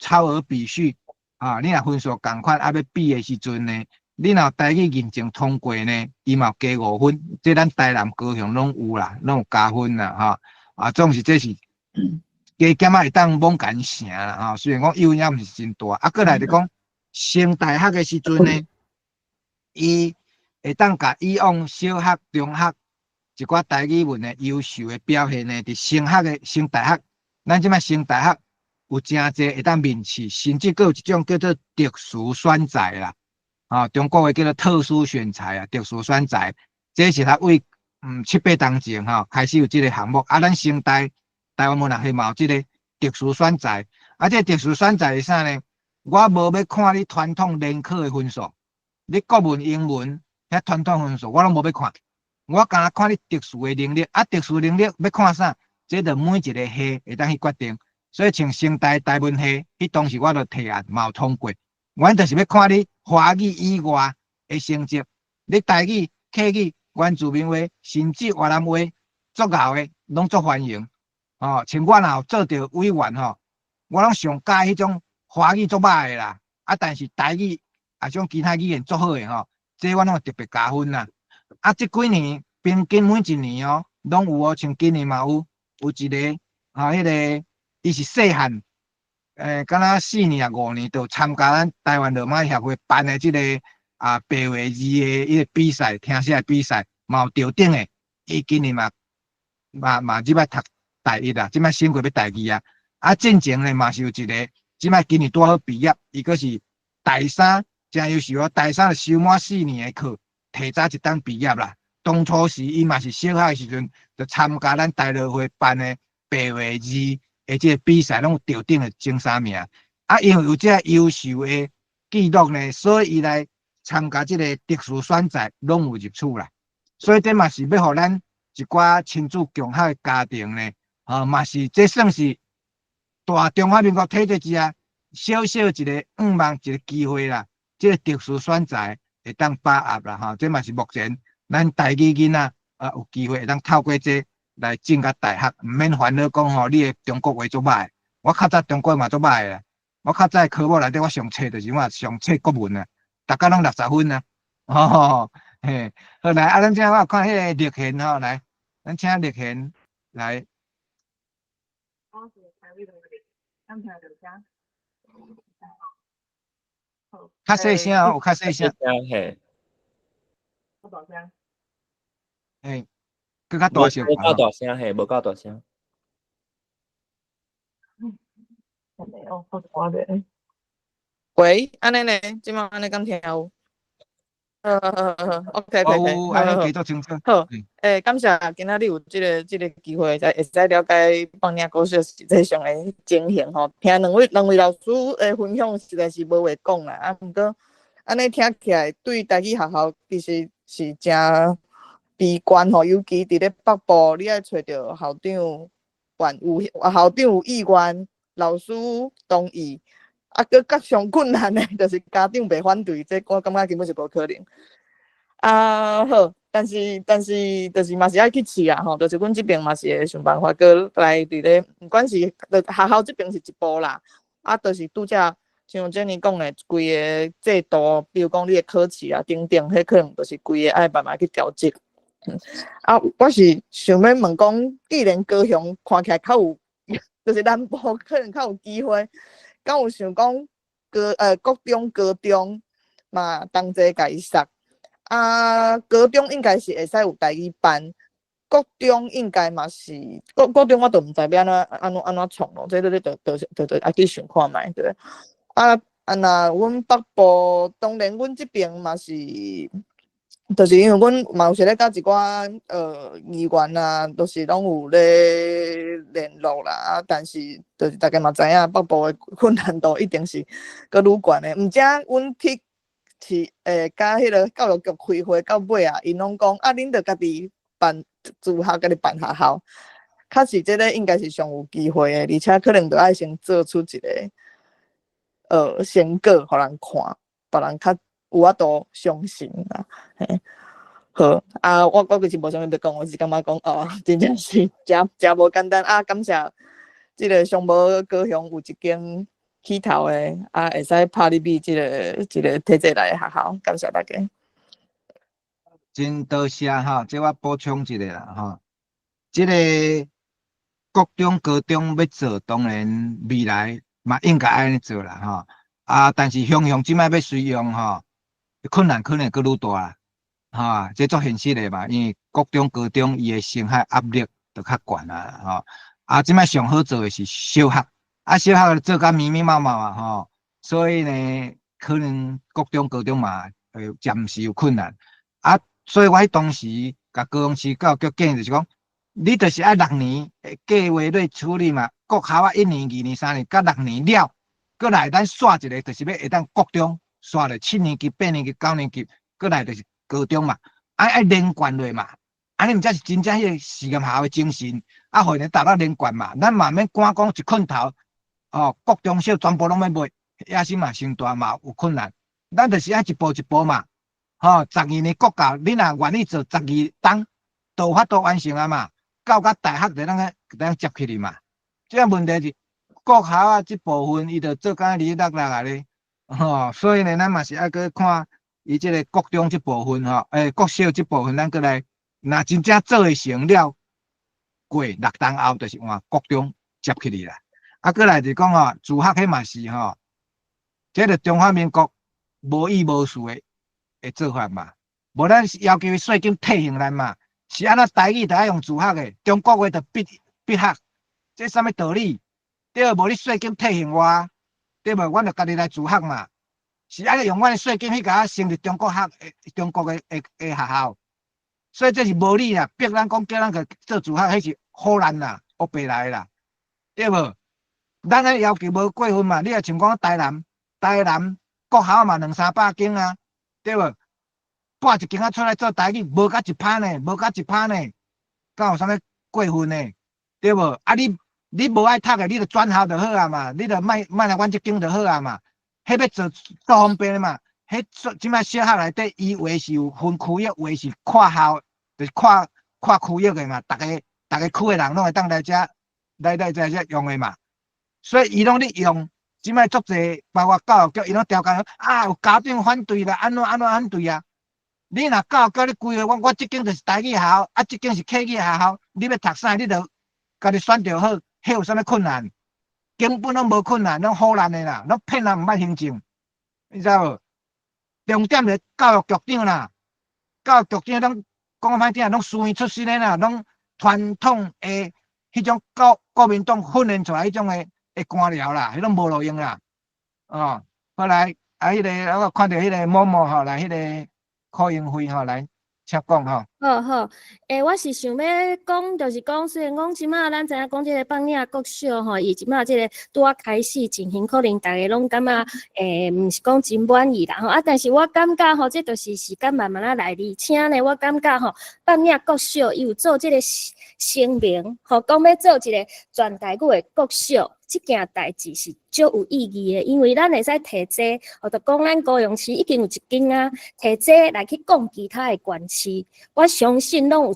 超額比序啊，你若分數仝款啊，欲比的時陣呢，你若台語認證通過呢，伊嘛有加5分，這咱台南、高雄攏有啦，攏有加分啦，吼。啊，總是這是加減仔會當罔共成啦，吼。雖然講誘因也毋是真大，啊，閣來就講升大學的時陣呢，伊會當共以往小學、中學一寡台語文的優秀的表現呢，佇升學的升大學，咱這擺升大學有誠濟會當面試，甚至閣有一種叫做特殊選才啦，啊，中國話叫做特殊選才啊，特殊選才，這是他為七八冬前吼開始有這個項目，啊，咱成大台灣文學系嘛有這個特殊選才，啊，這個特殊選才是啥呢？我無欲看你傳統聯考的分數，你國文、英文遐傳統分數我攏無欲看。我干焦看你特殊的能力，啊，特殊能力欲看啥？這就每一個系會當去決定。所以像成大台文系，彼當時我就提案嘛有通過。阮就是欲看你華語以外的成績，你台語、客語、原住民話，甚至越南話，足𠢕的，攏足歡迎。哦，像我若有做著委員吼，我攏上佮意彼種華語足歹的啦，啊，但是台語啊種其他語言足好的吼，這我攏會特別加分啦。啊，這幾年平均每一年哦，攏有哦，像今年嘛有，有一個啊，彼個伊是細漢，敢若4年抑5年，就參加咱台灣羅馬協會辦的這個啊白話字的彼個比賽，聽寫的比賽，嘛有得獎的。伊今年嘛嘛嘛這擺讀大一啦，這擺升過欲大二啊。啊，進前呢嘛是有一個，這擺今年拄好畢業，伊閣是大三，誠優秀哦，大三就修滿四年的課。提早一冬畢業啦。當初時伊嘛是小學的時陣，就參加咱台樂會辦的白話字的這個比賽，攏有得獎的前三名。啊，因為有這優秀的記錄呢，所以伊來參加這個特殊選才，攏有入取啦。所以這嘛是欲予咱一寡親子共學的家庭呢，啊，嘛是這算是大中華民國體制之下，小小一個願望，一個機會啦。這個特殊選才會當把握啦，吼，這嘛是目前咱台語囡仔啊有機會會當透過這來進甲大學，毋免煩惱講吼，你的中國話足歹。我較早中國話嘛足歹的，我較早科目內底我上冊就是我上冊國文啊，逐工攏60分啊，吼嘿，好來，啊，咱這我有看彼個綠賢吼，來，咱請綠賢來。我是台語的，敢聽著聲？較細聲哦，有較細聲。嘿。較大聲。嘿，閣較大聲。無夠大聲，嘿，無夠大聲。哦，我咧。喂，按呢呢，這擺按呢敢聽有？好好好好，OK OK OK，好，按呢記足清楚。好，感謝今仔日有這個機會，會使了解放嶺國小實際上的情形吼。聽兩位老師的分享，實在是無話講啦。啊，毋過按呢聽起來，對台語學校其實是誠悲觀吼，尤其佇咧北部，你愛揣著校長願有，校長有意願，老師同意。啊，閣較上困難的，就是家長袂反對，這我感覺根本是無可能。啊好，但是，就是嘛是愛去試啊吼，就是阮這邊嘛是會想辦法，閣來佇咧，毋管是學校這邊是一步啦，啊，就是拄才像 Jenny 講的，規個制度，比如講你的考試啊等等，彼可能就是規个愛慢慢去調整。啊，我是想欲問講，既然高雄看起來較有，就是南部可能較有機會。敢有想講國中、高中嘛同齊共伊殺啊？高中應該是會使有台語班，國中應該嘛是國中我都毋知欲按怎按怎按怎創咯，這個你就愛去想看覓對。啊啊若阮北部當然阮這邊嘛是，就是因為阮嘛有時咧佮一寡議員啊，都是攏有咧聯絡啦。啊，但是就是大家嘛知影北部的困難度一定是閣愈懸的。毋只阮去是佮彼個教育局開會到尾啊，𪜶攏講啊，恁著家己辦自學，家己辦學校。確實這個應該是上有機會的，而且可能著愛先做出一個成果，予人看，別人較有法度相信啦。嘿，好啊，我其實無啥物欲講，我是感覺講哦，真正是誠誠無簡單啊！感謝這個上無高雄有一間起頭的啊，會使拍入去這個體制內的學校，感謝大家。真多謝哈，這我補充一下啦吼，這個國中、高中欲做，當然未來嘛應該按呢做啦吼。啊，但是雄雄這擺欲使用吼，困難可能閣愈大啦。哈，這足現實的嘛，因為國中、高中伊的升學壓力就較懸啊，吼。啊，這擺上好做的是小學，啊，小學做甲密密麻麻啊，吼，所以呢，可能國中、高中嘛會暫時有困難。啊，所以我彼當時共高雄市教育局建議就是講，你就是愛六年的計劃來處理嘛，國校啊一年、二年、三年，佮六年了，閣來咱煞一个，就是欲會當國中煞落七年級、八年級、九年級，閣來就是高中嘛，愛愛連貫落嘛，按呢毋才是真正彼個實驗學校的精神，啊，予𪜶達到連貫嘛，咱嘛免趕講一困頭，哦，國中小全部攏欲賣，野心嘛傷大嘛有困難，咱就是愛一步一步嘛，吼，12年國教，你若願意做十二冬，都有法度完成啊嘛，到甲大學就當個當接起去嘛。這個問題是國校啊，這部分伊就做甲哩落落啊咧，吼，所以呢，咱嘛是愛閣看伊這個國中這部分吼，國小這部分，咱閣來，若真正做會成了，過六冬後就是換國中接起去啦。啊，閣來就講吼，自學彼嘛是吼，這個中華民國無義無勢的做法嘛，無咱要求伊稅金退還咱嘛，是按怎台語就愛用自學的，中國話就必必學，這啥物道理？對無你稅金退還我，對無？阮就家己來自學嘛。是按呢用阮的稅金去共成立中國學、中國的的的學校，所以這是無理啦，逼咱講叫咱去做自學，彼是唬爛啦，烏白來啦，對無？咱的要求無過分嘛？你若像講台南，台南國校嘛兩三百間啊，對無？撥一間仔出來做台語，無甲一趴呢，無甲一趴呢，敢有啥物過分呢？對無？啊你你無愛讀的，你就轉校就好啊嘛，你就莫莫來阮這間就好啊嘛。彼欲做做方便的嘛？彼做這擺小學內底，伊有的是有分區域，有的是跨校，就是跨跨區域的嘛。逐个逐个區的人攏會當來遮來來來遮用的嘛。所以伊攏咧用，這擺足濟，包括教育局，伊攏調工啊，有家長反對啦，按怎按怎反對啊？你若教育局你規劃，我我這間就是台語學校，啊，這間是客語學校，你欲讀啥，你就家己選就好，彼有啥物困難？根本攏無困難，攏唬爛的啦，攏騙人毋捌行政，你知無？重點是教育局長啦，教育局長攏講歹聽，攏書院出身的啦，攏傳統的彼種國國民黨訓練出來彼種的的官僚啦，彼種無路用啦。哦，後來啊，彼個我看著彼個某某吼，來彼個柯英輝吼來。請講吼。好好，我是想欲講，就是講，雖然講這馬咱知影講這个放嶺國小吼，伊這馬這个拄仔開始進行，可能逐家攏感覺毋是講真滿意啦吼。啊，但是我感覺吼，這就是時間慢慢仔來，而且呢，我感覺吼，放嶺國小伊有做這个聲明，吼，講欲做一个全台語的國小。這件代誌是足有意義的，因為咱會使提這，或者講咱高雄市已經有一間啊，提這來去講其他的縣市，我相信攏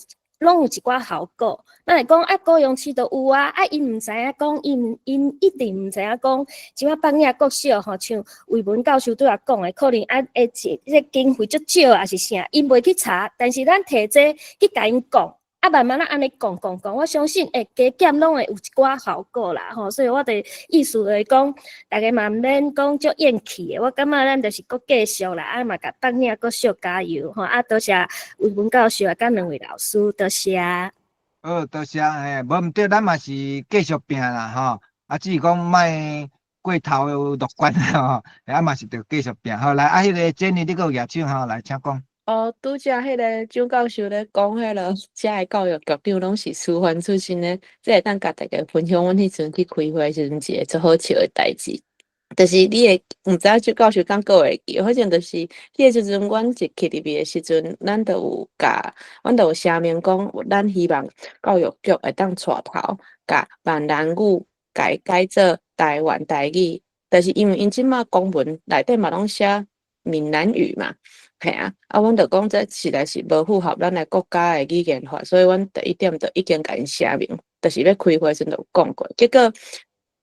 有一寡效果。咱會講啊，高雄市都有啊，啊，𪜶毋知影講，𪜶一定毋知影講，這馬放嶺國小吼，像魏文教授拄仔講的，可能啊會這個經費足少，抑是啥，𪜶袂去查，但是咱提這去共𪜶講。啊，慢慢仔按呢講講講，我相信會加減攏會有一寡效果啦吼。所以我的意思就是講，逐家嘛毋免講足厭棄的。我感覺咱就是閣繼續啦，啊嘛共放嶺國小加油吼。啊，多謝魏文教授啊，佮兩位老師，多謝。好，多謝嘿，無毋對，咱嘛是繼續拚啦吼。啊，只是講莫過頭樂觀吼，啊嘛是著繼續拚。好，來啊，彼個 Jenny，你閣有舉手吼，來請講。哦，拄才彼个蔣教授咧講彼落，遮的教育局長攏是師範出身的，這會當共大家分享，阮彼陣去開會時陣一个足好笑的代誌。就是你會毋知影蔣教授敢閣會記，反正就是彼个時陣，阮一去入去的時陣，咱就有共，阮就有聲明講，咱希望教育局會當帶頭，共閩南語改改做台灣台語，但是因為𪜶這馬公文內底嘛攏寫閩南語嘛。嘿啊，啊，阮就講這實在是無符合咱的國家的語言法，所以阮第一點就已經共𪜶聲明，就是欲開會時陣就有講過。結果，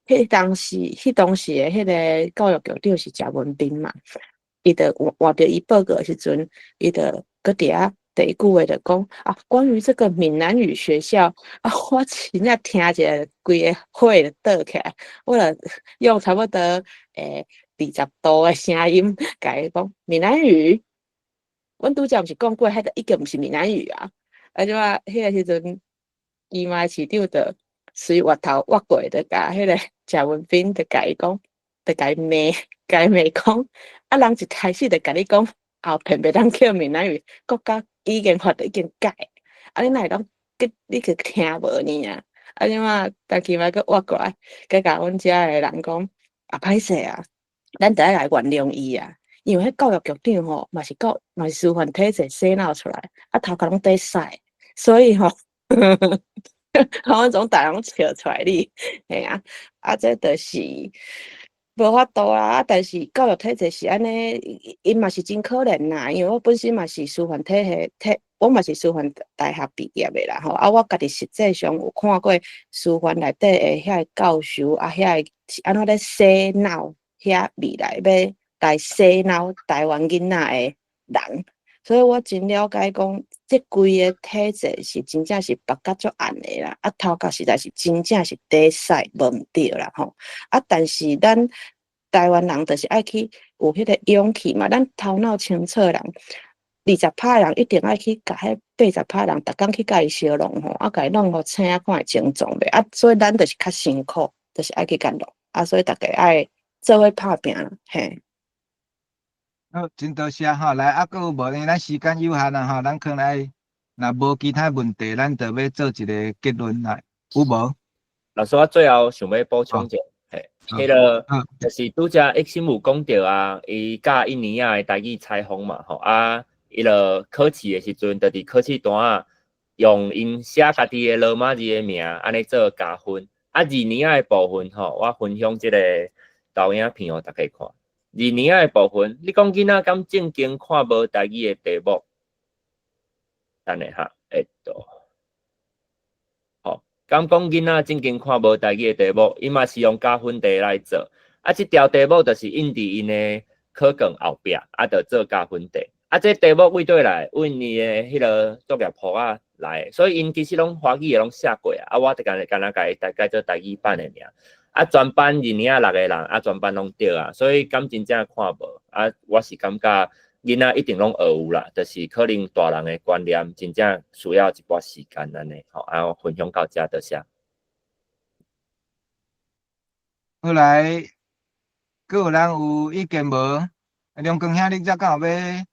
彼當時的彼个教育局長是謝文斌嘛，伊就換著伊報告的時陣，伊就閣佇遐第一句話就講啊，關於這個閩南語學校啊，我真正聽一下，規个火就倒起來，我就用差不多20度的聲音共伊講閩南語。阮拄才毋是講過，彼個已經毋是閩南語啊。啊，這馬彼個時陣，伊媽市長就隨越頭越過，就共彼個謝文斌就共伊講，就共伊罵，共伊罵講，啊，人一開始就共你講，後邊袂當叫閩南語，國家語言法都已經改，啊，你哪會攏去你去聽無呢啊？啊，這馬陳其邁閣越過來，閣共阮遮的人講，啊，歹勢啊，咱得愛來原諒伊啊。因為彼教育局長吼，嘛是教嘛是師範體制洗腦出來，啊頭殼攏佇屎，所以吼，阮總逐個攏笑出來你，嘿啊，啊這就是無法度啊，啊但是教育體制是按呢，𪜶嘛是真可憐啦，因為我本身嘛是師範體系體，我嘛是師範大學畢業的啦吼，啊我家己實際上有看過師範內底的遐個教授啊，遐個是按怎咧洗腦遐未來欲來洗腦台灣囡仔的人，所以我真了解講，這規个體制是真正是縛甲足絚的啦，啊頭殼實在是真正是佇屎無毋對啦吼，啊但是咱台灣人就是愛去有彼個勇氣嘛，咱頭腦清楚的人，20%的人一定愛去共彼80%人，逐工去共伊相弄吼，啊共伊弄予醒，看會精壯袂？啊所以咱就是較辛苦，就是愛去共弄，啊所以逐家愛做伙拍拚啦，嘿。好，真多謝吼，來啊，閣有無？因為咱時間有限啊吼，咱可能愛若無其他問題，咱就欲做一個結論啦，有無？老師，我最後想欲補充一下，嘿，彼個就是拄才益心有講著啊，伊教一年仔的台語採訪嘛，吼啊，伊就考試的時陣，就佇考試單仔用𪜶寫家己的羅馬字的名，按呢做加分。啊，二年仔的部分吼，我分享這個投影片予大家看。二年仔的部分，你講囡仔敢正經看無台語的題目？等下哈，會到。吼，敢講囡仔正經看無台語的題目，伊嘛是用加分題來做。啊，這條題目就是印佇𪜶的考卷後壁，啊，就做加分題。啊，這題目佗佗來？佇𪜶的彼个作業簿仔來，所以𪜶其實攏華語的攏寫過啊。啊，我就干焦共伊大概做台語版的爾。啊，全班二年仔六個人，啊，全班攏對啊，所以敢真正看無？啊，我是感覺囡仔一定攏學有啦，就是可能大人的觀念真正需要一寡時間按呢，吼，啊，我分享到遮多謝。好來，閣有人有意見無？梁光兄，你遮敢有欲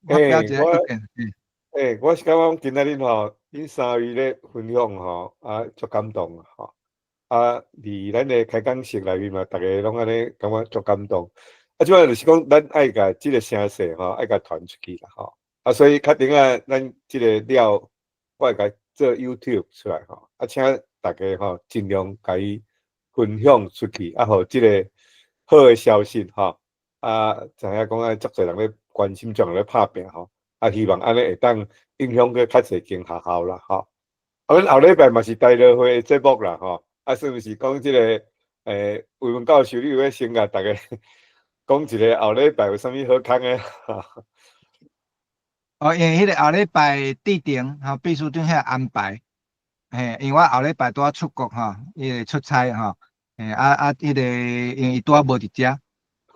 發表一個意見？欸，我是感覺今仔日吼，恁三位咧分享吼，啊，足感動吼。啊，佇咱的開講室內面嘛，逐家攏按呢感覺足感動。啊，這擺就是講，咱愛共這个聲勢吼，愛共傳出去啦吼。啊，所以較頂仔咱這个了，我會共做 YouTube 出來吼。啊，請大家吼盡量共伊分享出去，啊，予這个好的消息吼。啊，知影講啊，足濟人咧關心，足濟人咧拍拚吼。啊，希望按呢會當影響閣較濟間學校啦吼。啊，阮後禮拜嘛是台樂會的節目啦吼。啊，算是講這个，魏文教授，你有欲先共逐家講一个後禮拜有啥物好康的？哦，因為彼个後禮拜佇頂吼，秘書長遐安排，嘿，因為我後禮拜拄仔出國吼，伊個出差吼，嘿，啊啊，彼个因為伊拄仔無佇遮，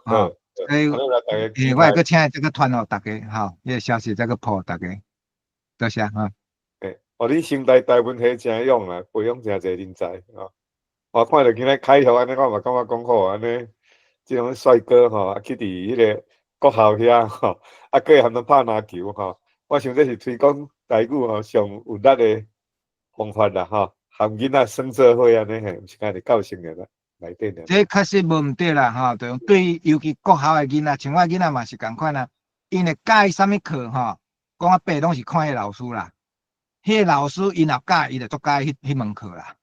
吼，所以，嘿，我會閣請伊這個傳予逐家，吼，彼个消息再閣鋪予逐家，多謝吼。欸，哦，恁成大台文系誠勇啊，培養誠濟人才吼。我看著今日開學按呢，我嘛感覺講好按呢，這種帥哥吼，啊去佇彼个國校遐吼，啊閣會含咱拍籃球吼，我想這是推廣台語吼上有力的方法啦吼，含囡仔耍做伙按呢嘿，毋是干焦教室爾啦，內底爾。這確實無毋對啦吼，就對尤其國校的囡仔，像我囡仔嘛是仝款啊，𪜶會教伊啥物課吼，講啊白攏是看彼老師啦，彼个老師𪜶若教，伊就足佮意彼門課啦。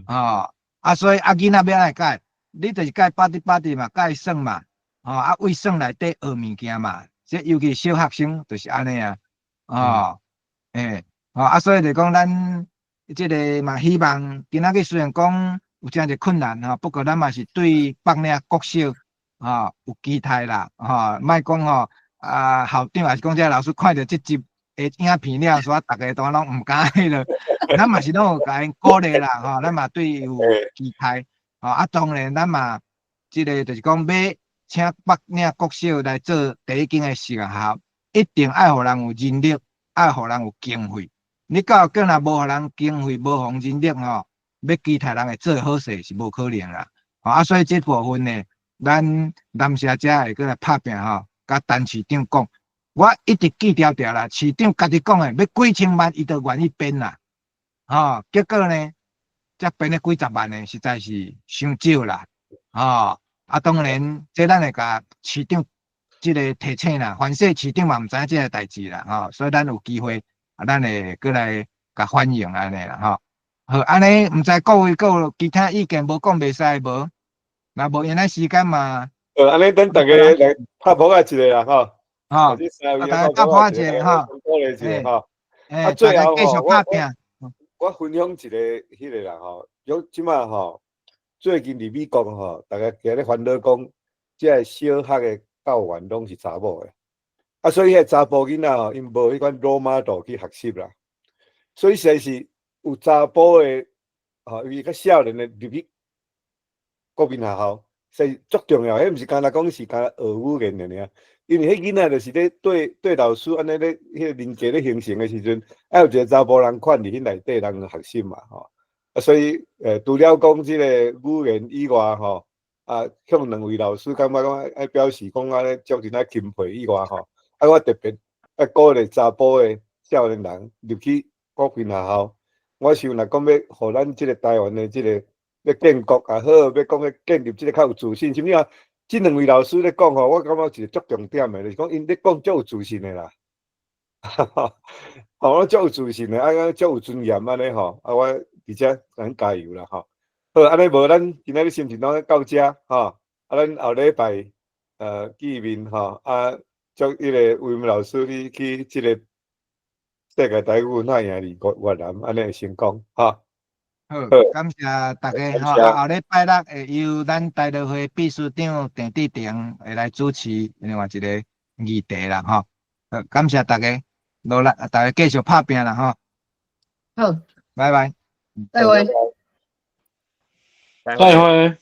吼。啊，所以啊，囡仔欲按怎教？你就是教拍滴拍滴嘛，教伊耍嘛，吼啊，為耍內底學物件嘛。這尤其小學生就是按呢啊，哦，欸，吼啊，所以就講咱這个嘛，希望今仔日雖然講有誠濟困難吼，不過咱嘛是對北嶺國小吼有期待啦，吼，莫講吼啊校長抑是講這老師看著這集的影片了，所以逐家都攏毋敢彼落，咱嘛是攏有共𪜶鼓勵啦，吼，咱嘛對伊有期待，吼啊，當然咱嘛這个就是講欲請北嶺國小來做第一間的試驗學校。一定愛予人有人力，愛予人有經費。你教育局若無予人經費，無予人力吼，欲期待人會做好勢是無可能啦。啊，所以這部分呢，咱南社遮會閣來拍拚吼，佮陳市長講，我一直記牢牢啦。市長家己講的，欲幾千萬，伊都願意編啦。吼，結果呢，才編了幾十萬的，實在是傷少啦。吼，啊，當然，這咱會共市長這个提醒啦，凡勢市長嘛毋知影這个代誌啦，吼，所以咱有機會，啊，咱會閣來共反映按呢啦，吼。好，按呢，毋知各位閣有其他意見無講袂使無？若無閒咱時間嘛。按呢等逐家來拍噗仔一下啦，吼。吼，大家拍噗仔一下，吼。鼓勵一下，吼。啊，最後繼續拍拚。我分享一个彼个啦，吼，有這馬吼，最近佇美國吼，逐家共咧煩惱講，這个小學的教員攏是查某的，啊，所以彼个查埔囡仔吼，𪜶無彼款 role model 去學習啦，所以實在是有查埔的，吼，伊較少年的入去國民學校，所以足重要。彼毋是干焦講是干焦學語言爾爾，因為彼囡仔就是咧對對老師按呢咧，彼个人格咧形成的時陣，愛有一個查埔人款佇彼內底人學習嘛，吼。啊，所以除了講這个語言以外，吼，啊，向兩位老師感覺講愛表示講按呢足真仔欽佩以外，吼，啊，我特別愛鼓勵查埔的少年人入去國民學校。我想若講欲予咱這个台灣的這个欲建國也好，欲講欲建立這个較有自信，啥物啊？這兩位老師咧講吼，我感覺一個足重點的，就是講𪜶咧講足有自信的啦。吼，我足有自信的，啊，足有尊嚴按呢吼，啊，我佇遮共恁加油啦吼。好，按呢無咱今仔日心情攏到遮吼，啊，咱後禮拜見面吼，啊，祝彼个威廉老師你去這個世界台語文化營佇越南按呢會成功吼。好，感謝大家吼，啊，後禮拜六會由咱台樂會秘書長鄭志廷會來主持另外一个議題啦吼。好，感謝大家，努力，大家繼續拍拚啦吼。好，拜拜。再會。再會。